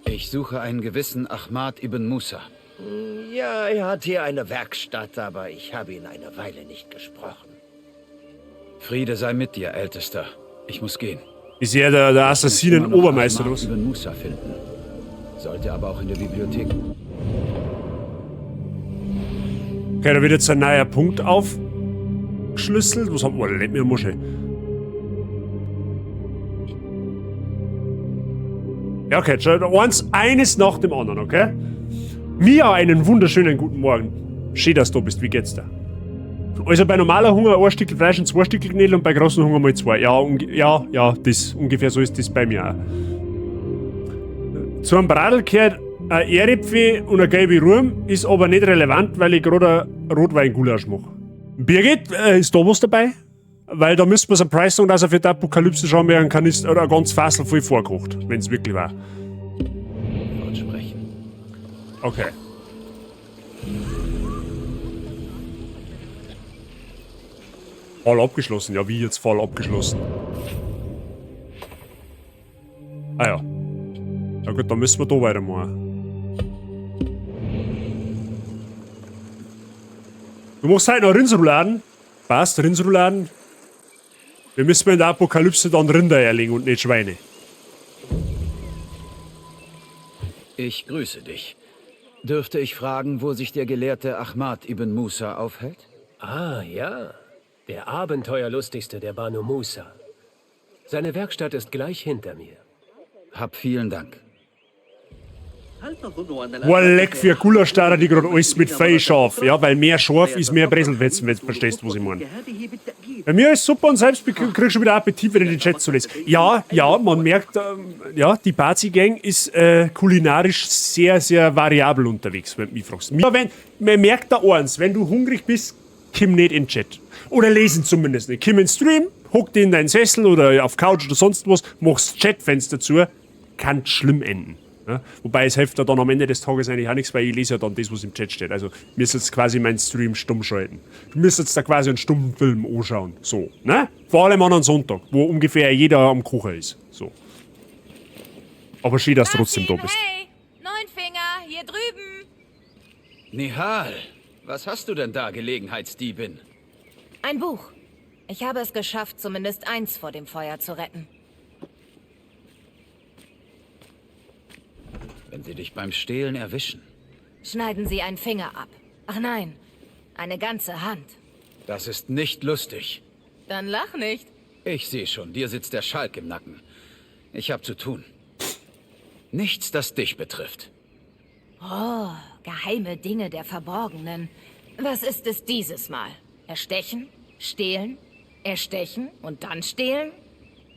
Ich suche einen gewissen Ahmad ibn Musa. Ja, er hat hier eine Werkstatt, aber ich habe ihn eine Weile nicht gesprochen. Friede sei mit dir, Ältester. Ich muss gehen. Ist er der Assassinen-Obermeister oder was? Ibn Musa finden. Sollte aber auch in der Bibliothek. Okay, da wird jetzt ein neuer Punkt aufgeschlüsselt. Was haben wir? Leck mir Musche. Ja, okay, eines nach dem anderen, okay? Mia, einen wunderschönen guten Morgen. Schön, dass du da bist. Wie geht's dir? Also bei normaler Hunger ein Stück Fleisch und zwei Stück Knödel und bei großem Hunger mal zwei. Ja, ja, ja, das ungefähr so ist das bei mir auch. Zu einem Bradl gehört ein Erdäpfel und eine gelbe Ruhm, ist aber nicht relevant, weil ich gerade ein Rotweingulasch mache. Birgit, ist da was dabei? Weil da müsste man Surprise sagen, dass er für die Apokalypse schon mehr einen Kanister oder ein ganz Fassel voll vorkocht, wenn es wirklich war. Sprechen. Okay. Fall abgeschlossen. Ja, wie jetzt Fall abgeschlossen? Ah ja. Na gut, dann müssen wir da weitermachen. Du machst halt noch Rindsrouladen. Passt, Rindsrouladen. Wir müssen in der Apokalypse dann Rinder erlegen und nicht Schweine. Ich grüße dich. Dürfte ich fragen, wo sich der Gelehrte Ahmad ibn Musa aufhält? Ah, ja. Der abenteuerlustigste der Banu Musa. Seine Werkstatt ist gleich hinter mir. Hab vielen Dank. Boah, leck für Gulaschstarrer, die gerade alles mit Fei scharf. Ja, weil mehr scharf ist mehr Breselwetzen, wenn du verstehst, was ich meine. Bei mir ist super und selbst krieg schon wieder Appetit, wenn ich den Chat so lese. Ja, ja, man merkt, ja, die Bazi-Gang ist kulinarisch sehr, sehr variabel unterwegs, wenn du mich fragst. Ja, man merkt da eins, wenn du hungrig bist, komm nicht in den Chat. Oder lesen zumindest nicht. Komm in den Stream, hock dich in deinen Sessel oder auf Couch oder sonst was, machst Chatfenster zu, kann schlimm enden. Ja? Wobei es hilft ja dann am Ende des Tages eigentlich auch nichts, weil ich lese ja dann das, was im Chat steht. Also müsst jetzt quasi meinen Stream stumm schalten. Du müsstest da quasi einen stummen Film anschauen. So, ne? Vor allem an einem Sonntag, wo ungefähr jeder am Kochen ist. So. Aber schön, dass du trotzdem da bist. Hey, Neunfinger, hier drüben. Nihal, was hast du denn da, Gelegenheitsdiebin? Ein Buch. Ich habe es geschafft, zumindest eins vor dem Feuer zu retten. Wenn sie dich beim Stehlen erwischen. Schneiden Sie einen Finger ab. Ach nein, eine ganze Hand. Das ist nicht lustig. Dann lach nicht. Ich sehe schon, dir sitzt der Schalk im Nacken. Ich hab zu tun. Nichts, das dich betrifft. Oh, geheime Dinge der Verborgenen. Was ist es dieses Mal? Erstechen? Stehlen? Erstechen und dann stehlen?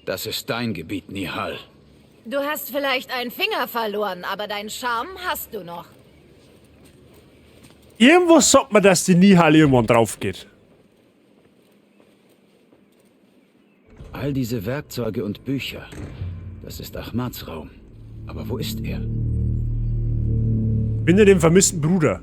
Das ist dein Gebiet, Nihal. Du hast vielleicht einen Finger verloren, aber deinen Charme hast du noch. Irgendwo sagt man, dass die Nihal irgendwann drauf geht. All diese Werkzeuge und Bücher, das ist Ahmads Raum. Aber wo ist er? Finde den vermissten Bruder.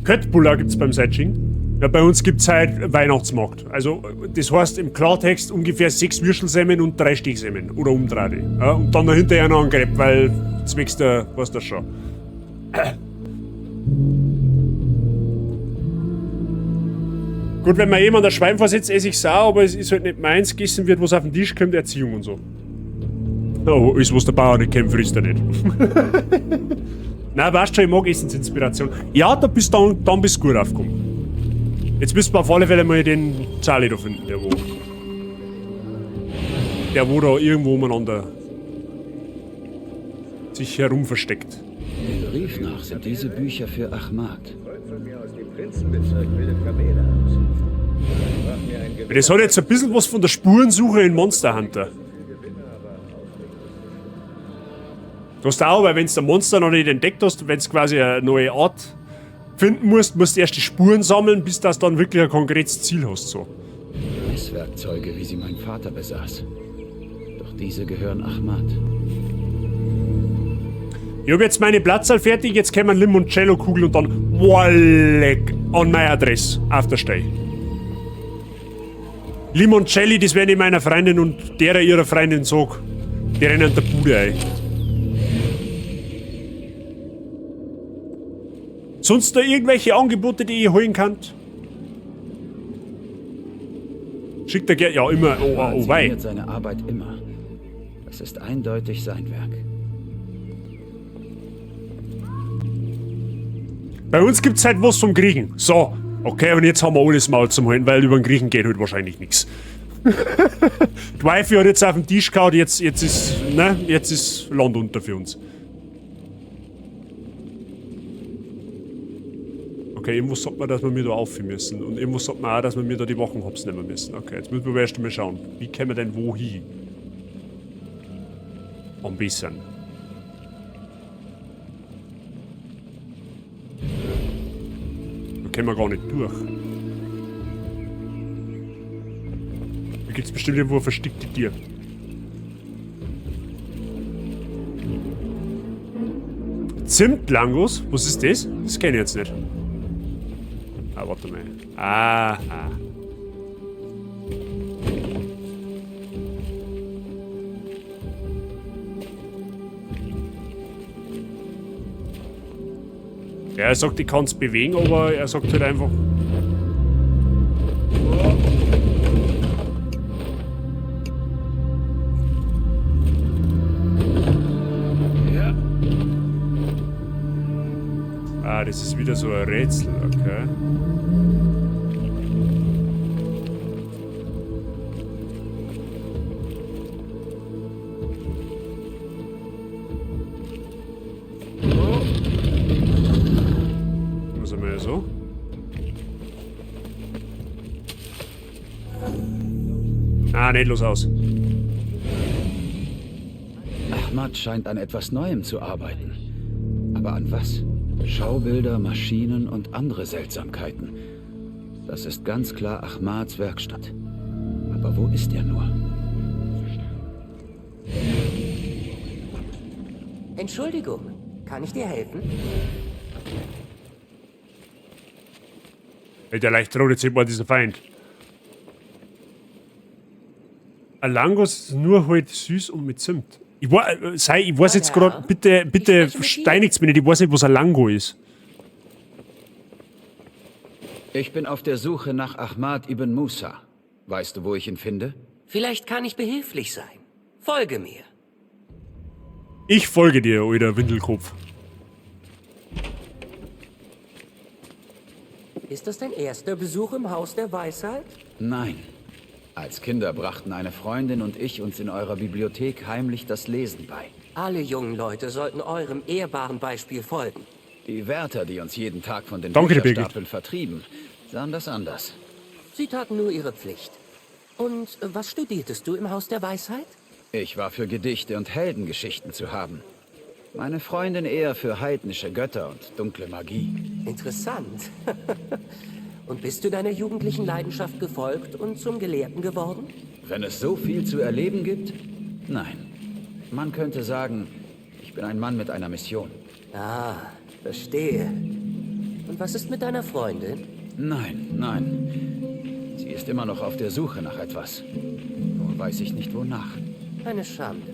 Köttbullar gibt's beim Seitsching. Ja, bei uns gibt's halt Weihnachtsmarkt. Also, das heißt im Klartext ungefähr 6 Würstelsemmen und 3 Stichsemmen. Oder umdrehte. Ja, und dann dahinter noch ein Crepe, weil zwecks der, weißt du schon. Gut, wenn mir jemand ein Schwein vorsetzt, esse ich's auch, aber es ist halt nicht meins. Gegessen wird, was auf den Tisch kommt, Erziehung und so. Oh, alles, was der Bauer nicht kennt, frisst er nicht. Nein, weißt schon, ich mag Essensinspiration. Ja, da bist du dann bist du gut aufgekommen. Jetzt müssen wir auf alle Fälle mal den Charlie da finden, der wo da irgendwo umeinander sich herum versteckt. Dem Brief nach sind diese Bücher für Ahmad. Das hat jetzt ein bisschen was von der Spurensuche in Monster Hunter. Du hast auch, weil wenn du ein Monster noch nicht entdeckt hast, wenn du quasi eine neue Art finden musst, musst du erst die Spuren sammeln, bis du dann wirklich ein konkretes Ziel hast. So. Messwerkzeuge, wie sie mein Vater besaß. Doch diese gehören Ahmad. Ich hab jetzt meine Platzal fertig, jetzt kämen Limoncello-Kugel und dann Walleck an meine Adresse auf der Stelle. Limoncelli, das werde ich meiner Freundin und derer ihrer Freundin sag. Die rennen der Bude ein. Sonst da irgendwelche Angebote, die ihr holen könnt? Schickt er gerne. Ja, immer. Oh, oh, oh, wei. Seine Arbeit immer. Das ist eindeutig sein Werk. Bei uns gibt's halt was vom Griechen. So, okay, und jetzt haben wir alles Maul zum Holen, weil über den Griechen geht halt wahrscheinlich nix. Die Wifi hat jetzt auf den Tisch gehauen, jetzt ist, ne, jetzt ist Land unter für uns. Okay, irgendwo sagt man, dass wir mir da aufhören müssen. Und irgendwo sagt man auch, dass wir mir da die Wachen hops nehmen müssen. Okay, jetzt müssen wir erst einmal schauen. Wie kommen wir denn wo hin? Am besten. Da können wir gar nicht durch. Da gibt es bestimmt irgendwo eine versteckte Tür. Zimtlangos? Was ist das? Das kenne ich jetzt nicht. Ah, warte mal. Aha. Ja, er sagt, ich kann es bewegen, aber er sagt halt einfach. Ah, das ist wieder so ein Rätsel, okay. Was haben wir hier so? Ah, nicht los aus. Ahmad scheint an etwas Neuem zu arbeiten. Aber an was? Schaubilder, Maschinen und andere Seltsamkeiten. Das ist ganz klar Ahmads Werkstatt. Aber wo ist er nur? Entschuldigung, kann ich dir helfen? Ey, der leicht rot, jetzt war dieser Feind. Ein Langos ist nur halt süß und mit Zimt. Ich weiß jetzt gerade, bitte, bitte steinigt's mich nicht, ich weiß nicht, was ein Lango ist. Ich bin auf der Suche nach Ahmad ibn Musa. Weißt du, wo ich ihn finde? Vielleicht kann ich behilflich sein. Folge mir. Ich folge dir, alter Windelkopf. Ist das dein erster Besuch im Haus der Weisheit? Nein. Als Kinder brachten eine Freundin und ich uns in eurer Bibliothek heimlich das Lesen bei. Alle jungen Leute sollten eurem ehrbaren Beispiel folgen. Die Wärter, die uns jeden Tag von den Danke, Birgit. Bücherstapeln vertrieben, sahen das anders. Sie taten nur ihre Pflicht. Und was studiertest du im Haus der Weisheit? Ich war für Gedichte und Heldengeschichten zu haben. Meine Freundin eher für heidnische Götter und dunkle Magie. Interessant. Und bist du deiner jugendlichen Leidenschaft gefolgt und zum Gelehrten geworden? Wenn es so viel zu erleben gibt? Nein. Man könnte sagen, ich bin ein Mann mit einer Mission. Ah, verstehe. Und was ist mit deiner Freundin? Nein, nein. Sie ist immer noch auf der Suche nach etwas. Nur weiß ich nicht, wonach. Eine Schande.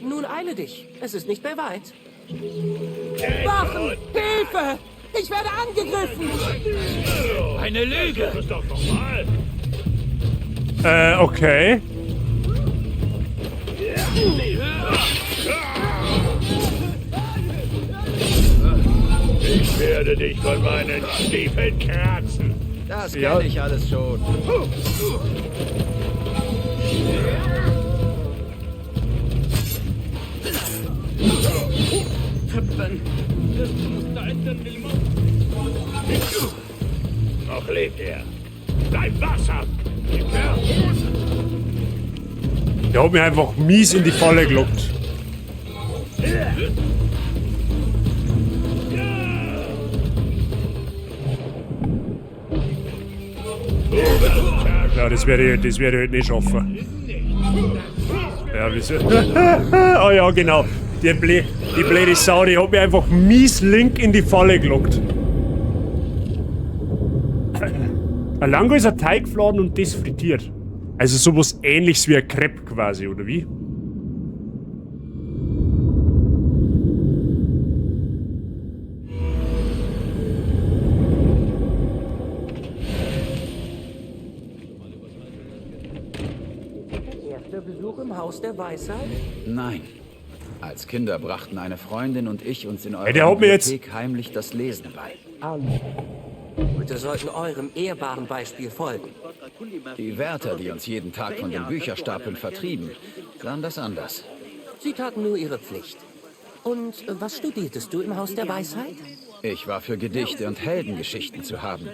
Nun eile dich. Es ist nicht mehr weit. Wachen! Hilfe! Ich werde angegriffen! Eine Lüge! Das ist doch normal. Okay. Ich werde dich von meinen Stiefeln kratzen. Das Ja. kenne ich alles schon. Noch lebt er. Bleib wachsam! Der hat mich einfach mies in die Falle gelockt. Ja, das werde ich halt nicht schaffen. Ja, wieso? Oh ja, genau. Die blöde Sau, die hat mich einfach mies link in die Falle gelockt. Ein Lango ist ein Teigfladen und das frittiert. Also sowas ähnliches wie ein Crepe quasi, oder wie? Dein erster Besuch im Haus der Weisheit? Nein. Als Kinder brachten eine Freundin und ich uns in eurer Ey, der haut mir jetzt- Bibliothek heimlich das Lesen bei. Alle Leute sollten eurem ehrbaren Beispiel folgen. Die Wärter, die uns jeden Tag von den Bücherstapeln vertrieben, sahen das anders. Sie taten nur ihre Pflicht. Und was studiertest du im Haus der Weisheit? Ich war für Gedichte und Heldengeschichten zu haben.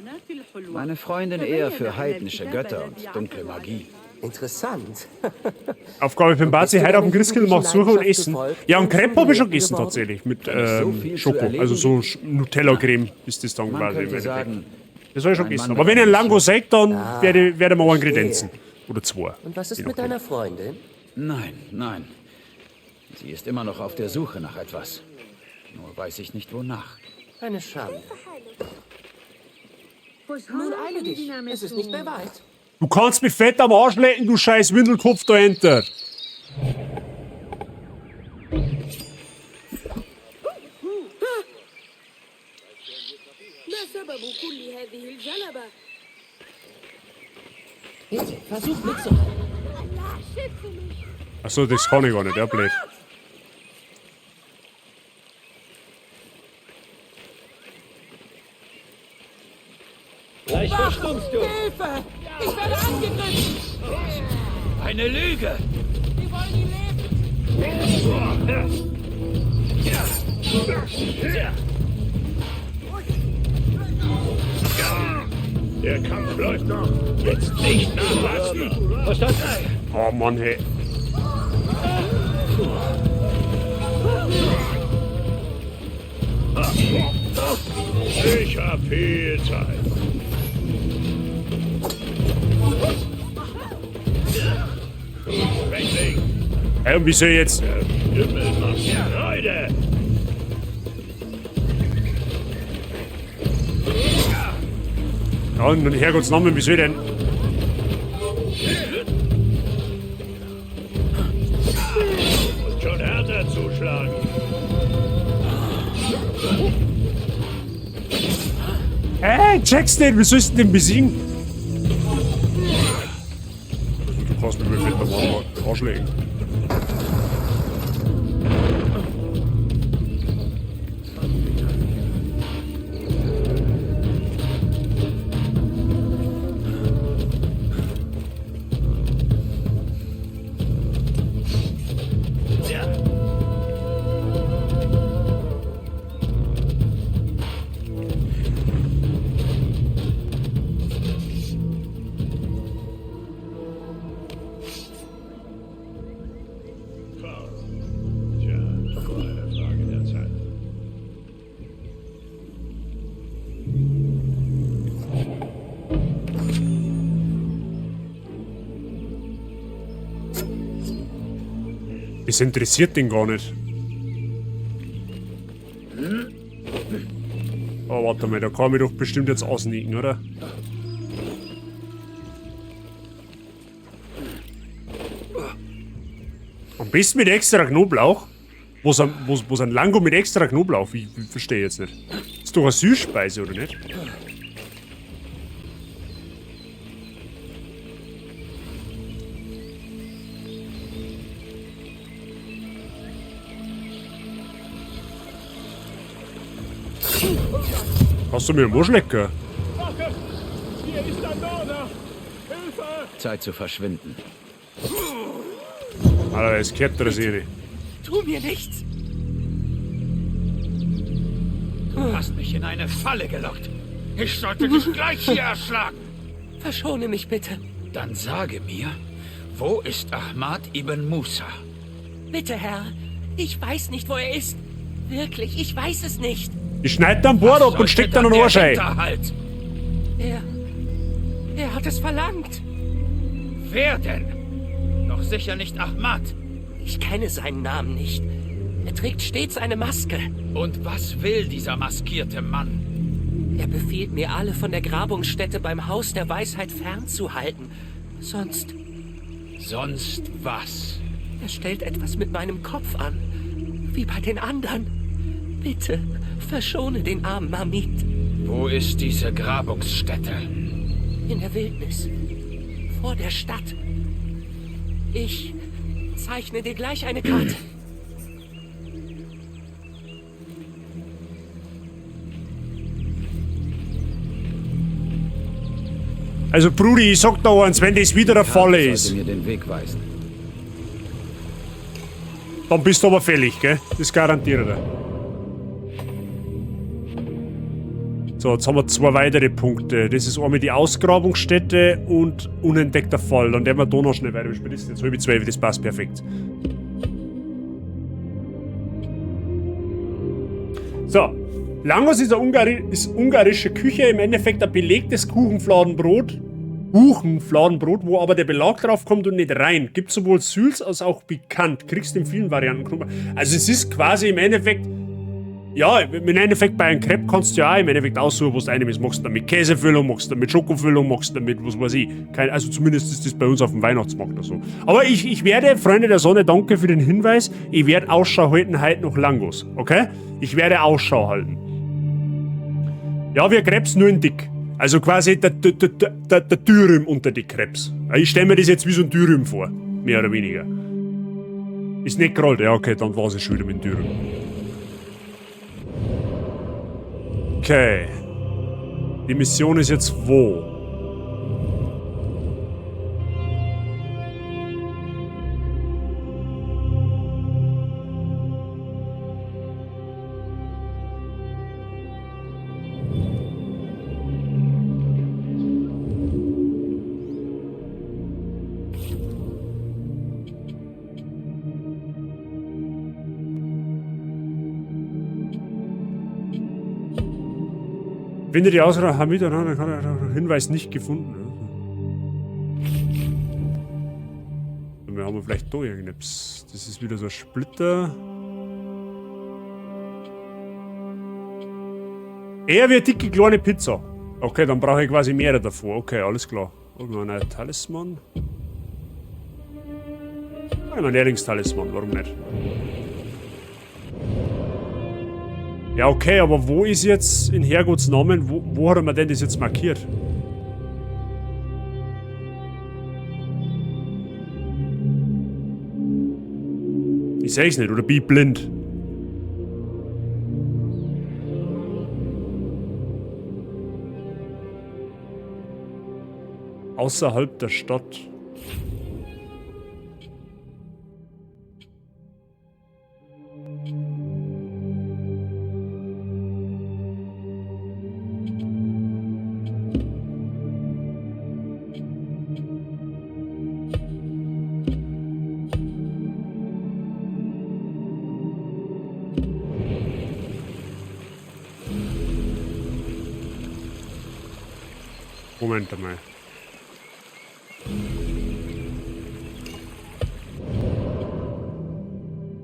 Meine Freundin eher für heidnische Götter und dunkle Magie. Interessant. Aufgabe für den Bazi, heute auf dem Christkindlmarkt suchen und essen. Ja, und Crepe habe ich schon gegessen geworden? tatsächlich. Mit Wenn es so viel zu Schoko. erleben Also so Nutella-Creme ist das dann Man quasi im könnte Endeffekt. sagen, Das habe ich schon ein gegessen. Mann Aber mit wenn ich einen einer Lango sehe, dann Ah, werde ich mir einen verstehe. kredenzen. Oder zwei. Und was Je ist mit nachdem. deiner Freundin? Nein, nein. Sie ist immer noch auf der Suche nach etwas. Nur weiß ich nicht, wonach. Eine Schande. Nun eile dich. Es ist nicht mehr weit. Du kannst mich fett am Arsch lecken, du scheiß Windelkopf da hinter. ما سبب كل هذه الجلبة؟ Bitte, versuch mitzuhalten. Achso, das kann ich gar nicht, ja blöd. Gleich verstummst du. Hilfe! Ich werde angegriffen! Eine Lüge! Sie wollen ihn leben! Der Kampf läuft noch. Jetzt nicht nachlassen. Verstanden? Oh Mann, hey. Ich hab viel Zeit. Schwächling! Hey, und wie soll ich jetzt. Der Dümmel macht Freude! Ja, und Herrgotts Namen, wie soll ich denn. Muss schon härter zuschlagen. Hey, check's nicht, wie sollst du denn besiegen? Also, du kannst mich mit fett am Arsch legen. Tja, nur eine Frage der Zeit. Das interessiert den gar nicht. Oh, warte mal, da kann ich mich doch bestimmt jetzt ausnicken, oder? Am besten mit extra Knoblauch. Was ein Lango mit extra Knoblauch? Ich verstehe jetzt nicht. Ist doch eine Süßspeise, oder nicht? Kannst du mir am Arsch lecken? Wache! Hier ist ein Mörder! Hilfe! Zeit zu verschwinden. Alter, es kehrt der Seele. Tu mir nichts! Du hast mich in eine Falle gelockt. Ich sollte dich gleich hier erschlagen. Verschone mich bitte. Dann sage mir, wo ist Ahmad ibn Musa? Bitte, Herr. Ich weiß nicht, wo er ist. Wirklich, ich weiß es nicht. Ich schneid dein Bord ab und steck dann einen Arsch ein. Hinterhalt. Er hat es verlangt. Wer denn? Doch sicher nicht Ahmad. Ich kenne seinen Namen nicht. Er trägt stets eine Maske. Und was will dieser maskierte Mann? Er befiehlt mir, alle von der Grabungsstätte beim Haus der Weisheit fernzuhalten. Sonst. Sonst was? Er stellt etwas mit meinem Kopf an. Wie bei den anderen. Bitte, verschone den armen Mamit. Wo ist diese Grabungsstätte? In der Wildnis. Vor der Stadt. Ich zeichne dir gleich eine Karte. Also Brudi, ich sag da eins, wenn das wieder der Falle Karte ist. sollte mir den Weg weisen. Dann bist du aber fällig, gell? Das garantiere ich dir. So, jetzt haben wir zwei weitere Punkte. Das ist einmal die Ausgrabungsstätte und unentdeckter Fall. Dann werden wir da noch schnell weiter. Spätestens jetzt 11:30, das passt perfekt. So. Langos ist, ist ungarische Küche, im Endeffekt ein belegtes Kuchenfladenbrot. Kuchenfladenbrot, wo aber der Belag drauf kommt und nicht rein. Gibt sowohl süß als auch pikant. Kriegst in vielen Varianten. Also es ist quasi im Endeffekt... Ja, im Endeffekt bei einem Crepe kannst du ja auch im Endeffekt aussuchen, was du einnimmst. Machst du dann mit Käsefüllung, machst du dann mit Schokofüllung, machst du damit, was weiß ich. Also zumindest ist das bei uns auf dem Weihnachtsmarkt oder so. Aber ich werde, Freunde der Sonne, danke für den Hinweis, ich werde Ausschau halten heute noch Langos, okay? Ich werde Ausschau halten. Ja, wir Krebs nur in dick. Also quasi der Dürüm unter die Krebs. Ich stelle mir das jetzt wie so ein Dürüm vor, mehr oder weniger. Ist nicht gerollt, ja okay, dann war es schon wieder mit dem Dürüm. Okay. Die Mission ist jetzt wo? Finde die Ausrede, Hamid hat Hinweis nicht gefunden. Wir haben vielleicht da irgendetwas. Das ist wieder so ein Splitter. Eher wie eine dicke kleine Pizza. Okay, dann brauche ich quasi mehrere davor. Okay, alles klar. Oh, noch ein Talisman. Ein Lehrlingstalisman, warum nicht? Ja, okay, aber wo ist jetzt in Herrgotts Namen, wo hat er mir denn das jetzt markiert? Ich seh's nicht, oder bin ich blind? Außerhalb der Stadt. Moment einmal.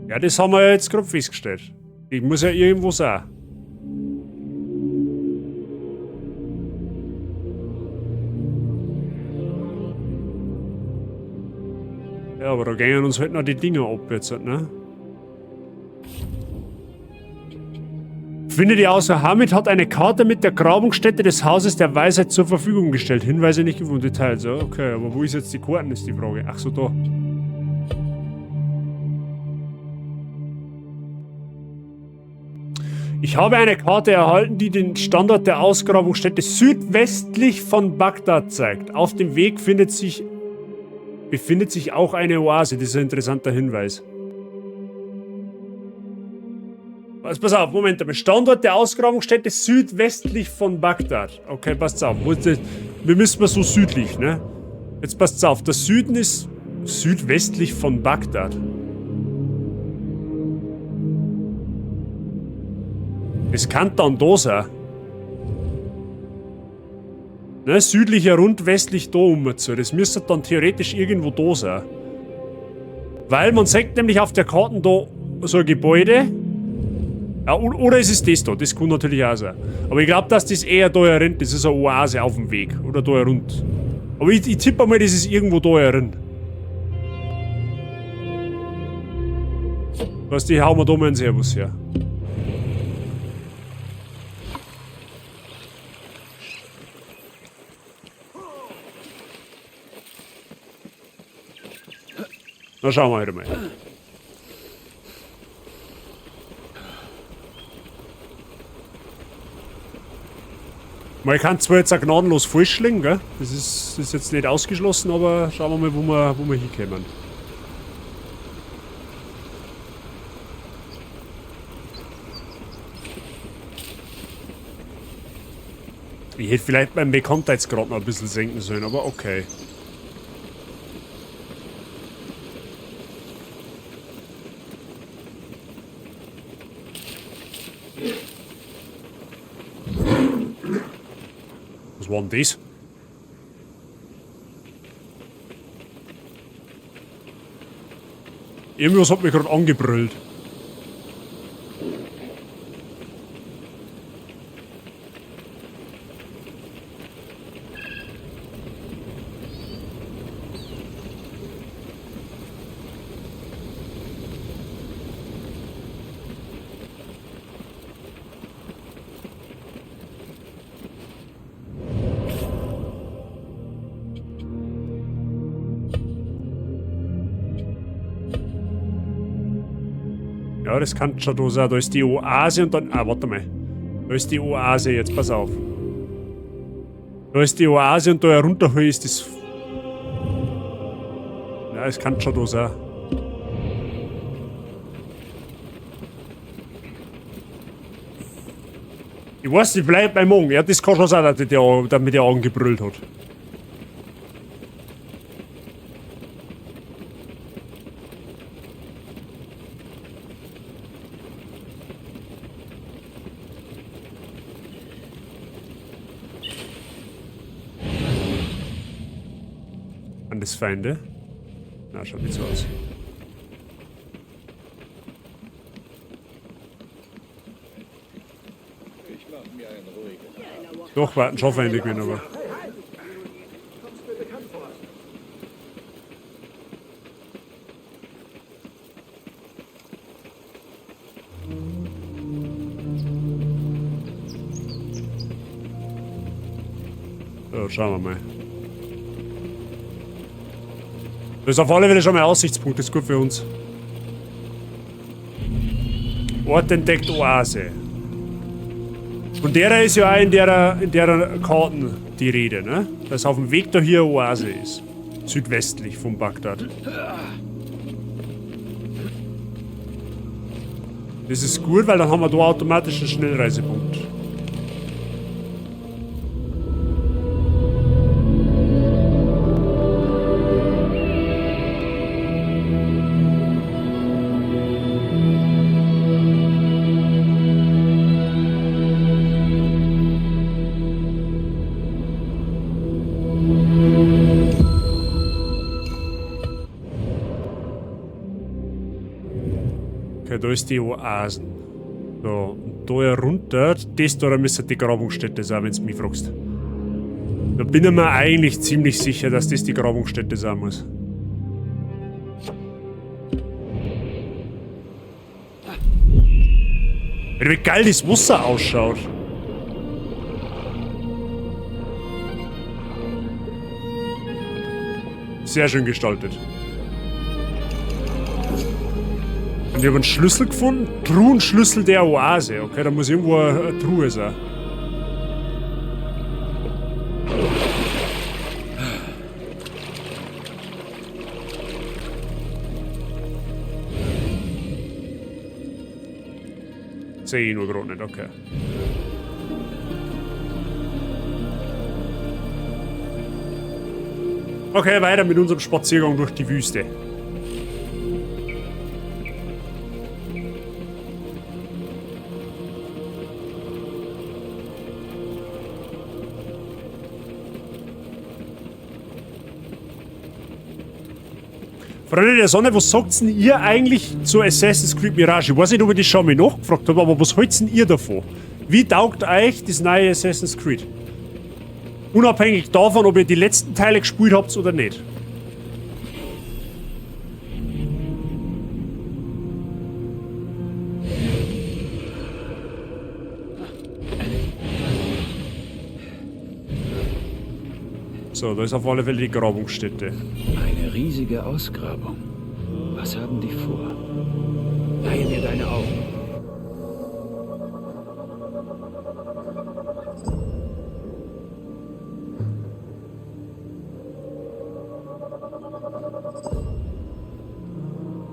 Ja, das haben wir ja jetzt gerade festgestellt. Ich muss ja irgendwo sein. Ja, aber da gehen uns halt noch die Dinger ab jetzt, ne? Finde die außer Hamid hat eine Karte mit der Grabungsstätte des Hauses der Weisheit zur Verfügung gestellt. Hinweise nicht gefunden, Details. Ja, okay, aber wo ist jetzt die Karten, ist die Frage. Ach so, da. Ich habe eine Karte erhalten, die den Standort der Ausgrabungsstätte südwestlich von Bagdad zeigt. Auf dem Weg befindet sich auch eine Oase. Das ist ein interessanter Hinweis. Was, pass auf, Moment, aber Standort der Ausgrabungsstätte südwestlich von Bagdad. Okay, passt auf. Wir müssen mal so südlich, ne? Jetzt passt auf, der Süden ist südwestlich von Bagdad. Es kann dann da sein. Ne, südlicher rund, westlich da um zu. Das müsste dann theoretisch irgendwo da sein. Weil man sieht nämlich auf der Karte da so ein Gebäude. Ja, oder ist es das da? Das kann natürlich auch sein. Aber ich glaube, dass das eher da herin, das ist eine Oase auf dem Weg. Oder da rund. Aber ich tippe mal, das ist irgendwo da herin. Weißt du, ich hau mir da mal einen Servus her. Na, schauen wir halt mal. Man kann zwar jetzt auch gnadenlos falsch liegen, gell? Das ist jetzt nicht ausgeschlossen, aber schauen wir mal, wo wir hinkommen. Ich hätte vielleicht meinen Bekanntheitsgrad noch ein bisschen senken sollen, aber okay. Was war denn das? Irgendwas hat mich gerade angebrüllt. Ja, das kann schon da sein. Da ist die Oase und dann... Ah, warte mal. Da ist die Oase jetzt, pass auf. Da ist die Oase und da herunter ist das... Ja, es kann schon da sein. Ich weiß nicht, bleib beim Morgen. Ja, das kann schon sein, dass der mit der angebrüllt hat. An das Feinde? Na, schaut nicht so aus. Doch, warten schon Feinde gewinnen, aber. So, schauen wir mal. Das ist auf alle Fälle schon mal Aussichtspunkt, das ist gut für uns. Ort entdeckt Oase. Und derer ist ja auch in derer Karten die Rede, ne? Dass auf dem Weg da hier Oase ist. Südwestlich von Bagdad. Das ist gut, weil dann haben wir da automatisch einen Schnellreisepunkt. Okay, da ist die Oasen. So, und da herunter, das da müsste die Grabungsstätte sein, wenn du mich fragst. Da bin ich mir eigentlich ziemlich sicher, dass das die Grabungsstätte sein muss. Wie geil das Wasser ausschaut. Sehr schön gestaltet. Und ich habe einen Schlüssel gefunden. Truhenschlüssel der Oase. Okay, da muss irgendwo eine Truhe sein. Sehe ich nur gerade nicht, okay. Okay, weiter mit unserem Spaziergang durch die Wüste. Freunde der Sonne, was sagt denn ihr eigentlich zu Assassin's Creed Mirage? Ich weiß nicht, ob ich das schon mal nachgefragt habe, aber was haltet denn ihr davon? Wie taugt euch das neue Assassin's Creed? Unabhängig davon, ob ihr die letzten Teile gespielt habt oder nicht. So, da ist auf alle Fälle die Grabungsstätte. Eine riesige Ausgrabung. Was haben die vor? Leihe mir deine Augen.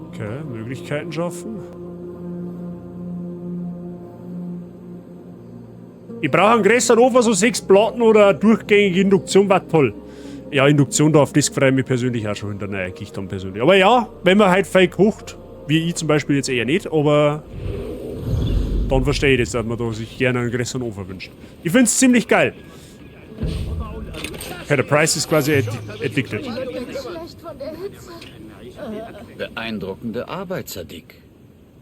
Okay, Möglichkeiten schaffen. Ich brauche einen größeren Ofen, so 6 Platten oder eine durchgängige Induktion, war toll. Ja, Induktion, da auf das freue ich mich persönlich auch schon in der neuen Küche dann persönlich. Aber ja, wenn man halt viel kocht, wie ich zum Beispiel jetzt eher nicht, aber dann verstehe ich das, dass man da sich gerne einen größeren Ofen wünscht. Ich finde es ziemlich geil. Okay, der Price ist quasi addicted. Beeindruckende Arbeit, Sadiq.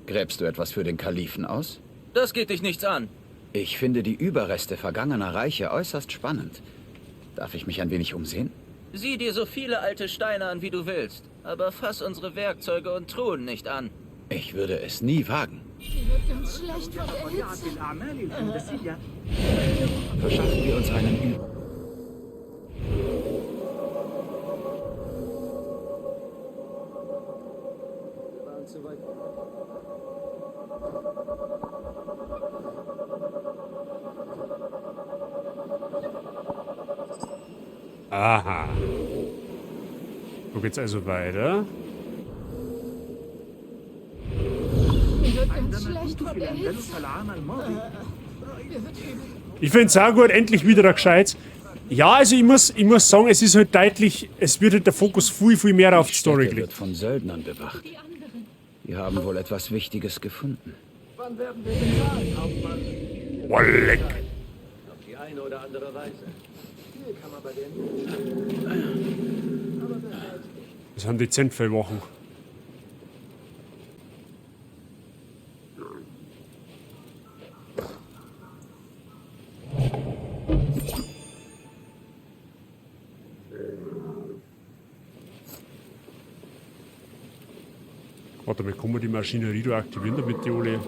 Gräbst du etwas für den Kalifen aus? Das geht dich nichts an. Ich finde die Überreste vergangener Reiche äußerst spannend. Darf ich mich ein wenig umsehen? Sieh dir so viele alte Steine an, wie du willst. Aber fass unsere Werkzeuge und Truhen nicht an. Ich würde es nie wagen. Mir wird ganz schlecht von der Hitze. Verschaffen wir uns einen Ü. Aha. Wo geht's also weiter? Mir wird ganz schlecht von der Hitze. Mir wird übel. Ich find's auch gut, endlich wieder ein gescheites. Ja, also ich muss sagen, es ist halt deutlich, es wird halt der Fokus viel, viel mehr auf die Story Stätte gelegt. wird von Söldnern bewacht. Die haben wohl etwas Wichtiges gefunden. Wann werden wir bezahlt, Hauptmann? Boah, leck. Auf die eine oder andere Weise. Viel kann man bei der nicht stellen. Aber besser als nichts. Das sind dezent viele Wochen. Warte mal, kann man die Maschinerie da aktivieren, damit die alle...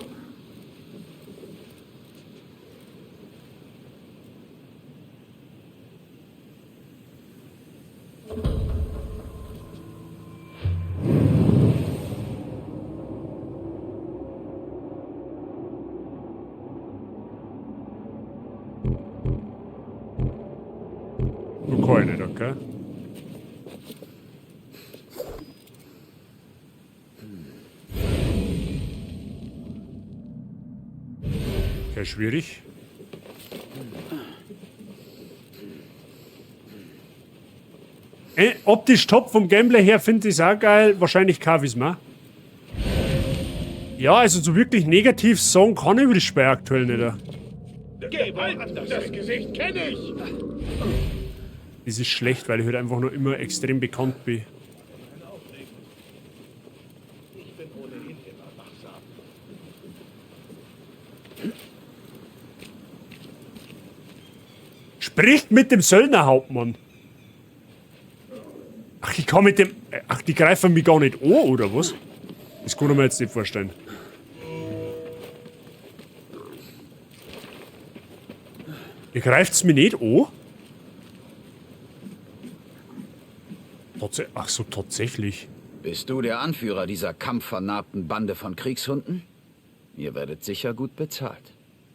Nur kann ich nicht, okay? Okay, schwierig. Optisch top vom Gameplay her finde ich es auch geil. Wahrscheinlich kaufe ich's mir. Ja, also so wirklich negativ sagen kann ich über das Spiel aktuell nicht. Gewalt, das Gesicht kenne ich! Das ist schlecht, weil ich halt einfach noch immer extrem bekannt bin. Ich bin ohnehin immer wachsam. Spricht mit dem Söldnerhauptmann. Ach, ich kann mit dem... Ach, die greifen mich gar nicht an, oder was? Das kann ich mir jetzt nicht vorstellen. Ihr greift's mir nicht an? Ach so, tatsächlich. Bist du der Anführer dieser kampfvernarbten Bande von Kriegshunden? Ihr werdet sicher gut bezahlt.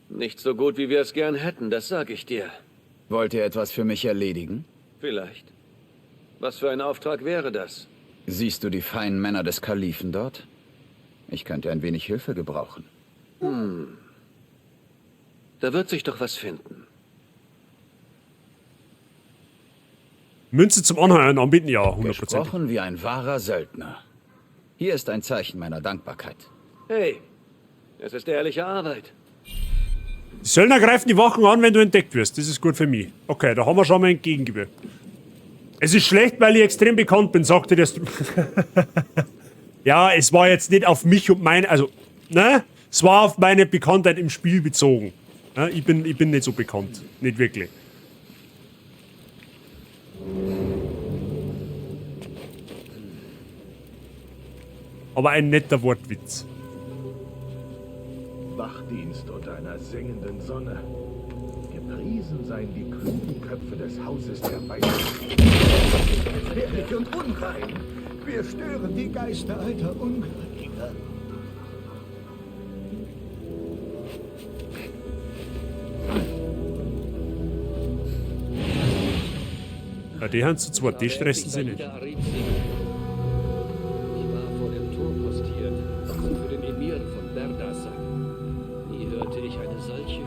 Nicht so gut, wie wir es gern hätten, das sag ich dir. Wollt ihr etwas für mich erledigen? Vielleicht. Was für ein Auftrag wäre das? Siehst du die feinen Männer des Kalifen dort? Ich könnte ein wenig Hilfe gebrauchen. Hm. Da wird sich doch was finden. Münze zum Anheuern anbieten? Ja, 100%. Gesprochen wie ein wahrer Söldner. Hier ist ein Zeichen meiner Dankbarkeit. Hey, es ist ehrliche Arbeit. Die Söldner greifen die Wachen an, wenn du entdeckt wirst. Das ist gut für mich. Okay, da haben wir schon mal entgegengewirkt. Es ist schlecht, weil ich extrem bekannt bin, sagte der... Ja, es war jetzt nicht auf mich und mein... Also, ne? Es war auf meine Bekanntheit im Spiel bezogen. Ne? Ich bin nicht so bekannt. Nicht wirklich. Aber ein netter Wortwitz. Wachdienst unter einer sengenden Sonne. Gepriesen seien die klugen Köpfe des Hauses der Weisheit. Gefährlich und unrein. Wir stören die Geister alter Ungläubiger. Ja, die haben zu zweit, die stressen sie nicht. Ich war vor dem Tor postiert und für den Emir von Berda sang. Nie hörte ich eine solche Stimme.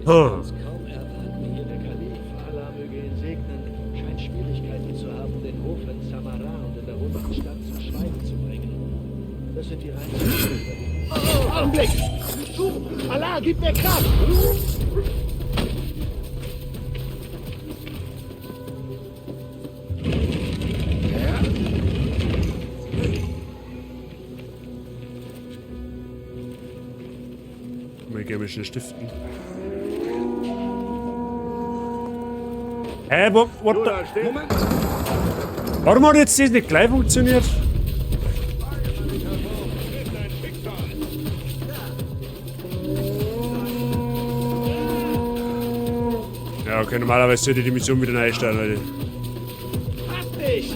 Ich kann's kaum erwarten, hier der Kalif, Allah möge ihn segnen, scheint Schwierigkeiten zu haben, den Hof in Samarra und in der runden Stadt zum Schweigen zu bringen. Das sind die Reizungen. Oh, Augenblick! Allah, gib mir Kraft! Mal gerne schnell stiften. Hä, what the? Moment! Warum hat jetzt das nicht gleich funktioniert? Ja, okay, normalerweise sollte ich die Mission wieder neu starten, Leute. Fass dich!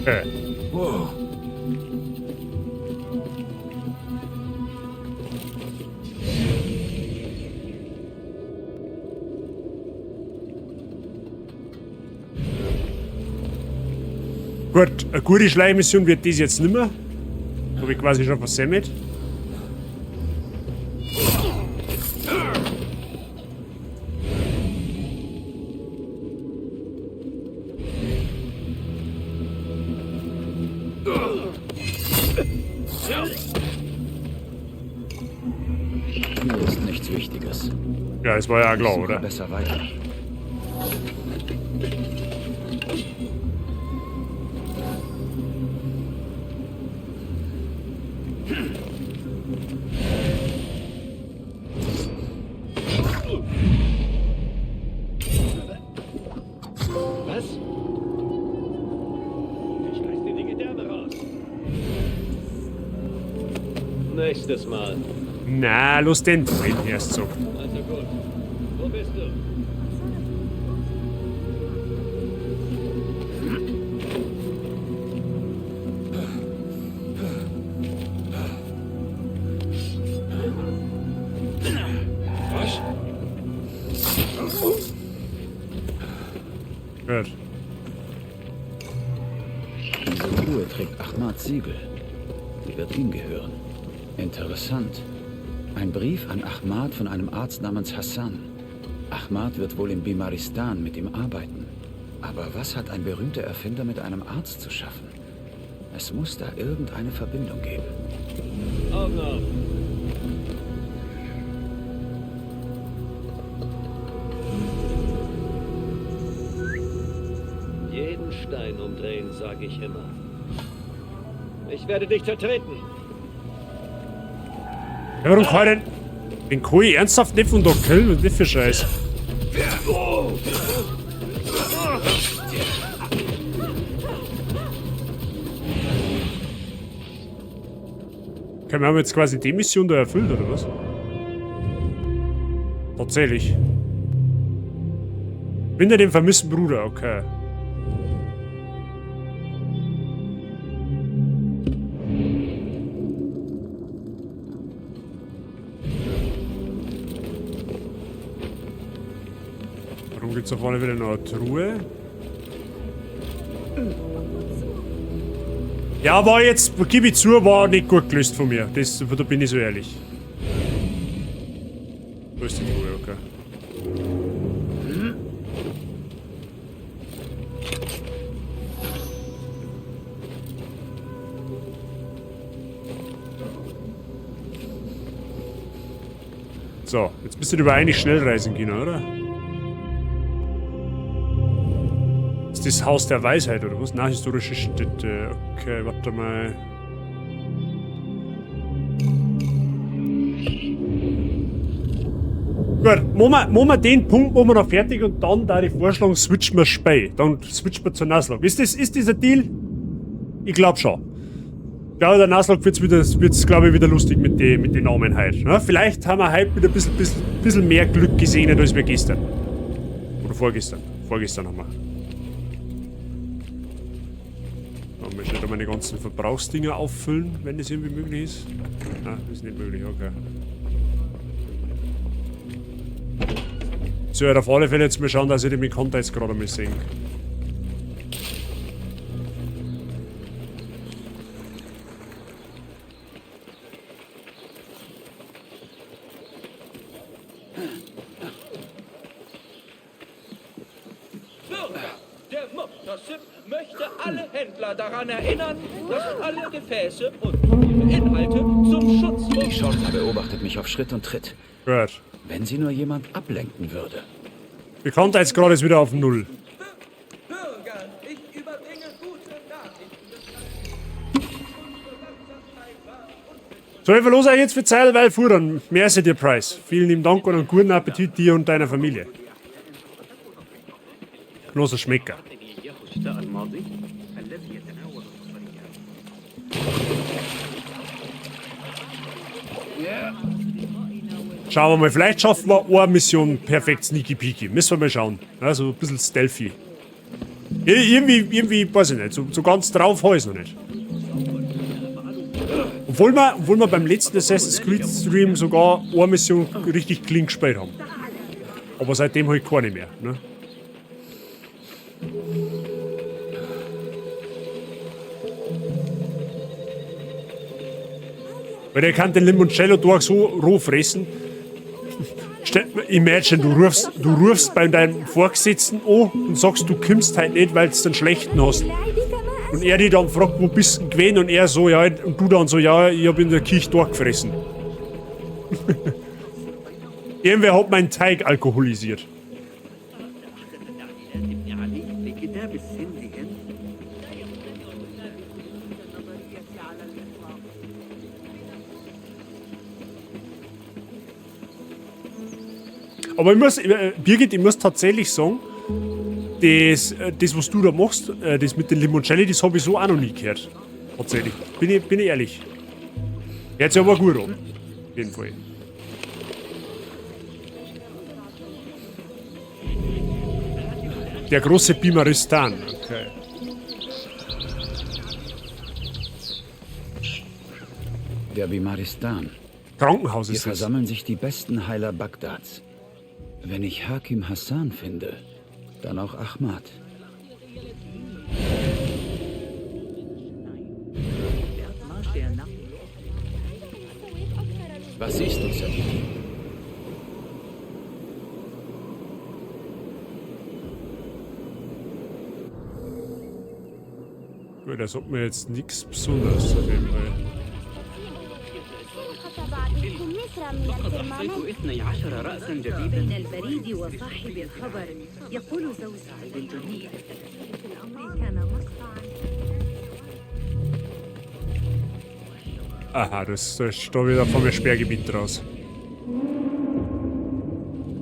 Okay. Wow. Gut, eine gute Schleichmission wird das jetzt nimmer. Habe ich quasi schon versemmelt. Hier ist nichts Wichtiges. Ja, das war ja Ich klar, suche oder? Besser weiter. Was? Ich reiß dir die Gedärme raus. Nächstes Mal. Na, los den Freund erst so. Also gut. Wo bist du? Was? Gut. Diese Truhe trägt Ahmads Siegel. Sie wird ihm gehören. Interessant. Ein Brief an Ahmad von einem Arzt namens Hassan. Ahmad wird wohl im Bimaristan mit ihm arbeiten. Aber was hat ein berühmter Erfinder mit einem Arzt zu schaffen? Es muss da irgendeine Verbindung geben. Augen auf. Jeden Stein umdrehen, sage ich immer. Ich werde dich zertreten. Ja, warum kann ich denn den kann ich ernsthaft nicht von da killen? Was ist das für Scheiß? Okay, wir haben jetzt quasi die Mission da erfüllt, oder was? Tatsächlich. Finde den vermissten Bruder, okay. Warum gibt's da vorne wieder noch eine Truhe? Ja, war jetzt, gebe ich zu, war nicht gut gelöst von mir. Das, da bin ich so ehrlich. Wo ist die Truhe? Okay. So, jetzt bist du über eigentlich schnell reisen können, oder? Ist das Haus der Weisheit, oder was? Na, historische Stätte. Okay, warte mal. Gut, machen wir den Punkt, wo wir noch fertig und dann da ich vorschlagen, switchen wir Spiel. Dann switchen wir zur Nuzlocke. Ist das ein Deal? Ich glaub schon. Ich glaube, der Nuzlocke wird's, glaub ich, wieder lustig mit den Namen heute. Ne? Vielleicht haben wir heute wieder ein bisschen mehr Glück gesehen, als wir gestern. Oder vorgestern. Vorgestern haben wir. So, ich möchte meine ganzen Verbrauchsdinger auffüllen, wenn das irgendwie möglich ist. Ah, ist nicht möglich, okay. So, auf alle Fälle jetzt mal schauen, dass ich den Konter jetzt gerade mal sehe. Der Muftasib möchte alle Händler daran erinnern, dass alle Gefäße und ihre Inhalte zum Schutz Die Schorta beobachtet mich auf Schritt und Tritt. Gut. Wenn sie nur jemand ablenken würde. Bekanntheit ist gerade wieder auf Null. So, ich verlose euch jetzt für Zeit, weil fuhren. Merci dir, Price. Vielen lieben Dank und einen guten Appetit dir und deiner Familie. Großer Schmecker. Schauen wir mal, vielleicht schaffen wir eine Mission perfekt sneaky peaky. Müssen wir mal schauen. Also ein bisschen stealthy. Irgendwie, weiß ich nicht, so ganz drauf habe ich es noch nicht. Obwohl wir beim letzten Assassin's Creed Stream sogar eine Mission richtig clean gespielt haben. Aber seitdem halt keine mehr. Ne? Weil der kann den Limoncello durch so roh fressen. Imagine, du rufst bei deinem Vorgesetzten an und sagst, du kommst halt nicht, weil du den schlechten hast. Und er dich dann fragt, wo bist du denn gewesen? Und er so, ja, und du dann so, ja, ich hab in der Kirche durchgefressen. Irgendwer hat meinen Teig alkoholisiert. Aber ich muss, Birgit, ich muss tatsächlich sagen, das, was du da machst, das mit den Limoncelli, das habe ich so auch noch nie gehört. Tatsächlich. Bin ich ehrlich. Hört sich aber gut an. Auf jeden Fall. Der große Bimaristan. Okay. Der Bimaristan. Krankenhaus Hier ist es. versammeln sich die besten Heiler Bagdads. Wenn ich Hakim Hassan finde, dann auch Ahmad. Was siehst du, Sadiki? Gut, das hat mir jetzt nichts Besonderes auf jeden Fall. لقد أحصيت 12 رأسا جديدا. بين البريد وصاحب الخبر يقول زوجي الأمر كان مقطعا. Aha, das ist da wieder von mir Sperrgebiet raus.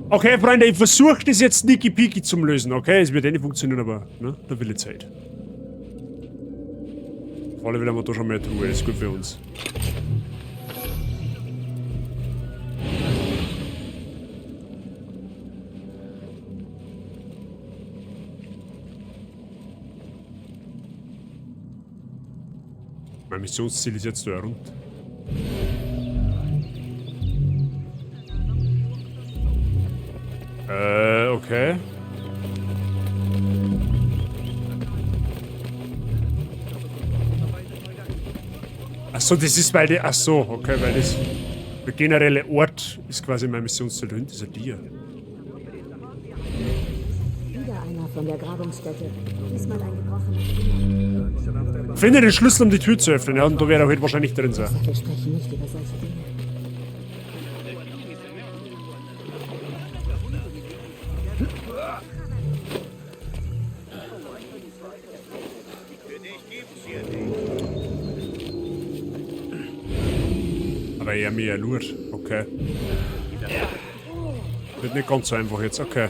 Okay, Freunde, ich versuche das jetzt sneaky peaky zum Lösen, okay? Es wird eh nicht funktionieren, aber ne, da will ich Zeit. Auf alle Fälle haben wir da schon mehr Truhe, das ist gut für uns. Mein Missionsziel ist jetzt da rund. Okay. Achso, das ist weil die. Achso, okay, weil das. Der generelle Ort ist quasi mein Missionsziel. Da hinten ist ein Tier. Wieder einer von der Grabungsstätte. Diesmal ein gebrochener Finger. Finde den Schlüssel, um die Tür zu öffnen, ja, und da wird er halt wahrscheinlich drin sein. Wir sprechen nicht über solche Dinge. Aber er mir lurt, okay. Wird nicht ganz so einfach jetzt, okay.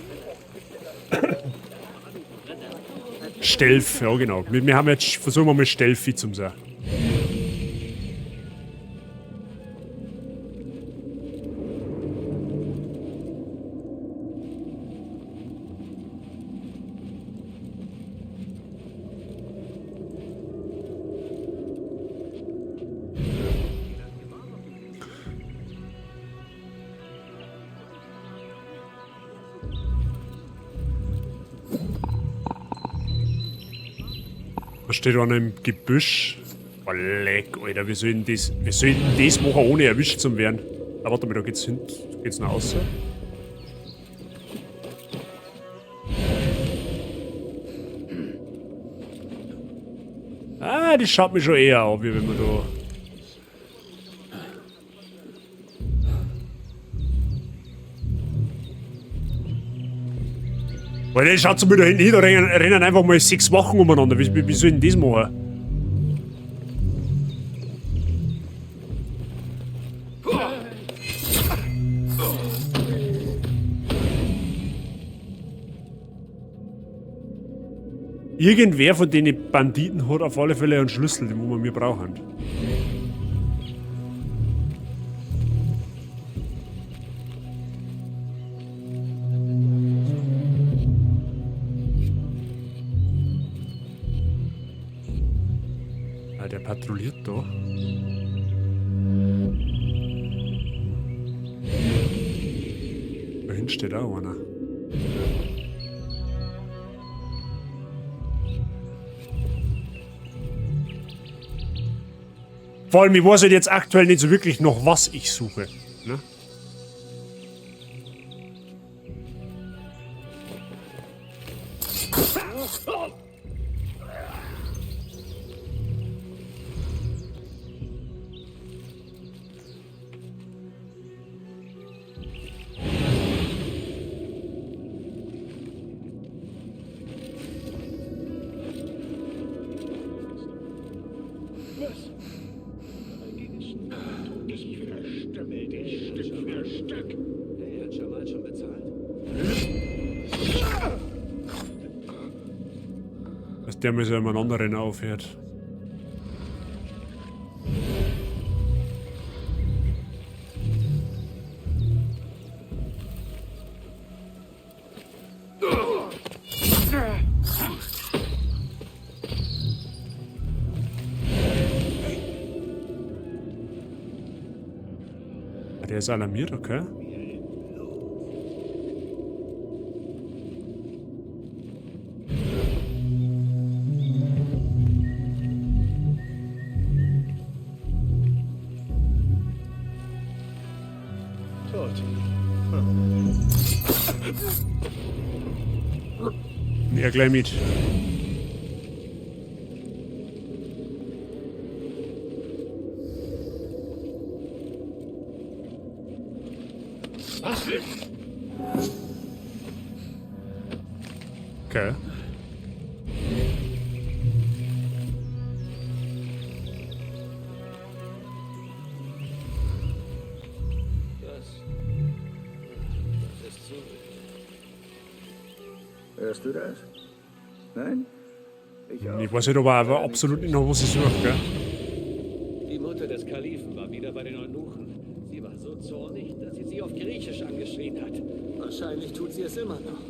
Stealth, ja genau. Wir haben jetzt, versuchen wir mal Stealthy zum sein. Da steht einer im Gebüsch. Oh, leck, Alter, wie soll denn das, wie soll denn das machen, ohne erwischt zu werden? Ah, warte mal, da geht's hin, geht's nach außen. Ah, das schaut mich schon eher an, wie wenn man da... Weil das schaut so mir da hinten hin, da rennen einfach mal 6 Wochen umeinander. Wie soll denn das machen? Irgendwer von den Banditen hat auf alle Fälle einen Schlüssel, den wir brauchen. Ah, der patrouilliert da. Da hinten steht auch einer. Vor allem, ich weiß halt jetzt aktuell nicht so wirklich noch, was ich suche. Ne? Dass der mir so jemand anderen aufhört. Der ist alarmiert, okay. Tot. Ja, gleich mit. Was? Okay. Das ist so. Hörst du das? Nein? Ich auch. Ich weiß halt aber absolut nicht noch, was ich suche, gell? Die Mutter des Kalifen war wieder bei den Eunuchen. Sie war so zornig, dass sie sie auf Griechisch angeschrien hat. Wahrscheinlich tut sie es immer noch.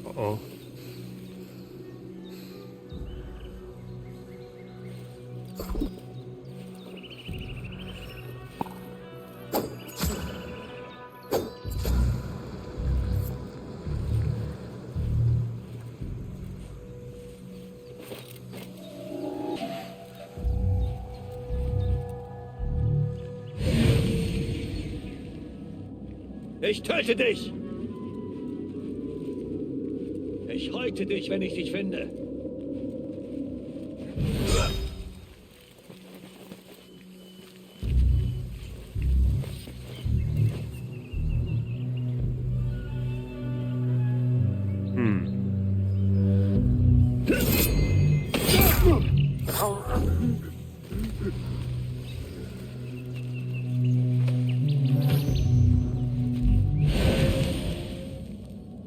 Oh oh. Ich töte dich! Ich häute dich, wenn ich dich finde.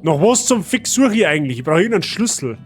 Noch was zum Fix suche ich eigentlich? Ich brauche irgendeinen Schlüssel.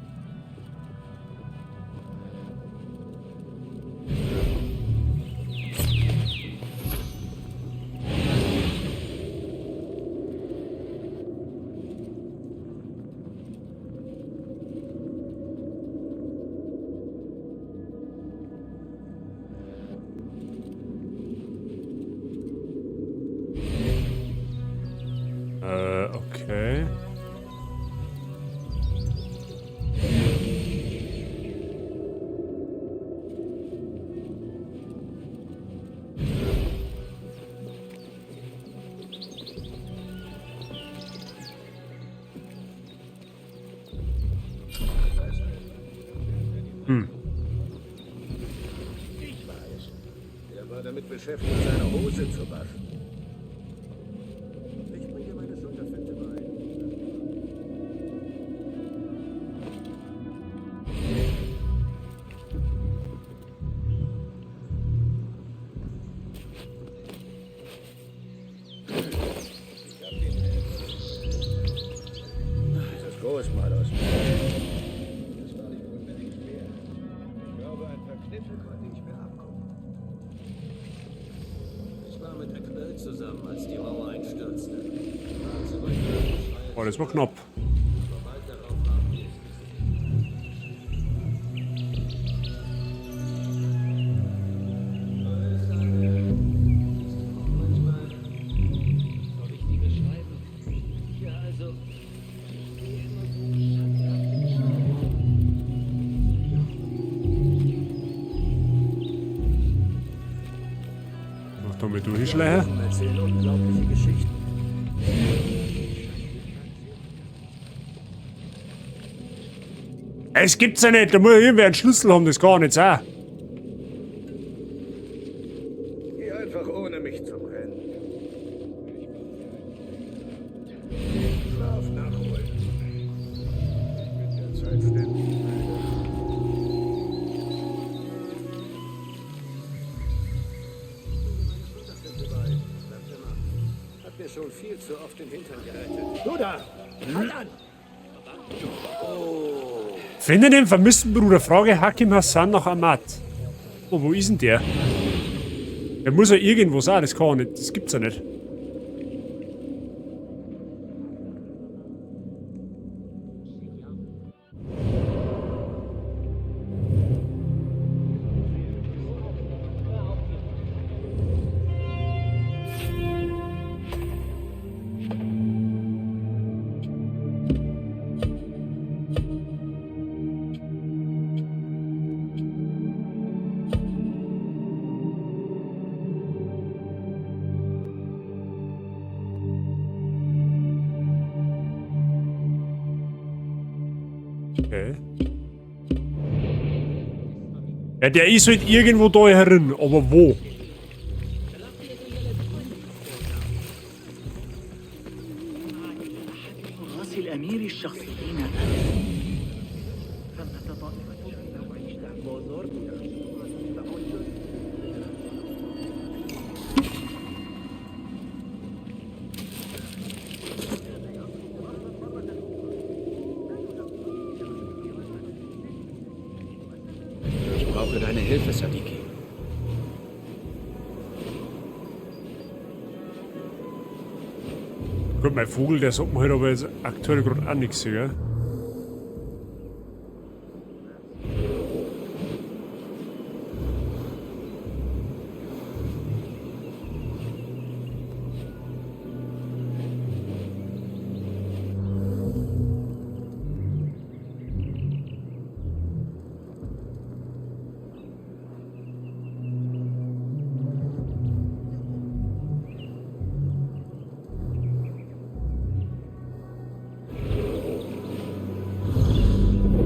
war damit beschäftigt, seine Hose zu waschen. Ich bringe dir meine Schulterfinte bei. Dieses Großmal aus. Das war nicht unbedingt fair. Ich glaube, ein paar Kniffe konnte ich mir abgucken. Ich war mit Akbel zusammen, als die Mauer einstürzte. Oh, das war knapp. Soll ich die beschreiben? Ja, also, ich sehe immer so schattenhafte Noch da mal durchschleichen. Erzählen unglaubliche Geschichten. Es gibt's ja nicht, da muss ja irgendwer einen Schlüssel haben, das kann nicht sein. Geh einfach ohne mich zum Rennen. Schlaf nachholen. Ich bin derzeit ständig müde. Schulterfinte bei, sagt immer. Hat mir schon viel zu oft den Hintern gerettet. Du da! Halt an! Oh. Finde den vermissten Bruder. Frage Hakim Hassan nach Ahmad. Oh, wo ist denn der? Der muss ja irgendwo sein, das kann nicht. Das gibt's ja nicht. Okay. Ja, der ist halt irgendwo da herin, aber wo? حراس الأمير الشخصيين ثمة طائفة Ich brauche deine Hilfe, Sadiki. Gut, mein Vogel, der sagt mir halt aber jetzt aktuell gerade auch nichts, gell?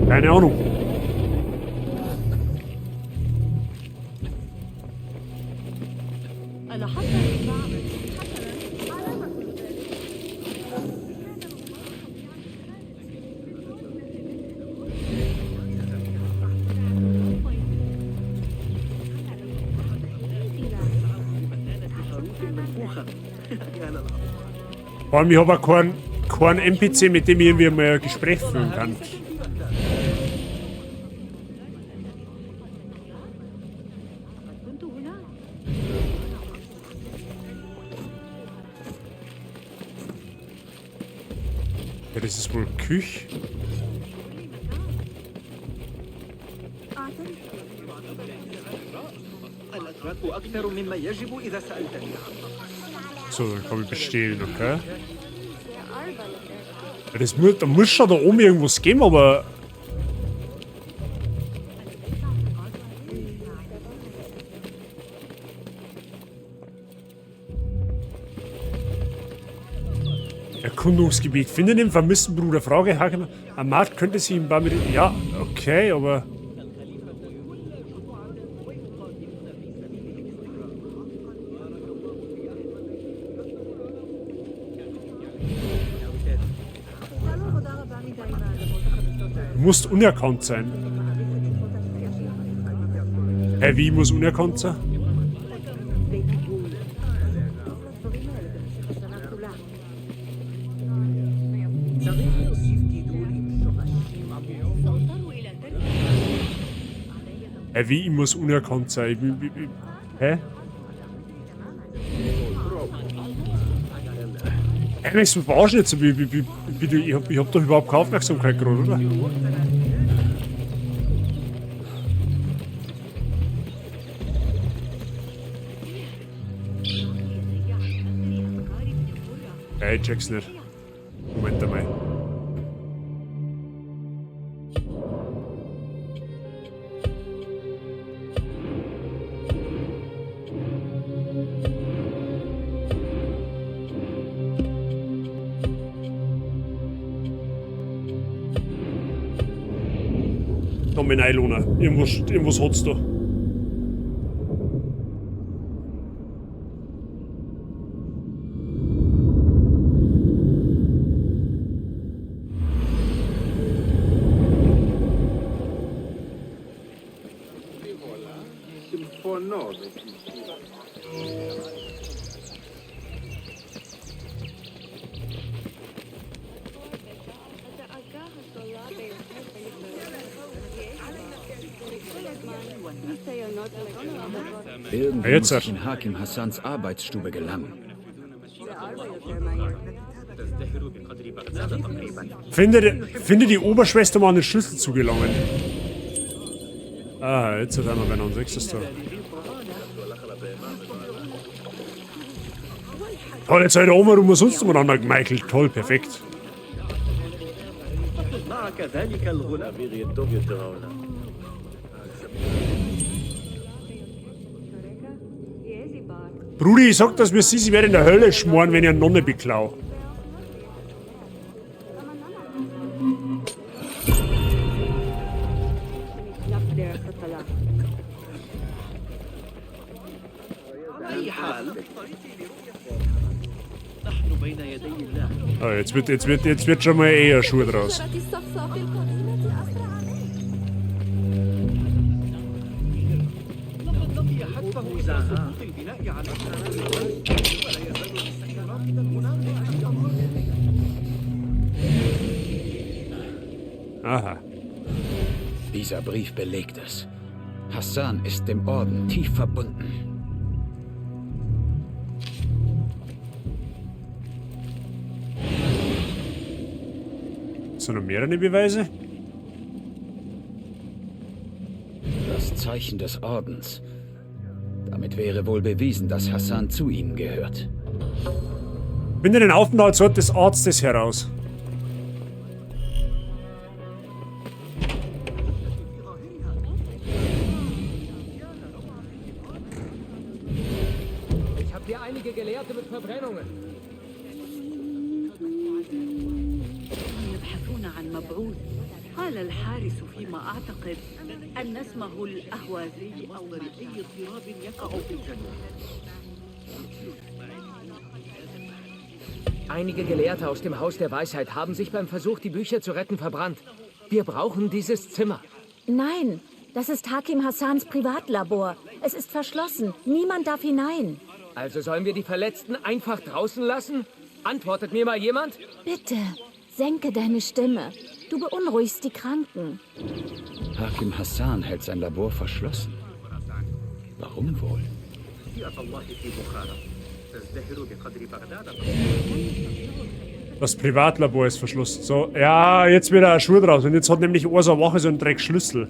Keine Ahnung. Vor allem, ich habe auch keinen NPC, mit dem ich irgendwie mal ein Gespräch führen kann. Ja, das ist wohl Küch. الأتراك أكثر مما يجب إذا سألتني. So, dann kann ich bestehlen, okay. Ja, das muss, da muss schon da oben irgendwas geben, aber... Erkundungsgebiet. Finde den vermissten Bruder. Frage, Hakim. Ahmad könnte sich im Bamir... Ja, okay, aber... musst unerkannt sein. Hä, wie muss unerkannt sein? Hä, wie ich muss unerkannt sein? Hä? Hä, mich verarschen jetzt? Ich hab doch überhaupt keine Aufmerksamkeit gerade, oder? Ja, ich check's nicht. Moment einmal. Da bin ich Lona. Irgendwas hat's da. Irgendwie Jetzt muss ich in Hakim Hassans Arbeitsstube gelangen. Finde die Oberschwester, um an den Schlüssel zu gelangen. Ah, jetzt hat einmal beieinander. Sechstes da. Toll, jetzt hat er oben rum sonst umeinander gemeichelt. Toll, perfekt. Brudi, ich sag, dass wir sie werden in der Hölle schmoren, wenn ich eine Nonne beklau. Ah, jetzt wird schon mal eher Schuh draus. Aha. Dieser Brief belegt es. Hassan ist dem Orden tief verbunden. Sind noch mehrere Beweise? Das Zeichen des Ordens. Damit wäre wohl bewiesen, dass Hassan zu ihnen gehört. Finde den Aufenthaltsort des Arztes heraus. Ich habe hier einige Gelehrte mit Verbrennungen. يبحثون عن مبعوث. قال الحارس فيما أعتقد أن اسمه الأهوازي أو أي اضطراب يقع في الجنوب. Einige Gelehrte aus dem Haus der Weisheit haben sich beim Versuch, die Bücher zu retten, verbrannt. Wir brauchen dieses Zimmer. Nein, das ist Hakim Hassans Privatlabor. Es ist verschlossen. Niemand darf hinein. Also sollen wir die Verletzten einfach draußen lassen? Antwortet mir mal jemand? Bitte, senke deine Stimme. Du beunruhigst die Kranken. Hakim Hassan hält sein Labor verschlossen. Warum wohl? Das Privatlabor ist verschlossen. So, ja, jetzt wieder ein Schuh draus. Und jetzt hat nämlich eine so eine Wache so einen Dreckschlüssel.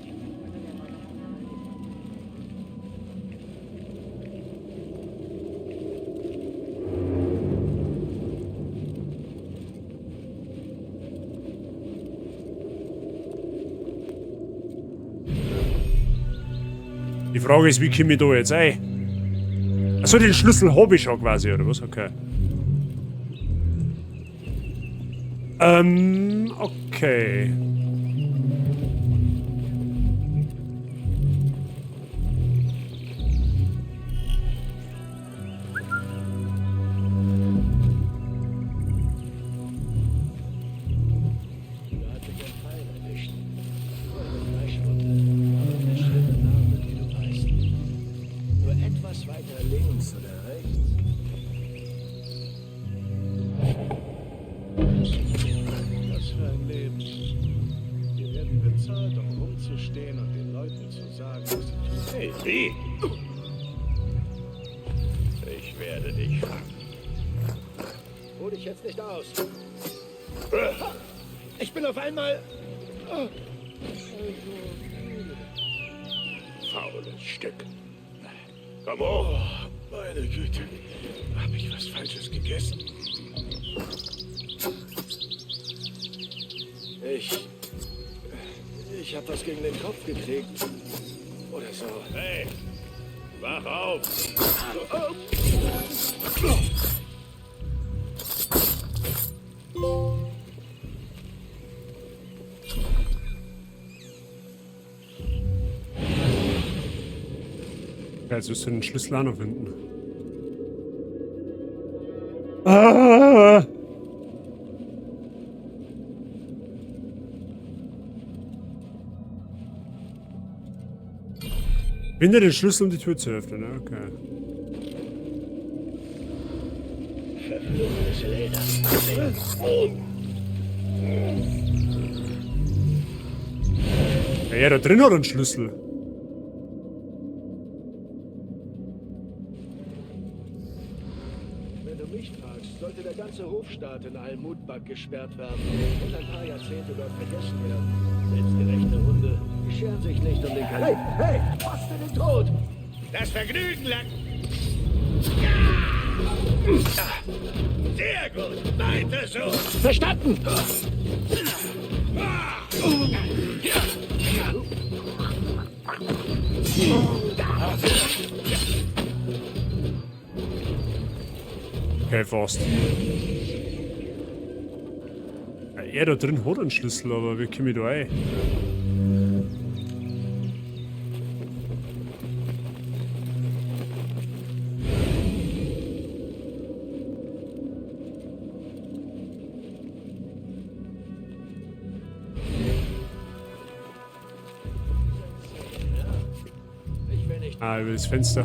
Die Frage ist, wie komme ich da jetzt ein? Achso, den Schlüssel habe ich schon quasi, oder was? Okay. Okay. Hey, wie? Ich werde dich fangen. Ruh dich jetzt nicht aus. Ich bin auf einmal... Oh. Faules Stück. Komm hoch. Oh, meine Güte. Hab ich was Falsches gegessen? Ich hab was gegen den Kopf gekriegt. Oder so. Hey, wach auf. Ja, jetzt wirst du den Schlüssel auch noch finden. Ah! Finde den Schlüssel, um die Tür zu öffnen, ne? Okay. Verfluchtes Leder. Ja, ja, da drin hat er einen Schlüssel. Wenn du mich fragst, sollte der ganze Hofstaat in Al-Mudbak gesperrt werden und ein paar Jahrzehnte dort vergessen werden. Selbstgerechte Hunde, die scheren sich nicht um den Kalifen. Hey, hey, koste den Tod! Das Vergnügen lang. Sehr gut, weiter so. Verstanden! Okay, fast. Ja, er da drin hat einen Schlüssel, aber wie komme ich da rein? Ich will nicht. Ah, über das Fenster.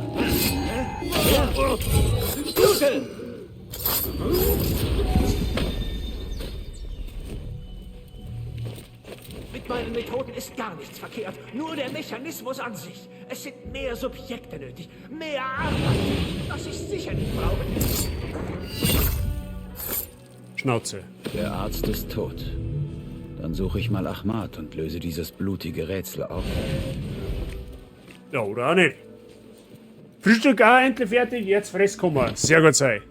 Blute! Mit meinen Methoden ist gar nichts verkehrt. Nur der Mechanismus an sich. Es sind mehr Subjekte nötig, mehr Arbeit, was ich sicher nicht brauche. Schnauze. Der Arzt ist tot. Dann suche ich mal Ahmad und löse dieses blutige Rätsel auf. Ja, oder auch nicht. Frühstück auch endlich fertig, jetzt Fresskummer. Sehr gut sei.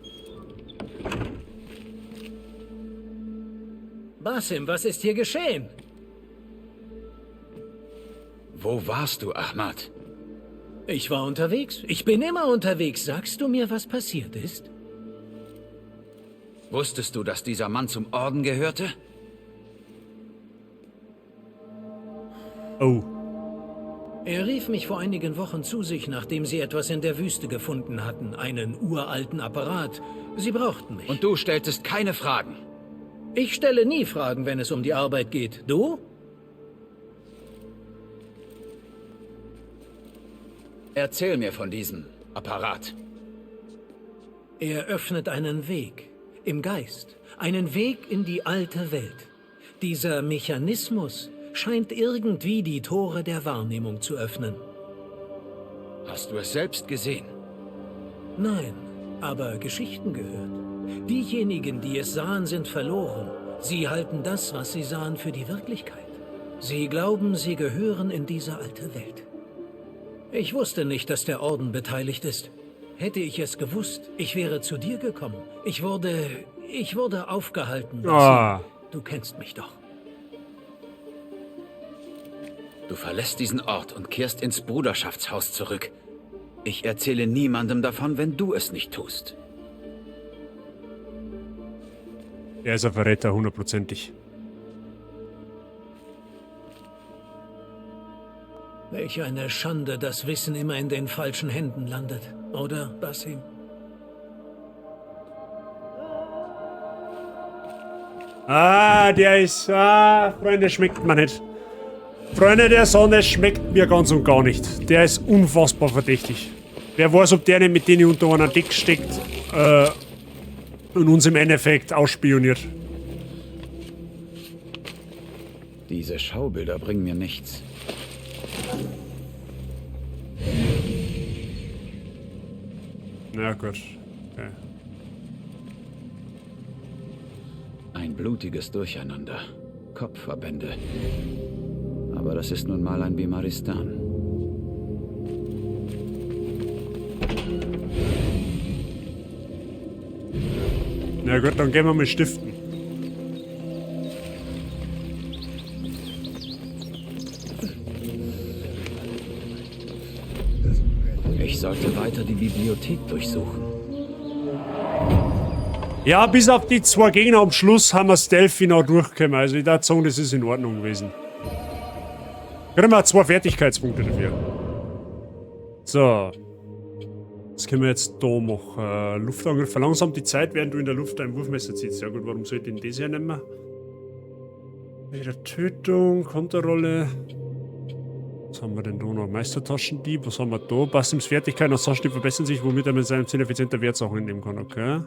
Basim, was ist hier geschehen? Wo warst du, Ahmad? Ich war unterwegs. Ich bin immer unterwegs. Sagst du mir, was passiert ist? Wusstest du, dass dieser Mann zum Orden gehörte? Oh. Er rief mich vor einigen Wochen zu sich, nachdem sie etwas in der Wüste gefunden hatten, einen uralten Apparat. Sie brauchten mich. Und du stelltest keine Fragen. Ich stelle nie Fragen, wenn es um die Arbeit geht. Du? Erzähl mir von diesem Apparat. Er öffnet einen Weg. Im Geist. Einen Weg in die alte Welt. Dieser Mechanismus scheint irgendwie die Tore der Wahrnehmung zu öffnen. Hast du es selbst gesehen? Nein, aber Geschichten gehört. Diejenigen, die es sahen, sind verloren. Sie halten das, was sie sahen, für die Wirklichkeit. Sie glauben, sie gehören in diese alte Welt. Ich wusste nicht, dass der Orden beteiligt ist. Hätte ich es gewusst, ich wäre zu dir gekommen. Ich wurde aufgehalten. Basim. Ah. Du kennst mich doch. Du verlässt diesen Ort und kehrst ins Bruderschaftshaus zurück. Ich erzähle niemandem davon, wenn du es nicht tust. Er ist ein Verräter, hundertprozentig. Welch eine Schande, dass Wissen immer in den falschen Händen landet, oder, Basim? Ah, der ist... Ah, Freunde, schmeckt mir nicht. Freunde der Sonne schmeckt mir ganz und gar nicht. Der ist unfassbar verdächtig. Wer weiß, ob der nicht mit denen unter einer Deck steckt und uns im Endeffekt ausspioniert. Diese Schaubilder bringen mir nichts. Na gut. Okay. Ein blutiges Durcheinander. Kopfverbände. Aber das ist nun mal ein Bimaristan. Na gut, dann gehen wir mal stiften. Ich sollte weiter die Bibliothek durchsuchen. Ja, bis auf die zwei Gegner am Schluss haben wir Stealthy noch durchgekommen. Also ich würde sagen, das ist in Ordnung gewesen. Kriegen wir 2 Fertigkeitspunkte dafür. So. Was können wir jetzt da machen? Luftangriff. Verlangsamt die Zeit, während du in der Luft ein Wurfmesser ziehst. Ja gut, warum sollte ich denn das hernehmen? Wieder Tötung, Konterrolle. Was haben wir denn da noch? Meistertaschendieb, was haben wir da? Bassims Fertigkeiten als Taschendieb verbessern sich, womit er mit seinem Ziel effizienter Wertsachen entnehmen kann. Okay.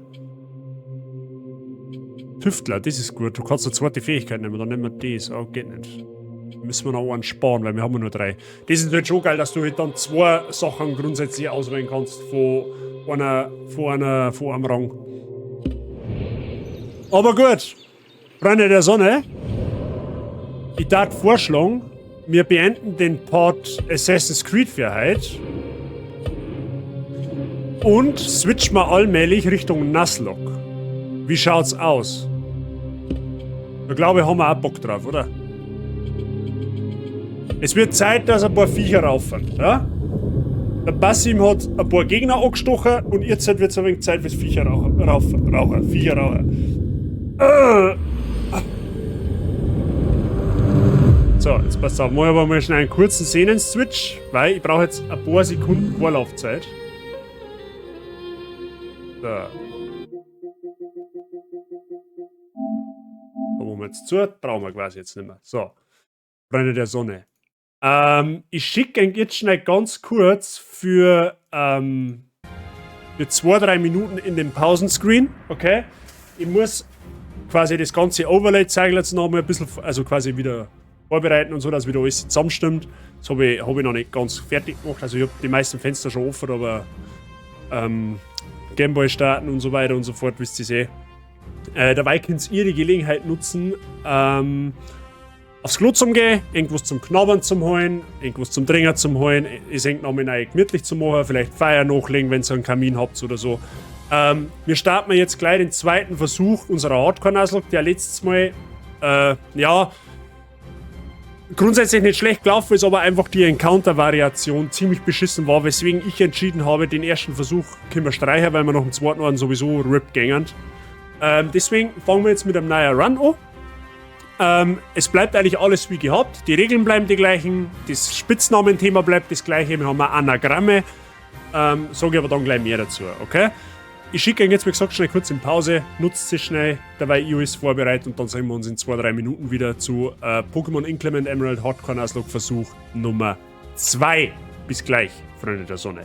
Tüftler, das ist gut. Du kannst eine zweite Fähigkeit nehmen, dann nehmen wir das. Oh, geht nicht. Müssen wir noch einen sparen, weil wir haben ja nur 3. Das ist natürlich schon geil, dass du halt dann 2 Sachen grundsätzlich auswählen kannst von einem Rang. Aber gut, Freunde der Sonne, ich darf vorschlagen, wir beenden den Part Assassin's Creed für heute und switchen wir allmählich Richtung Nuzlocke. Wie schaut's aus? Da glaube ich, haben wir auch Bock drauf, oder? Es wird Zeit, dass ein paar Viecher raufen, ja? Der Basim hat ein paar Gegner angestochen und jetzt wird es ein wenig Zeit fürs Viecher raufen. Raucher, Viecher rauchen. So, jetzt passt auf. Mach ich aber mal schnell einen kurzen Szenen-Switch, weil ich brauche jetzt ein paar Sekunden Vorlaufzeit. So. Da machen wir jetzt zu, brauchen wir quasi jetzt nicht mehr. So. Freunde der Sonne. Ich schicke ihn jetzt schnell ganz kurz für 2-3 Minuten in den Pausenscreen, okay? Ich muss quasi das ganze Overlay-Zeug jetzt noch mal ein bisschen, also quasi wieder vorbereiten und so, dass wieder alles zusammenstimmt. Das hab ich noch nicht ganz fertig gemacht. Also ich hab die meisten Fenster schon offen, aber Gameboy starten und so weiter und so fort, wisst ihr eh. Dabei könnt ihr die Gelegenheit nutzen, aufs Klo zum gehen, irgendwas zum Knabbern zum holen, irgendwas zum Trinken zum holen, es hängt nochmal neu gemütlich zu machen, vielleicht Feuer nachlegen, wenn ihr einen Kamin habt oder so. Wir starten jetzt gleich den zweiten Versuch unserer Hardcore-Nuzlocke, der letztes Mal, ja, grundsätzlich nicht schlecht gelaufen ist, aber einfach die Encounter-Variation ziemlich beschissen war, weswegen ich entschieden habe, den ersten Versuch können wir streichen, weil wir noch im zweiten Orden sowieso RIP gängern. Deswegen fangen wir jetzt mit einem neuen Run an. Es bleibt eigentlich alles wie gehabt, die Regeln bleiben die gleichen, das Spitznamenthema bleibt das gleiche, wir haben auch Anagramme, sage ich aber dann gleich mehr dazu, okay? Ich schicke ihn jetzt, wie gesagt, schnell kurz in Pause, nutzt sie schnell, dabei iOS vorbereitet und dann sehen wir uns in 2-3 Minuten wieder zu Pokémon Inclement Emerald Hardcore Nuzlocke Versuch Nummer 2. Bis gleich, Freunde der Sonne.